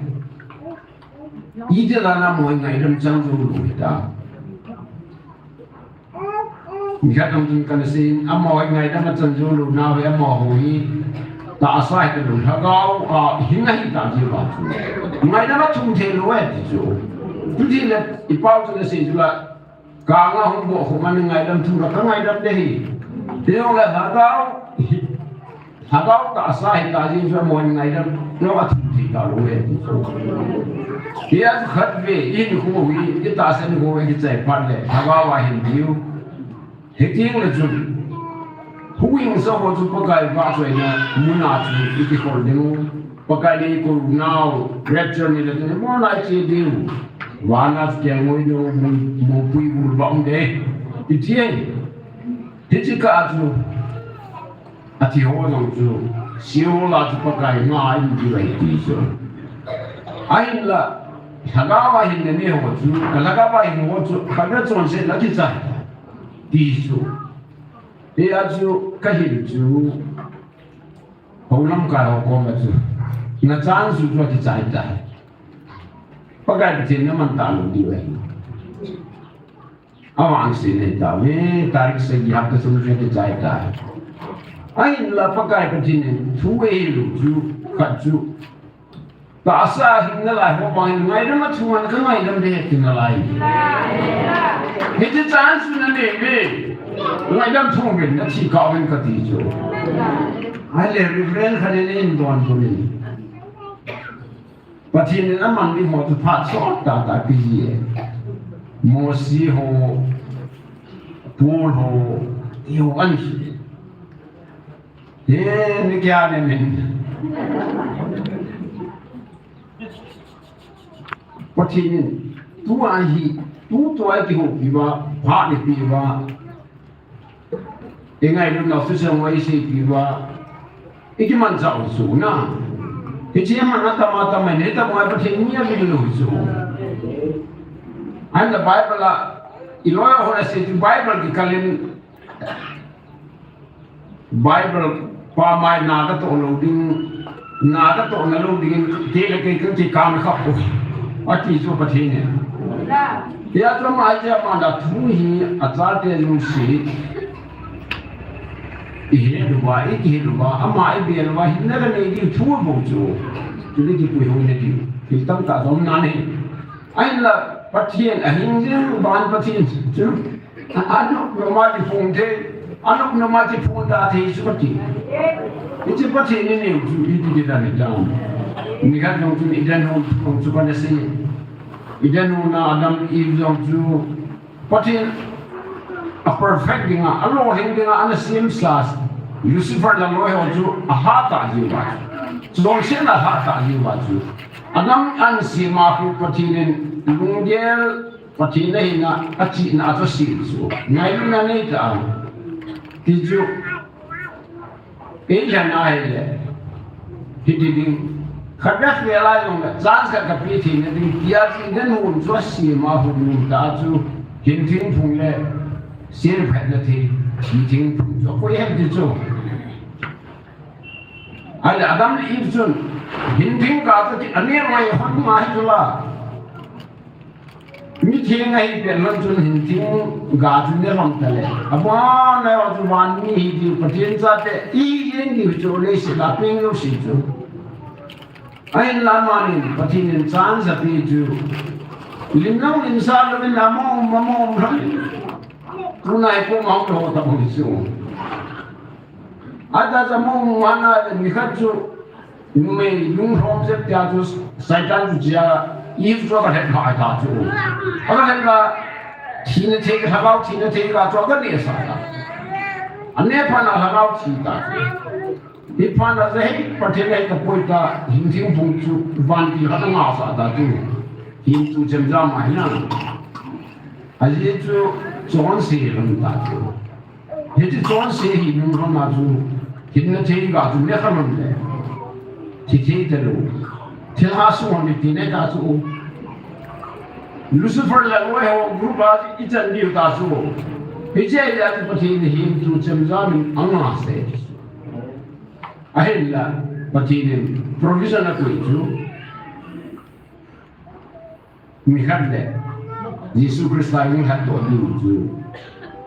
Iti lana mo ngaidam chang jou lou hita. Nikhat jong chun kana seiyin, amaho hi ngaidam achan jou lou nau hi amaho hi tahsa hita lou, lhagao a hing ahi ta ji va chu. Ngaidam athum thei lou e ti chu. Chuti le i pau chu na sei chu la, ka nga hung boh khum a na ngaidam thum la, ka ngaidam de hi. Ti jong le lhagao Lhagao tahsa hita jeh chun amahon ngaidam lou athum thei talou e ti chu. Hia chu khat ve, i hinkho hi, i tahsa hinkho hi kichai phat le, lhagao a hin diu. Hiteng le chun, huhhingsa ho chu Pakai vahchoina muna chu i kikhol diu. Pakai le i kou nau, rapture ni le chun, muna i che diu. Vana chu kelngoi diu, mo, mopui ul bang de. I che. Hiche kah a chu, athi ho jong chu, Sheol a chu Pakai nga a um diu ahi ti chu. Ahinla, lhagao a hinna nei ho chu, ka lhagao a hin ho chu, ka na chonset la kichai, ti chu. Hia chu, ka hil chu, ho lamkai ho koma chu, na chance chu akichai tai. Pakai Pathen na man talou diu ahi. Avangse nei tauve, tarik sagi hapta sung chu kichai tai. Ahinla Pakai Pathen in thu eihil u chu, khat chu. Tahsa hing nalai ho bangin ngaidam athum a ka ngaidam de ti nalai. Hiche chance chu na nei uve. Ngaidam thum uvin, na thi kah uvin kati chu. Ahile Reverend khat in eidonbut in. Pathen in amang ding ho chu phat sot tah tah apeji e. Mosi ho, Paul ho, ti ho ahi. He, ni kya ne min. Pathen in, tua hi, tu tua kihoupi uva, phat eipe uva. Ingailutnau thusei ho eiseipi uva. Ikimanchah u chu na. Hiche man atam atam in, hitabang a Pathen mi avel lou chu. Ahinla Bible a, iloi a hon asei chu Bible kikal in, Bible pa mai na katoh lou ding, na katoh na lou ding, kei le kei kakikam kha poi. Ati chu Pathen in. Hijeh chun ama hiche ama na thu hi achate jouse ihet uva, ikihet uva, ama ibel uva, hinna kanei diu thu bou chu. Tuni kipui hou na diu. Thil tamtah jong na nei. Ahinla Pathen ahing jing, van Pathen chu. Anop nom a kiphong thei, anop nom a kiphong da thei chu kati. Hiche Pathen inei u chu iti kidan hitam. Nikhat jong chun Eden hon thu chu kana sei. Eden hon a Adam Eve jong chu Pathen a perfect dinga, alolhing dinga ana semsa Lucifer le aloi ho chu ahat tah jeh uva chu. Chonsetna ahat tah jeh uva chu. Adam ana sem a khu Pathen in lunggel Pathen ahina, achihna a chu asem chu. Ngailutna nei tah a. Ti chu. Eilhen ahile. Hiti ding. Khatvei a jongle, chance khat kapeh theina ding. Tia chu Eden hon chu asem a hung um tah chu. Hinthing phung le, semphatna thei, hinthing phung chu. Koi hem ti chu. Ahile Adam le Eve chun, hinthing ga chu ti, aneh loi hon ma hi chu la. Mitheng ahi pen lhon chun hinthing ga chu ne lhon tale. Abana jong chu van mi hi diu Pathen chate, ihi jeng diu chu leiset a peng jouse chu. Ahinla amanin Pathen in chance apeh chu. Lim jong limsa louvin ama um, ama um lhon. Tunai kom a hung lhon tabang chu. Acha cha mong mong ana nikhat chu numei lunglhom jep tia chu Satan chu chia Eve chu akalhep lha ta chu. Akalhep lha thina thei, lhagao thina thei ga chu akaneh sah ta. Aneh phat a lhagao thi ta chu. Hiphat a chu hei Pathen hei tapoi ta hinthing phung chu vantil khat angah sah ta chu. Hintu chemjam ahi na. Ajeh chu chonse lhon ta chu. Hiche chonse hi nung lhon a chu, hinna thei ga chu ne kha lhon le. Thi thei talou. Thilha sung hon iti nei ta chu. Lucifer le aloi ho group a ichan diu ta chu. Hiche a chu Pathen in hintu chemjam in angah sah. Ahinla Pathen in provision akoi chu. Mi khat le Jesu Christa in lhatdoh diu chu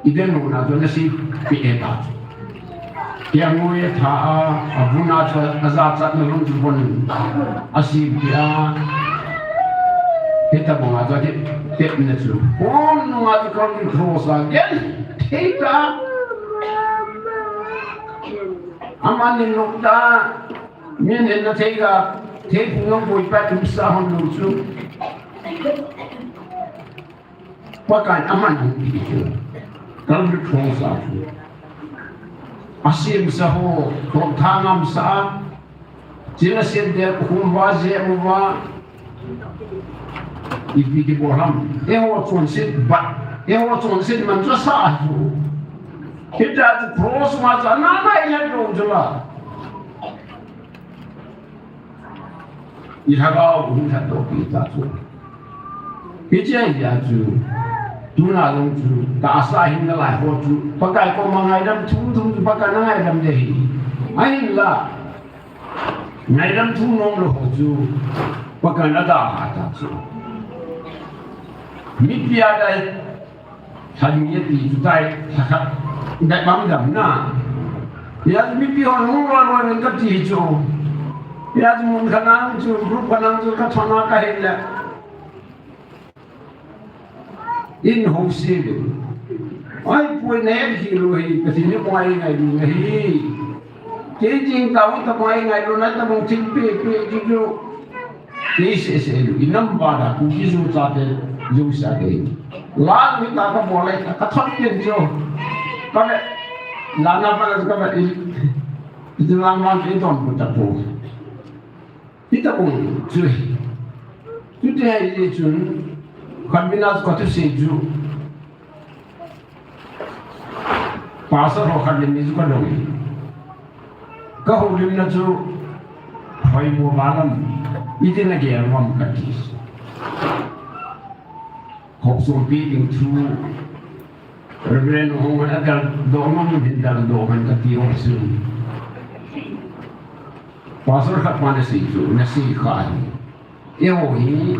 Eden hon a chu ana seipeh e ta chu. Kengoi atha a, avun a chu ajachatna lhon chu von asem peh a. Hitabang a chu atep, tepna chu. Hon nung a chu Calvary cross a genthei ta. Amanin nop ta. Min hinna thei ga, thei phung jong boipa tumsa hon lou chu. Pakai in aman hung pi chu. Calvary cross a chu. Asemsa ho, thopthang amsa a. China sen de khum va je mu va. Ipi kibol ham. Eiho chonset bat. Eiho chonset man chu asa chu. Hita chu cross ma chu ana na i het lou chu la. I lhagao hung lhatdoh pi ta chu. Hiche a chu. Tuna jong chu. Tahsa hinna lai ho chu. Pakai koma ngaidam thum thum chu Pakai in angaidam ding ahi. Ahinla. Ngaidam thu nom lou ho chu, Pakai in adalha ta chu. Mipi a dai, lha ni ati chu tai, lha khat, dai bang dam na. Hijeh chun mipi hon hung loi loi in kati chu. Hijeh chun mun khat nang chu, group khat nang chu, kathon a kahin le. In housen. Ai, poi na het hilou hi, Pathen in koi ngailou ahi. Kei jing tah u tabang ngailou na tabang thil pe pe chu chu. Kei seh seh lou, i nam ba da, Kuki Zo chate, Zo sa de. La mi ta ka bol lai, ka thot ken chu. Ka ve, la na pa la ka ve, i, i la ma ke ton ko ta po. Hitabang chu. Chuti ahi jeh chun, khat vin a chu ka thusei chu. Pastor ho khat vin ni chu ka dong e. Ka houlimna chu hoimo valam, iti nagel uvam kati. Khopsompi ding thu Reverend Hong adaldoh nom hin daldoh hen kati ho chu. Pastor khat pan asei chu, nasei kha hi. Eiho hi,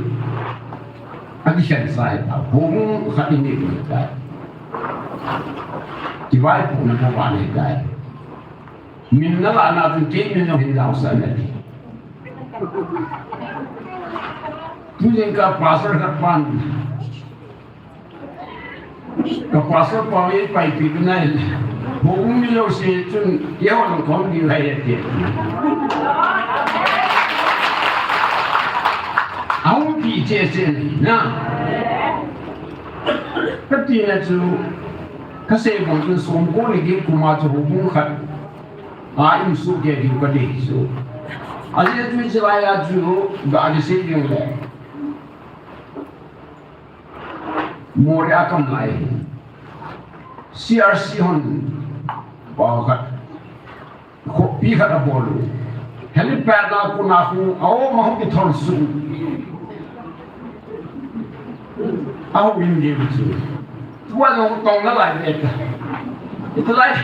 akikhen sa ahitai, houbung khat inei ahitai. Kivaipohna bou ahitai. Min nalah na chun kei min jong hin lausah in ati. Tujing ka pastor khat pan Ka pastor pa eipaipi bou nai. Houbung mi jouse chun, eiho lang khom diu ahi ati. Ahung ti cheh cheh na. Katina chu, kasei bang chun somko le get kum a chu houbung khat a insung kei diu kadei chu. Ajeh chu hichelai a chu, ga kisei ding le. Moreh a kam lai hi. C R C hon, pa khat, khopi khat abol u. Helipad a kona khu, aom a hung kithol suh. Ahung in diu chu. Tua jong tong nalai ve ta. Ita lai,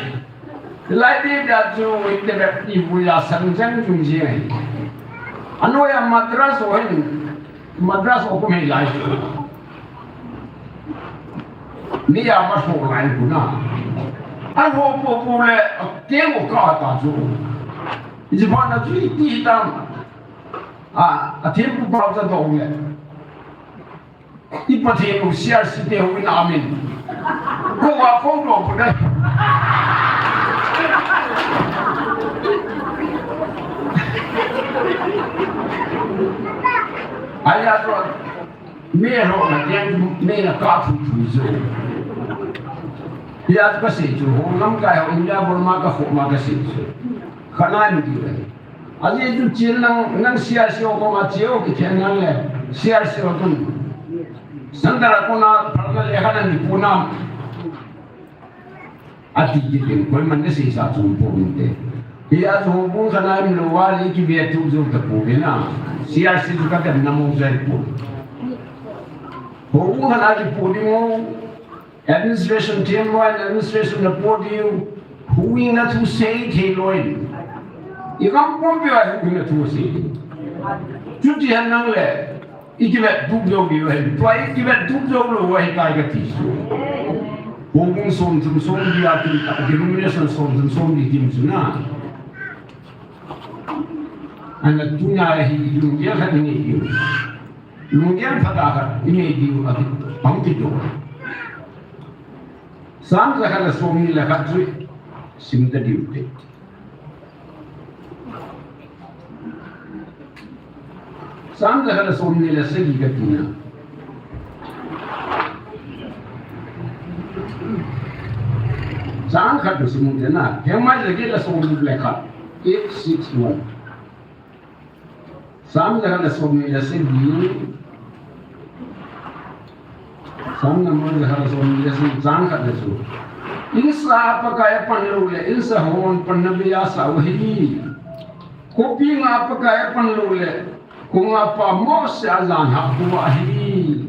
lai ve ta chu, ita ve ti bu ya sang jang jung ji ai. Anoi a Madras ho hin, Madras ho kum hilai chu. Mi a ma tho lai ku na. A ho po po le, a keng o ka ta chu. Iji pa na chu iti tam. A, a thempu pau ta dong le. I Pathen u C R C te ho in amen. Ko wa ko lo ko dai. Aya to. Me ro na tiang me na ka thu thu zo. Hia chu kasei chu, ho lamkai ho India Burma kakhop ma kasei chu. Khanai mi ti le. Ajeh chu chin nang, nang C R C ho koma cheo kithen nang le. C R C ho tun. Sandara kona phalna le khanan ni punam. Ati kit ding, koiman nasei sa chung pouvinte. Hia chu houbung khat a um lou a le kive tup jou tapouve na. C R C chu kadem na mo jai pou. Houbung khat a kipo ding o, administration team loi, administration na po diu, huhhingna thu sei thei loi. I gam pumpi a huhhingna thu sei ding. Chuti hen nang le. I kivet tup jou diu ahi, tua i kivet tup jou lou ahi tai kati chu. Houbung som thum som li a kim ta, denomination som thum som li kim chu na. Ana tunia hi lunggel khat inei diu. Lunggel phatah khat inei diu ati pang ti diu. Sam jakhat le som ni le khat chu sim ta diu te. Sam jakhat le som ni le sagi kati na. Sam khat le som ni le na. Hemai le get le som ni le khat. Eight six one. Sam jakhat le som ni le sagi. Sam number jakhat le som ni le sagi, chang khat le chu. Insa a Pakai apan lou le, insa hon panna beiya sa u ahi. Khopi nga a Pakai apan lou le, kho nga pa Mose a jan hah khu ahi.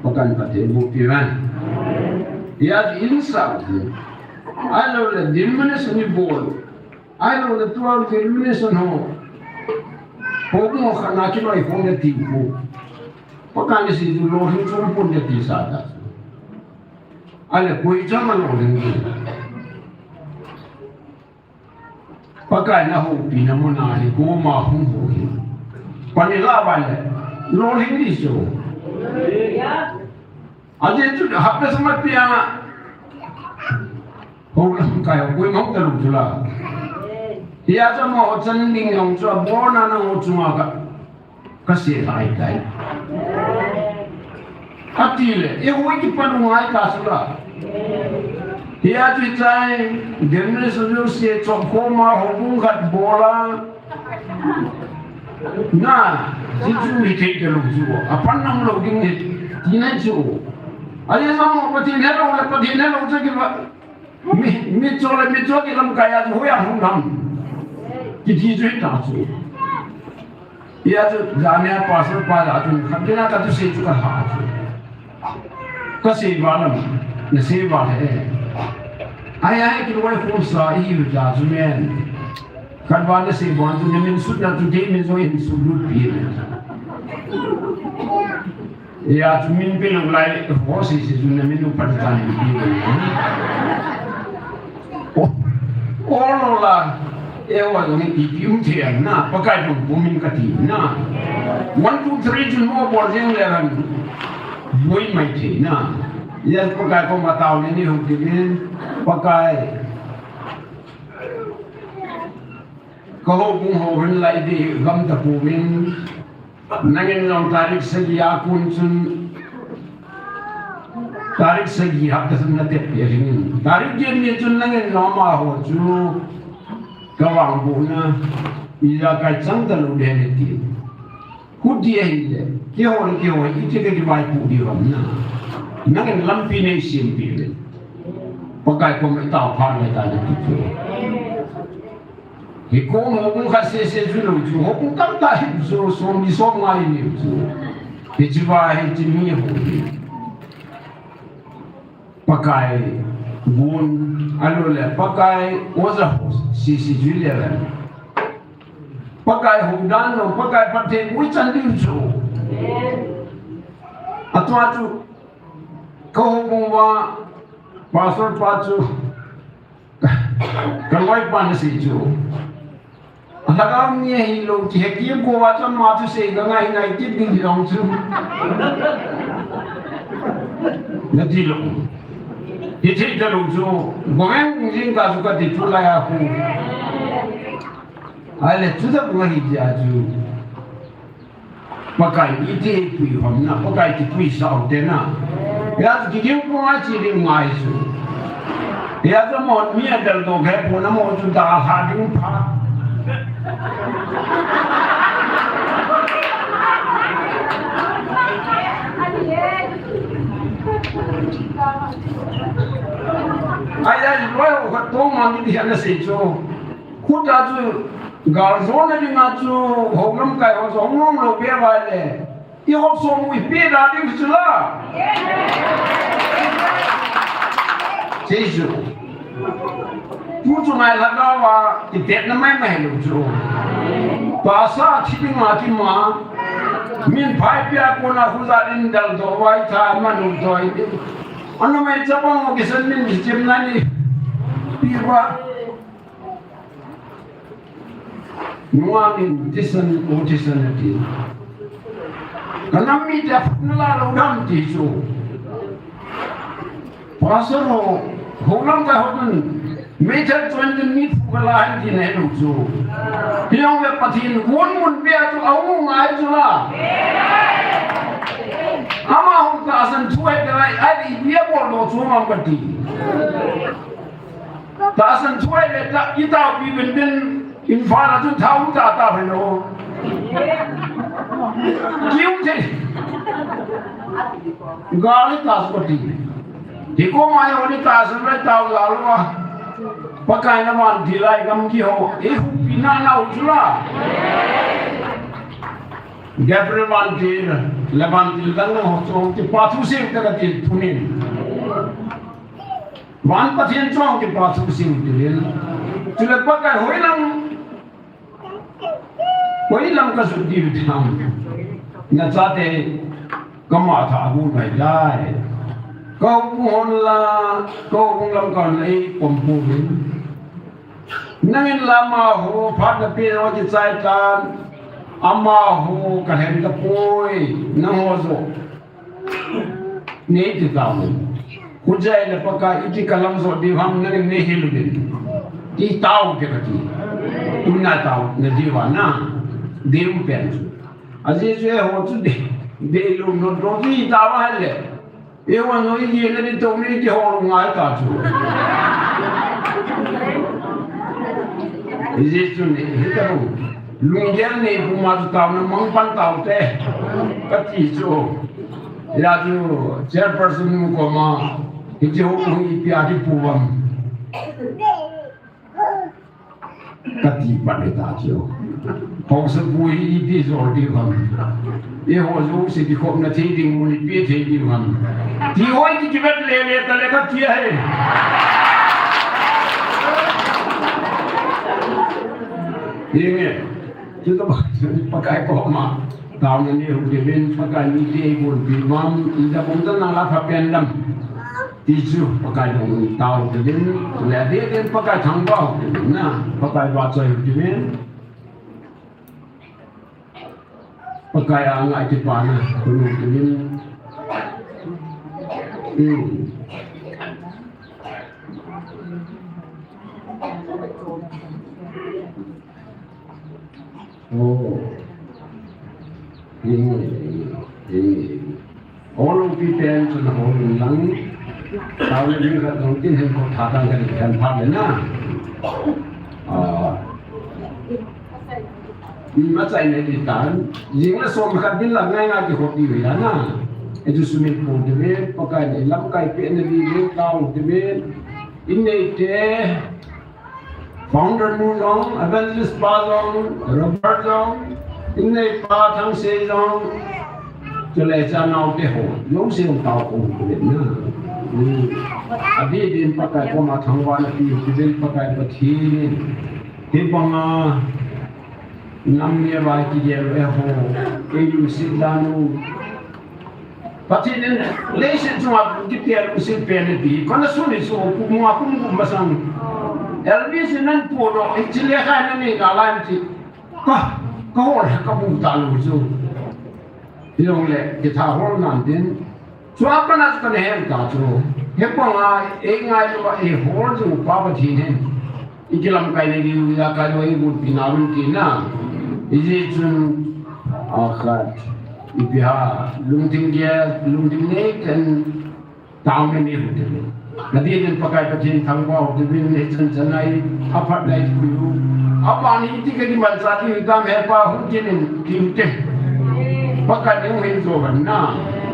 Pakai in phatthei boh piuvin. Hia chu insa u ahi. Ahilou le, denomination ibol u. Ahilou le tua denomination ho. Houbung khat na kiloi khom le ti khu. Pakai in asei chu lolhing chom pon le ti sa ta. Ahile koi chom a lolhing ti. Pakai in ahoupina mun a hi koma hung hou hi. Pan ilah uva le. Lolhing ti chu. Ajeh chu hapta sung a pia. Ho lamkai ho koima hung talou chu la. Hia chu amaho chan ding jong chu abona nangho chunga ka, kasei lai tai. Ati le, eiho i kipan u ngai ta chu la. Hia chu chai, denomination jouse chom khom a houbung khat bol a. Na, hichu hithei talou chu. Apan nom lou ding hi, ti nai chu. Ajeh chu amaho Pathen helou le, Pathen helou chu kiva. Mi, mitcho le mitcho kilamkai a chu hoiya hung ham. Kiti chu hita chu. Hia chu, jania pastor pa lah a chun, khat dina ka thusei chu ka ha chu. Ka sei val am, na sei val e. Ai, ai, kiloi khom sa, i hiu ja chu men. Khat val na sei val chu, na min sut na chu, kei min jong in sut lut pi. Hia chu min pe lou lai, ho sei sei chu na min u pat ta ni pi. O, o lo la, e wa jong i pi um thei na, Pakai jong pu min ka ti na. One, two, three chu mo bol jeng le ran. Boi mai thei na. Hia Pakai koma tao ni ni hung ti min. Pakai. Ka houbung houin lai di gam ta pu min. Nangin jong tarik sagi a kon chun, tarik sagi hapta sung na tep pi ringin. Tarik giat ni chun nangin jong amaho chu ka vangbohna, ijakai chang talou ding ahi ti. Huti ahile, keiho le keiho, iti ka kivaipoh diu ham na. Nangin lampi nei sem pi uvin. Pakai koma i tao phat le ta le ti chu. Hi kong houbung khat sese chu lou chu, houbung tamtah hi chu, som ni som nga i neiu chu. Hiche va hiche mi ho hi. Pakai gon, ahilou le, Pakai oja ho sese chu le le. Pakai houdan jong, Pakai phatthei boh chan diu chu. Atua chu, ka houbung uva, pastor pa chu, Ka loipan asei chu. Lhagao mi ahilou ti he kiko a chu ama thusei ka ngai ngai kit ding hilou chu. Na ti lou. Ti thei talou chu. Gomeng jing ka chu ka ti chu lai a khu. Ahile chu ta bu hi dia chu. Pakai iti pui hom na, Pakai ti pui sao te na. Ya ti ding ko ma chi ding mai su. Ya ta mo mi a dal do ke pu na mo chu da ha ding pha. Ai ai lo ko to ma ni dia na sei chu. Khu ta chu, gal jona dinga chu, hou lamkai ho jong nom lou pe vai le. I hop som u i pe da ding chu la. Jesu. Tu chu ngai la da wa, i pet na mai mai lou chu. Pasa thi ding ma ki ma. Min phai pia ko na khu za din dal do wai tha ma nu do i. Anu mai cha bang ki san min ki chem na ni. Pi wa. Nunga min tisan, o tisan ati. Ka nam mite a phut na la lou dam ti chu. Pastor ho, hou lamkai ho chun, meithal chon chun mi phu ka la han ti na lou chu. Hiong le Pathen gon mun pia chu a hung ngai chu la. Ama hung tahsan thu ai ka lai, ai di bia bol lo chu mam ka ti. Tahsan thu ai le ta, i tao pi bin bin, Imphal a chun thao ta ta phe lo. Kiu te. Gali ta su ti. Hi ko mai oni tahsan le tao la lo. Pakai na van ti lai gam ki ho. E hu pi na na u chu la. Gabriel van ti, le van ti dan na ho chu ti pa thu se ta ka ti thu nin. Van Pathen chong kipa thu sing tilin. Chule Pakai hoilang, hoilang ka sut diu tham. Na chate kama tha bu nai lai. Ka bu hon la, ka bu lam ka nei pom pu min. Nangin lama ho phat na pe ho ki chai tan. Ama ho ka hen ka poi. Nang ho jo. Nei ti tao. Khujai le Pakai iti kalam jo diu ham nangin nei hil din. Ti tao ke kati. Tuna tao na diu a na. Diu pen chu. A Jesu e ho chu de. De lo no do ti tao ha le. E wa no i ye na ni to ni ti ho lo ngai ta chu. Jesu ni hi ta ro. Lunggel nei puma chu taona mang pan taute. Kati chu. Hia chu chairperson nu koma. Hiche ho hung ipi a kipu vam. Kati pat le ta chu. Haosapu hi iti jol diu ham. Eiho jouse kikhopna thei ding mun ipi thei diu ham. Ti hoi ti kivet le le ta le kati ahi. Inge. Chutabang Pakai koma taona nei u hite uvin, Pakai mite eibolpi uvam, ija bang chan a la pha pen dam. Ti chu Pakai dong tao u hite uvin, le adeh in Pakai thangvah u hite uvin na, Pakai vahchoi u hite uvin. Pakai a ngai kipana, kunu hite uvin. Hmm. Oh. Hing, hing, hing. Hol loupi pen chun hol in lang. Taona ding khat jong tin hen ko tha tang khat in khen phat le na. Ah. Hmm, achaina ding tan. Jing le som khat din lang ngai ngai kikhop diu hi na. Hichu sumil pou hite uvin, Pakai in lamkai pehna ding le tao u hite uvin. In neite, Founder nu jong, Evangelist pa jong, Robert jong, in neipa Thangsei jong, chule chanaote ho, jouse jong tao u hite uvin na. Hmm. Adeh in Pakai koma thangvahna pi u hite uvin, Pakai Pathen in. Hibanga nam le vai kigel u eiho, ei lungset dan u. Pathen in leiset chunga kipe lungset pen ahi ti. Kana sun hi chu, kum nga kum gup masang. L B C nan pu lo, hiche lekha nanei nalai ti. Ka, kahol, kabu talou chu. Hijongle, kitha hol nan tin. Chua pat a chu kana hen ta chu. Hibanga, ei ngailou a, eihol jing u Pa Pathen hin. Ikilamkai na diu, ijakai diu, eibolpi na diu tina. Hijeh chun, akhat, ipi ham, lungthim gel, lungthim neipen, taona nei u hite uvin. Nadin in Pakai Pathen thangvah u hite uvin, hichan chan a i, aphat nai u. Aban iti kakimanchah diu tam, hepa hung kit in, ti u hite. Pakai ding hin jo ban na.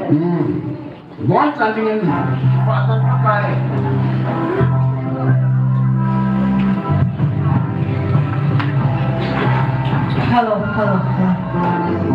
Hmm. Bon chan ding in, Pakai. Hello, hello, hello.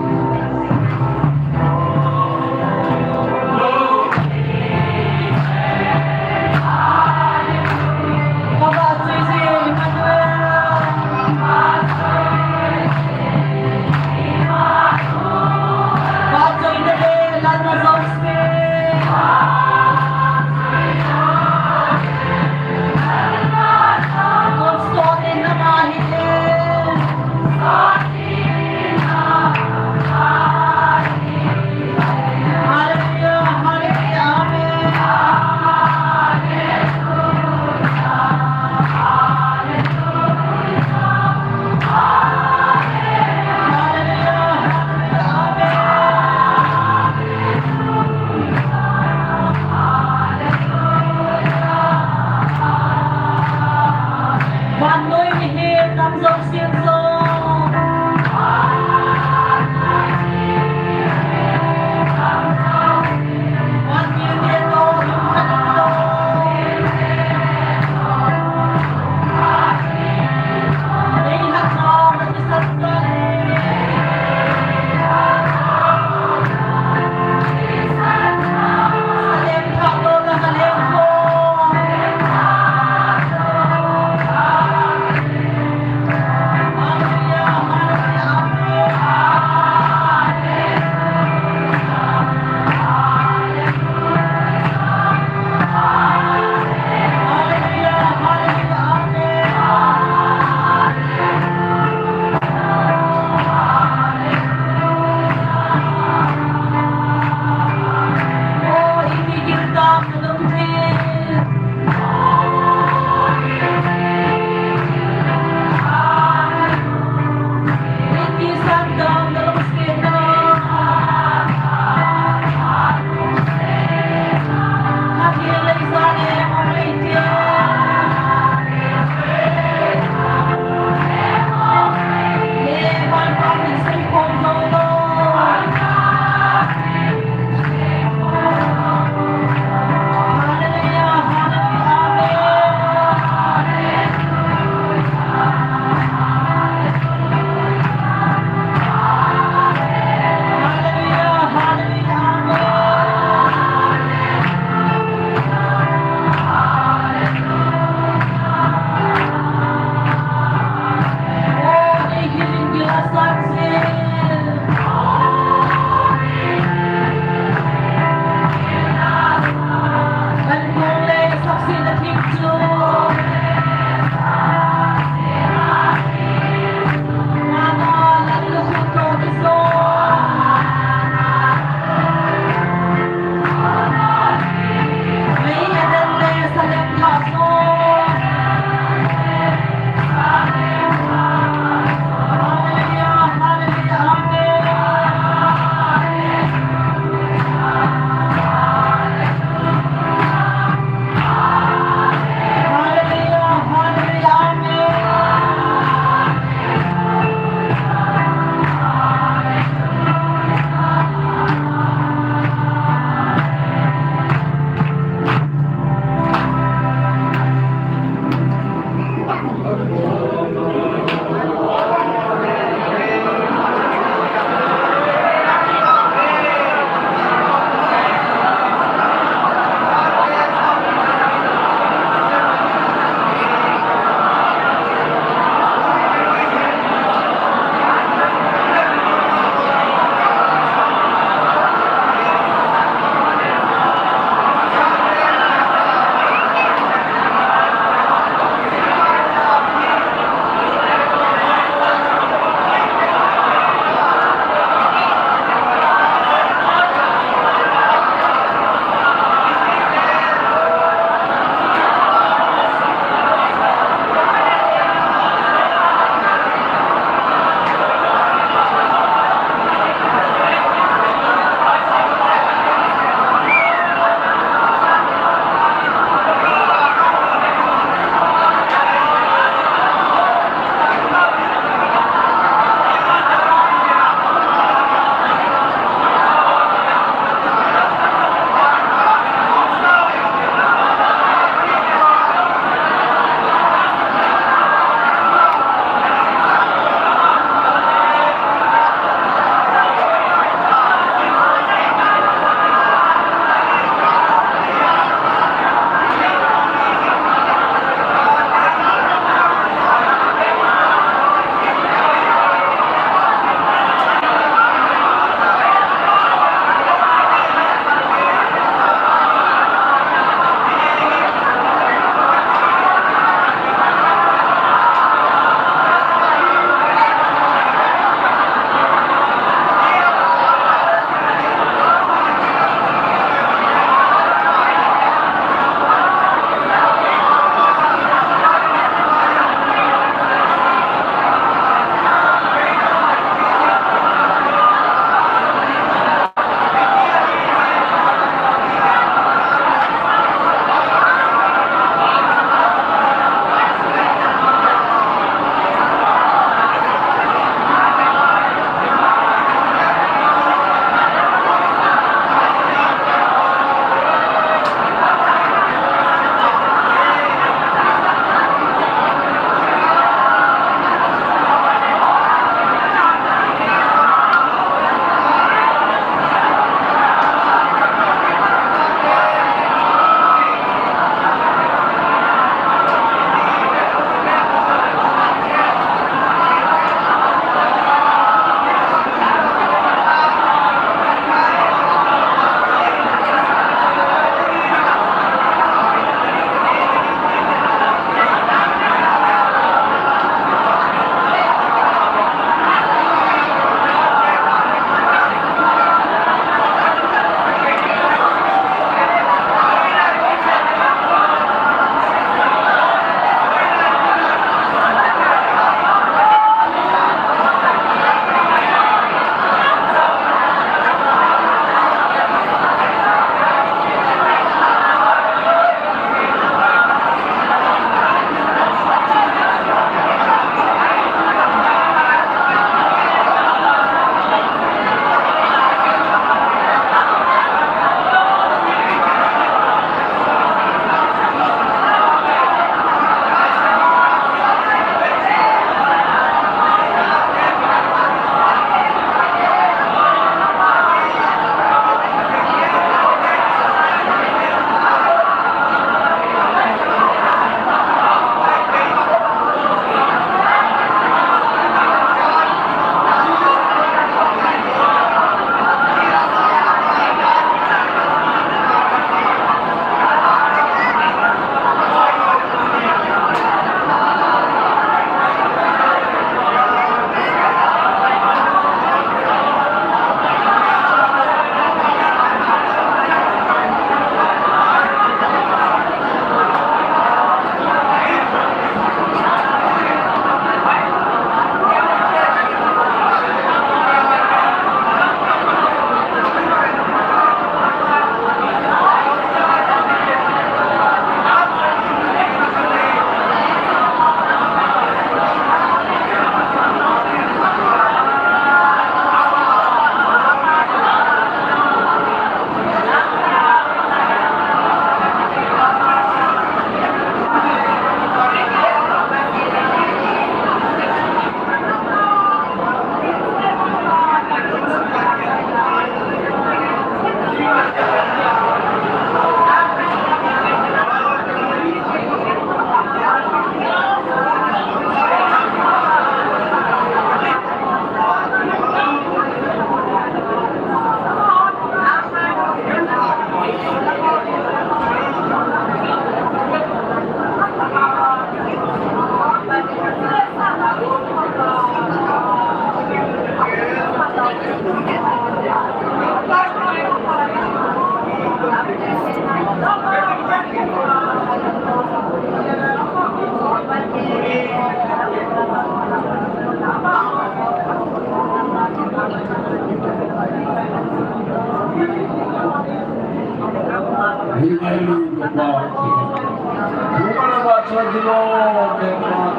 Sa kilo,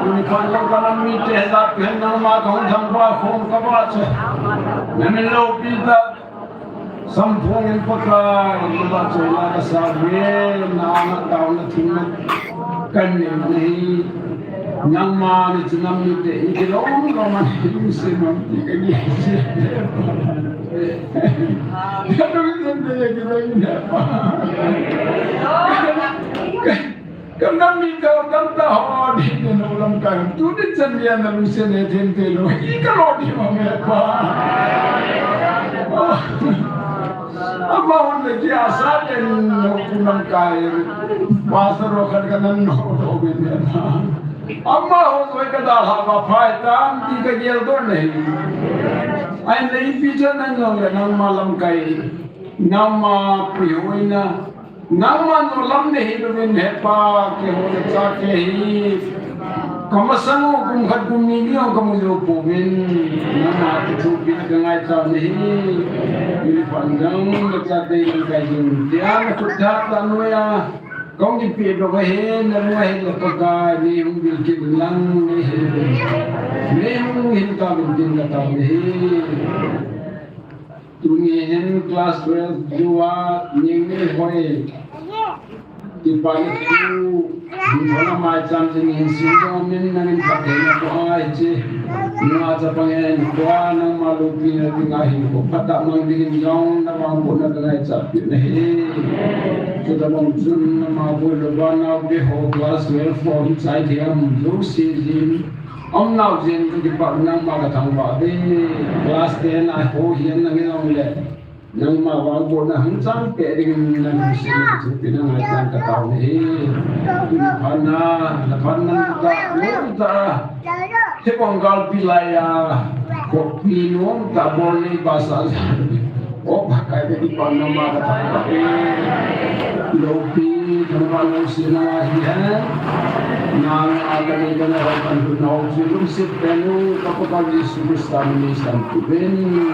tuni phan Lamka nam mite hejat pen nangma kahung thangvah khom kava chu. Namin loupi ta. Samphong in Pakai, nangma choina kasa uve, na anga taona thumna kanei u ahi. Nangma ni chu nam mite, i kilom lom a lungset um ti kani. Kalungset te kidang ne pa. Ka nam mi ka dam ta ho di ne no lam ka tu di chan dia na lu se ne then te lo. I ka lo di ma me pa. Ama hon le ki asa den no ku nam kai. Pastor ro khat ka nan no lo me ne pa. Ama hon wai ka da ha ba phai tam ti ka gel do ne. Ai le i pi chan nan no le nangma lamkai. Nangma pi hoina. Nangma no lam nei louvin he pa, keiho le chate hi. Kamasang u kum khat kum ni ni ong kamu jou pouvin. Nangma kithopina kangai tau ahi. Tuni phat jong le chate lamkai jing. Tia na thut tha ta noiya. Kong kipe doh ahi, nalunga hin la Pakai, nei hung bilkit lang, nei hil. Nei hung hil ta bilkit na tau ahi. Tuni hin class twelve jou a, Ningneihoi. Kipa le tu, hin thona maicham jing hin sin jong min nangin phattheina ko ai che. Nunga chapang in ko a nangma loupina dinga hin ko phatah mang dingin jong na vangbohna ka ngaichat peh nahi. Chutabang chun nama boi louva naote ho class twelve ho hin chai thei am jouse jin. Umnau jin ka kipah nangma ka thangvah ve. Class ten a ho hin nangin ong le. Nangma vangbohna hung chang peh dingin nang lungset na thupina ngaichat ka tao nahi. Tuni phat na, na phat na ta, nom ta. Hibang galpi laiya, khopi nom ta bol nei basa. O Pakai, ka kipah nangma ka tao nahi. Loupi, nangma lungset na hi he. Nang a ka nei ka na ho kan hu na ho chu lungset peh u, ka Pakai Jesu Christa min in.